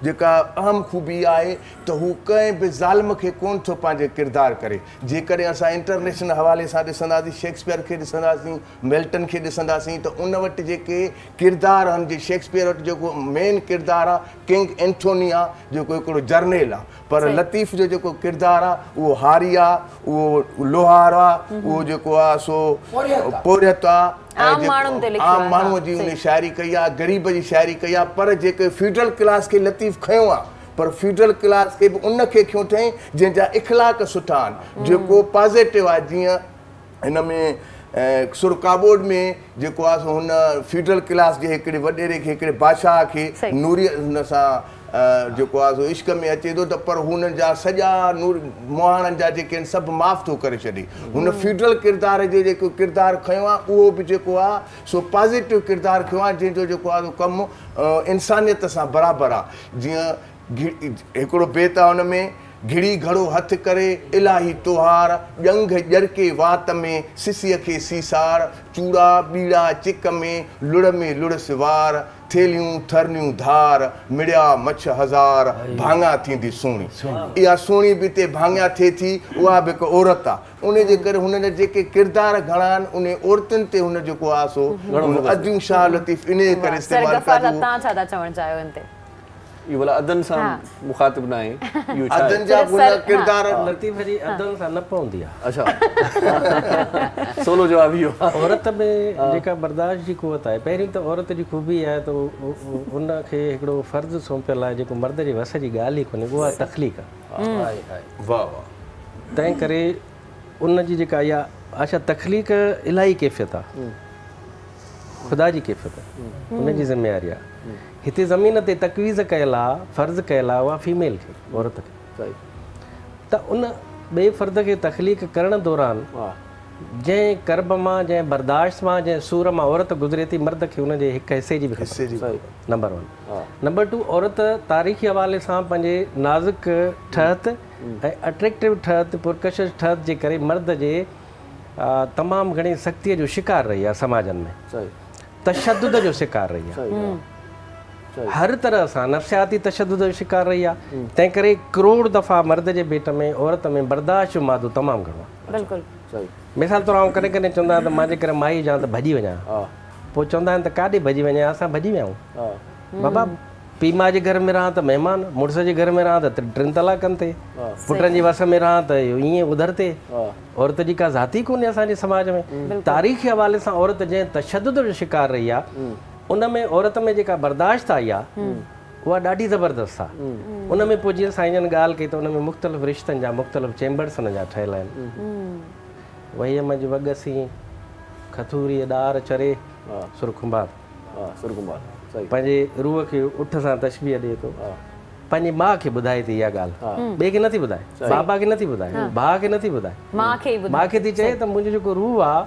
जेका अहम ख़ूबी आहे त हू कंहिं बि ज़ालिम खे कोन थो पंहिंजे किरदार करे। जेकॾहिं असां इंटरनेशनल हवाले सां ॾिसंदासीं, शेक्सपियर खे ॾिसंदासीं, मिल्टन खे ॾिसंदासीं त उन वटि जेके किरदार आहिनि, जे शेक्सपियर वटि जेको मेन किरदार आहे किंग एंथोनी आहे, जेको हिकिड़ो जर्नेल आहे, पर लतीफ़ जो जेको किरदार आहे उहो हारी आहे, उहो लोहार आहे, उहो जेको आहे सो पोरियत आहे। आम माण्हूअ जी हुन शाइरी कई आहे, ग़रीब जी शाइरी कई आहे। पर जेके फ्यूडल क्लास खे लतीफ़ खयो आहे, पर फ्यूडल क्लास खे बि उनखे खयो अथई जंहिंजा इख़लाक सुठा आहिनि, जेको पॉज़िटिव आहे। जीअं हिन में सुर काबोड में जेको आहे सो हुन फ्यूडल क्लास जे हिकिड़े वॾेरे खे, हिकिड़े बादशाह खे नूरी हुन सां जेको आहे सो इश्क में अचे थो त पर हुननि जा सॼा नूर मुहाणनि जा जेके आहिनि सभु माफ़ थो करे छॾे। हुन फ्यूडल किरदार जो जेको किरदार खयो आहे उहो बि जेको आहे सो पॉज़िटिव किरदार खयो आहे, जंहिंजो जेको आहे कमु इंसानियत सां बराबरि आहे। जीअं हिकिड़ो बेत आहे हुन में, گهڙي گهڙو هٿ ڪري، الاهي توهار، ڄنگهه ڄرڪي وات ۾، سسيء کي سيسار، چوڙا ٻيڙا چڪ ۾، لڙ ۾ لڙس وار، ٿيلهيون ٿرنيون ڌار، مڙيا مڇ هزار، ڀاڱا ٿيندي سهڻي. اها سهڻي به هتي ڀاڱا ٿئي ٿي، اها به هڪ عورت آ. ان جي ڪري هن جا جيڪي ڪردار گهڻا آهن، انهي عورتن تي هن جيڪو آ سو اديون شاهه لطيف انهيء ڪري سر استعمال غفار ڪيا صاحب جو توهان ڇا ٿا چوڻ چاهيو ان تي؟ اهو ڀلا ادن سان مخاطب ناهي اهو ڇا آهي؟ ادن جا به هن ڪردار. لطيف جي ادن سان نه پوندي آ. اڇا سولو جواب اهو آ. عورت ۾ جيڪا برداشت جي قوت آهي پهرين ته عورت جي خوبي اها آهي ته ان کي هڪڙو فرض سونپيل آهي جيڪو مرد جي وس جي ڳالهه ئي ڪونهي اها تخليق آهي. واهه واهه. تنهن ڪري ان جي جيڪا اها اڇا تخليق الاهي ڪيفيت آهي خدا جي ڪيفيت آهي ان جي ذميواري آهي. هتي زمين تي تجويز ڪيل آ، فرض ڪيل آ اها فيميل کي، عورت کي. ته ان ٻئي فرد کي تخليق ڪرڻ دوران جنهن ڪرب مان، جنهن برداشت مان، جنهن سور مان عورت گذري ٿي، مرد کي ان جي هڪ حصي جي به خبر ناهي. Number one. نمبر ٽو عورت تاريخي حوالي سان پنهنجي نازڪ ٺهت ۽ اٽريڪٽو ٺهت، پرڪشش ٺهت جي ڪري مرد جي تمام گهڻي سختيء جو شڪار رهي آ سماجن ۾. تشدد جو شڪار رهي آهي. هر طرح سان نفسياتي تشدد جو شڪار رهي آهي. تنهن ڪري ڪروڙ دفعا مرد جي ڀيٽ ۾ عورت ۾ برداشت جو مادو تمام گهڻو آهي. بلڪل. مثال طور آئون ڪڏهن ڪڏهن چوندو آهيان ته مان جيڪڏهن مائي هجان ته ڀڄي وڃان ها. پوء چوندا آهن ته ڪاڏي ڀڄي وڃين اسان ڀڄي ويا آهيون. بابا پيء ماء جي گهر ۾ رهان ته مهمان، مڙس جي گهر ۾ رهان ته ٽن طلاقن تي، پٽن جي وس ۾ رهان ته ائين اوڌر تي. عورت جي ڪا ذات ئي ڪونهي اسان جي سماج ۾. تاريخي حوالي سان عورت جنهن تشدد جو شڪار رهي آ ان ۾ عورت ۾ جيڪا برداشت آئي آ اها ڏاڍي زبردست آ. ان ۾ پوء جيئن سائين جن ڳالهه ڪئي ته ان ۾ مختلف رشتن جا مختلف چيمبرس ان جا ٺهيل آهن. وهيء منجهه وڳ سين کٿوريء ڏار چري سر کنڀات. پنهنجي روح کي اٺ سان تشبيهه ڏئي ٿو. پنهنجي ماء کي ٻڌائي ٿي اها ڳالهه، ٻئي کي نٿي ٻڌائي، بابا کي نٿي ٻڌائي، ڀاء کي نٿي ٻڌائي، ماء کي ٿي چئي ته منهنجو جيڪو روح آ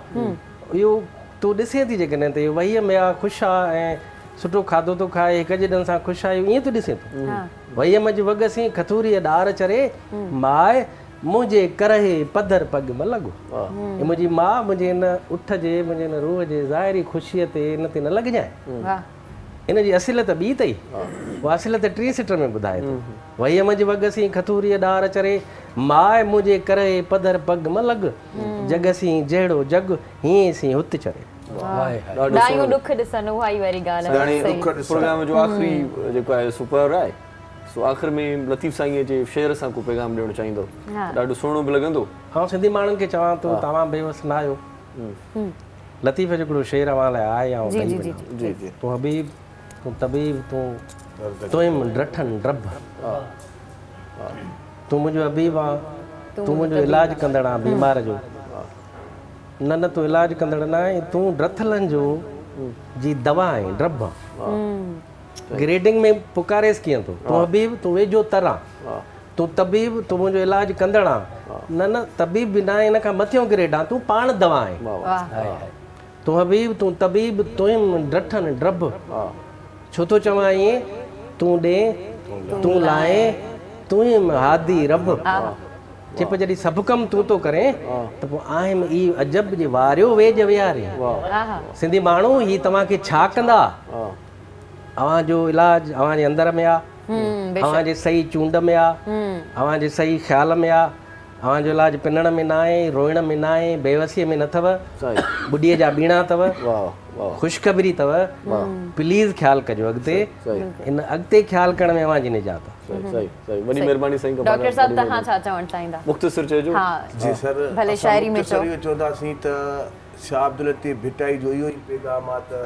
اهو تون ڏسين ٿي جيڪڏهن ته اهو وهيء ۾ آ، خوش آ ۽ سٺو کاڌو ٿو کائي، هڪ جيڏن سان خوش آ، اهو ائين تون ڏسين ٿو. وهيء منجهه وڳ سين کٿوريء ڏار چري، ماء منهنجي ڪرهي پڌر پڳ م لڳ. اي منهنجي ماء منهنجي هن اٺ جي، منهنجي هن روح جي ظاهري خوشيء تي ان تي نه لڳجانء. ان جي اصليت ٻي اٿئي، اها اصليت ٽين سٽ ۾ ٻڌائي ٿو. وهيء منجهه وڳ سين کٿوريء ڏار چري، ماء منهنجي ڪرهي پڌر پڳ م لڳ، جڳ سين جهڙو جڳ، هينئين سين هت چري. ڏايون ڏک ڏسن اها ئي واري ڳالهه آهي. پروگرام جو آخري جيڪو آهي سو پهر آهي سو آخر ۾ لطيف سائينء جي شعر سان ڪو پيغام ڏيڻ چاهيندؤ ته ڏاڍو سهڻو به لڳندو. آئون سنڌي ماڻهن کي چوان ٿو توهان بيوس نه آهيو. لطيف جو هڪڙو شعر اوهان لاء آهي آئون ڳائي وڃان. تون حبيب تون طبيب تون توئم ڊرٺن ڊرڀ تون منهنجو حبيب آن تون منهنجو علاج ڪندڙ آن بيمار جو نه نه تون علاج ڪندڙ نه آهين تون ڊرٿلن جو جي دوا آهين ڊرڀ آن گريڊنگ ۾ پڪاريس ڪيئن ٿو تون حبيب تون ويجهو تر آن تون طبيب، تون منهنجو علاج ڪندڙ آن. نه نه طبيب به ناهين ان کان مٿيون گريڊ آن، تون پاڻ دوا آهين. تون حبيب، تون طبيب، توئم ڊرٺن ڊرڀ. ڇو ٿو چوان ائين، تون ڏين، تون لائين، توئم هادي رب. چي پوء جڏهن سڀ ڪم تون ٿو ڪرين ته پوء آهم اي عجب جي واريو ويڄ ويهارين. سنڌي ماڻهو هي توهان کي ڇا ڪندا؟ اوهان جو علاج اوهان جي اندر ۾ آ. اوهان جي صحيح چونڊ ۾ آ، اوهان جي صحيح خيال ۾ آ، اوهان جو علاج پنڻ ۾ ناهي، روئڻ ۾ ناهي، بيوسيء ۾ نه اٿو، ٻڏيء جا ٻيڻا اٿو، خوشخبري اٿو، پليز خيال ڪجو اڳتي، ان اڳتي خيال ڪرڻ ۾ اوهان جي نجات آ. وڏي مهرباني سائين ڊاڪٽر صاحب توهان ڇا چوڻ چاهيندا؟ مختصر چئجو. جي سر ڀلي اسان شاعري ۾ مختصر چئو. اهو چونداسين ته شاهه عبداللطيف ڀٽائي جو اهو ئي پيغام آ ته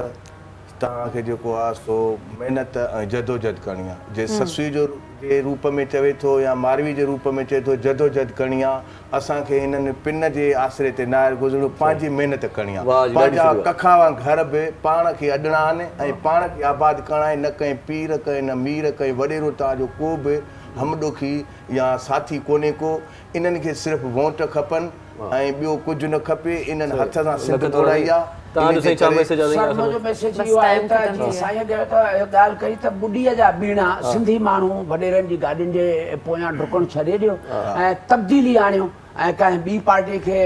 توهان کي جيڪو آ سو محنت ۽ جدوجھد ڪرڻي آ. جي سسئي جو جي روپ ۾ چوي ٿو يا ماروي جي روپ ۾ چئي ٿو جدوجھد ڪرڻي آ. اسان کي هنن پن جي آسري تي ناهي گذرڻو پنهنجي محنت ڪرڻي آ. پنهنجا ڪکاوا گهر به پاڻ کي اڏڻا آهن ۽ پاڻ کي آباد ڪرڻا آهن نه ڪنهن پير ڪنهن نه مير ڪنهن وڏيرو توهان جو ڪو به همڏکي يا ساٿي ڪونهي ڪو انهن کي صرف ووٽ کپن ۽ ٻيو ڪجهه نه کپي انهن هٿ سان سنڌ ٻوڙائي آ. तव्हांजो साईं छा मैसेज आहे? सर मुंहिंजो मैसेज इहो आहे त जीअं साईं ॼण त ॻाल्हि कई त ॿुॾीअ जा ॿीणा सिंधी माण्हू वॾेरनि जी गाॾियुनि जे पोयां डुकणु छॾे ॾियो ऐं तब्दीली आणियो ऐं कंहिं ॿी पार्टी खे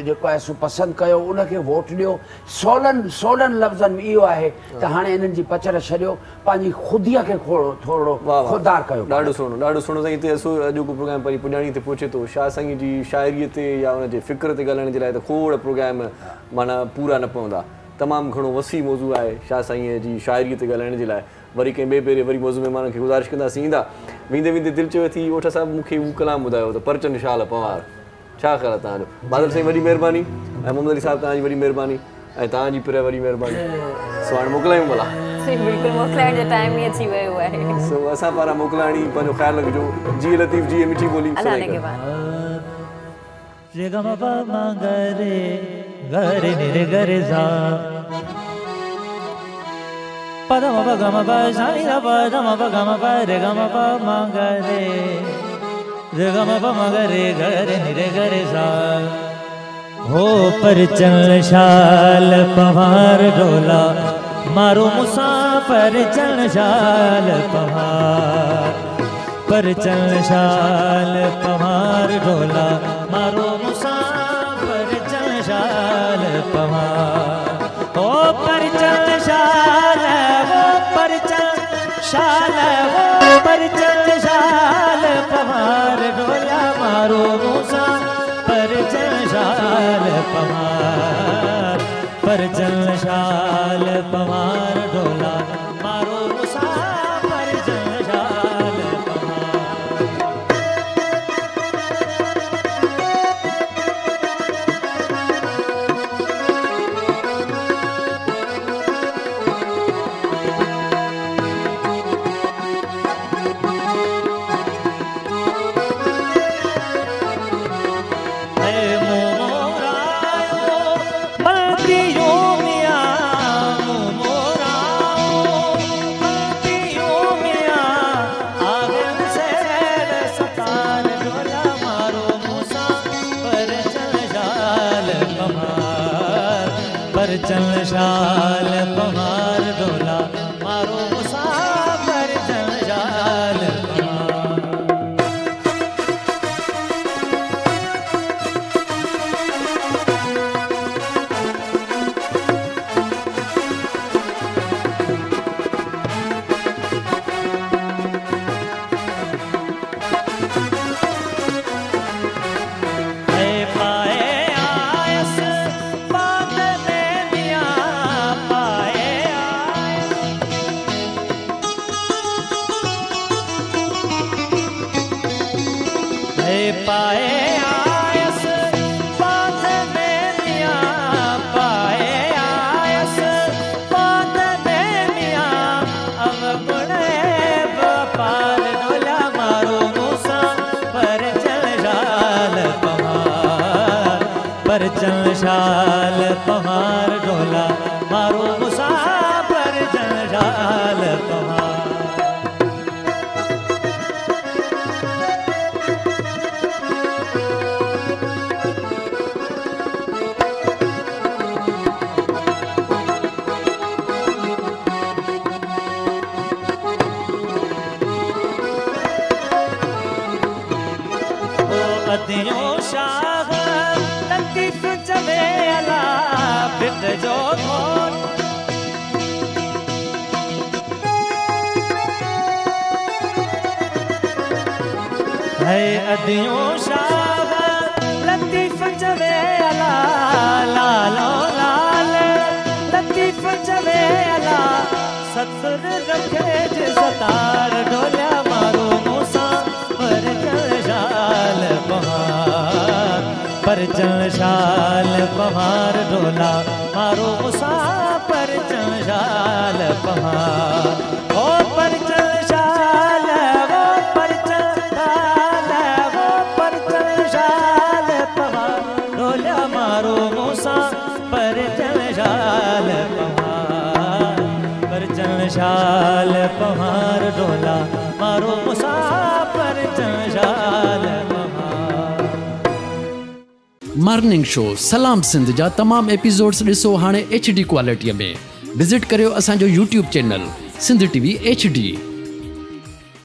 जेको आहे सो पसंदि कयो उनखे वोट ॾियो। सोलनि सोलनि लफ़्ज़नि में इहो आहे त हाणे इन्हनि जी पचर छॾियो, पंहिंजी ख़ुदीअ खे थोरो ख़ुददार कयो। ॾाढो सुहिणो, ॾाढो सुहिणो साईं। हिते असां अॼोको प्रोग्राम पर पुॼाणी ते पहुचे थो। शाह साईं जी शाइरीअ ते या हुनजे फ़िक्र ते ॻाल्हाइण जे लाइ त खोड़ प्रोग्राम माना पूरा न पवंदा। तमामु घणो वसी मौज़ू आहे शाह साईं जी शाइरीअ ते ॻाल्हाइण जे लाइ। वरी कंहिं ॿिए भेरे वरी मौज़ू महिमान खे गुज़ारिश कंदासीं ईंदा। वेंदे वेंदे दिलि चवे थी ओठा साहिबु मूंखे उहो कलाम ॿुधायो त परचन शाल पंवार, छा ख़्यालु आहे तव्हांजो? बादल साईं वॾी महिरबानी ऐं मोहम्मद अली साहिबु तव्हांजी वॾी महिरबानी ऐं तव्हांजी पिर वॾी महिरबानी। सो हाणे मोकिलायूं भला? बिल्कुलु मोकिलाइण जो टाइम ई अची वियो आहे। सो असां पारां मोकिलाइणी, पंहिंजो ख़्यालु रखिजो। जी लतीफ़ जी मिठी ॿोली। रे ग म प म ग रे ग रे नि रे ग रे सा प the म प ग म प सा नि the प the म प ग म प रे ग म प म ग रे रे ग म प म ग रे ग रे नि रे ग रे सा। हो परचन शाल पवार ढोला मारो मुसाफिर चन शाल पवार, परचन शाल पवार ढोला मारो मुसाफिर चन शाल पवार। ओ परचन शाल वो परचन शाल वो परचन शाल पवार ढोला मारो मुसाफिर चन शाल पवार, परचन शाल पवार ढोला मारो मुसाफिर चन शाल पवार। परचन शाल पवार ढोला मारो मुसाफिर चन शाल पवार। पाए आयस पात में मियां पाए आयस पाए आयस पात में मियां पाए आयस पात में मियां अवगुण पार ढोला मारो मुसाफिर चन शाल पवार, परचन शाल पवार ढोला मारो मुसाफिर चन शाल पवार। अदियों शाह लतीफ़ चवे अला भिट जो घोट है। अदियों शाह लतीफ़ चवे अला लालो लाल लतीफ़ चवे अला सतुर रखे जे सतार ढोला मारो मुसाफिर चन शाल पवार, परचन शाल पवार ढोला मारो मुसाफिर चन शाल पवार। ओ परचन शाल वो परचन शाल वो परचन शाल पवार ढोला मारो मुसाफिर चन शाल पवार, परचन शाल पवार ढोला मारो मुसाफिर चन शाल पवार। مارننگ شو سلام سنڌ جا تمام ايپيسوڊز ڏسو هاڻي ايڇ ڊي ڪوالٽيء ۾. وزٽ ڪريو اسان جو YouTube channel Sindh T V H D.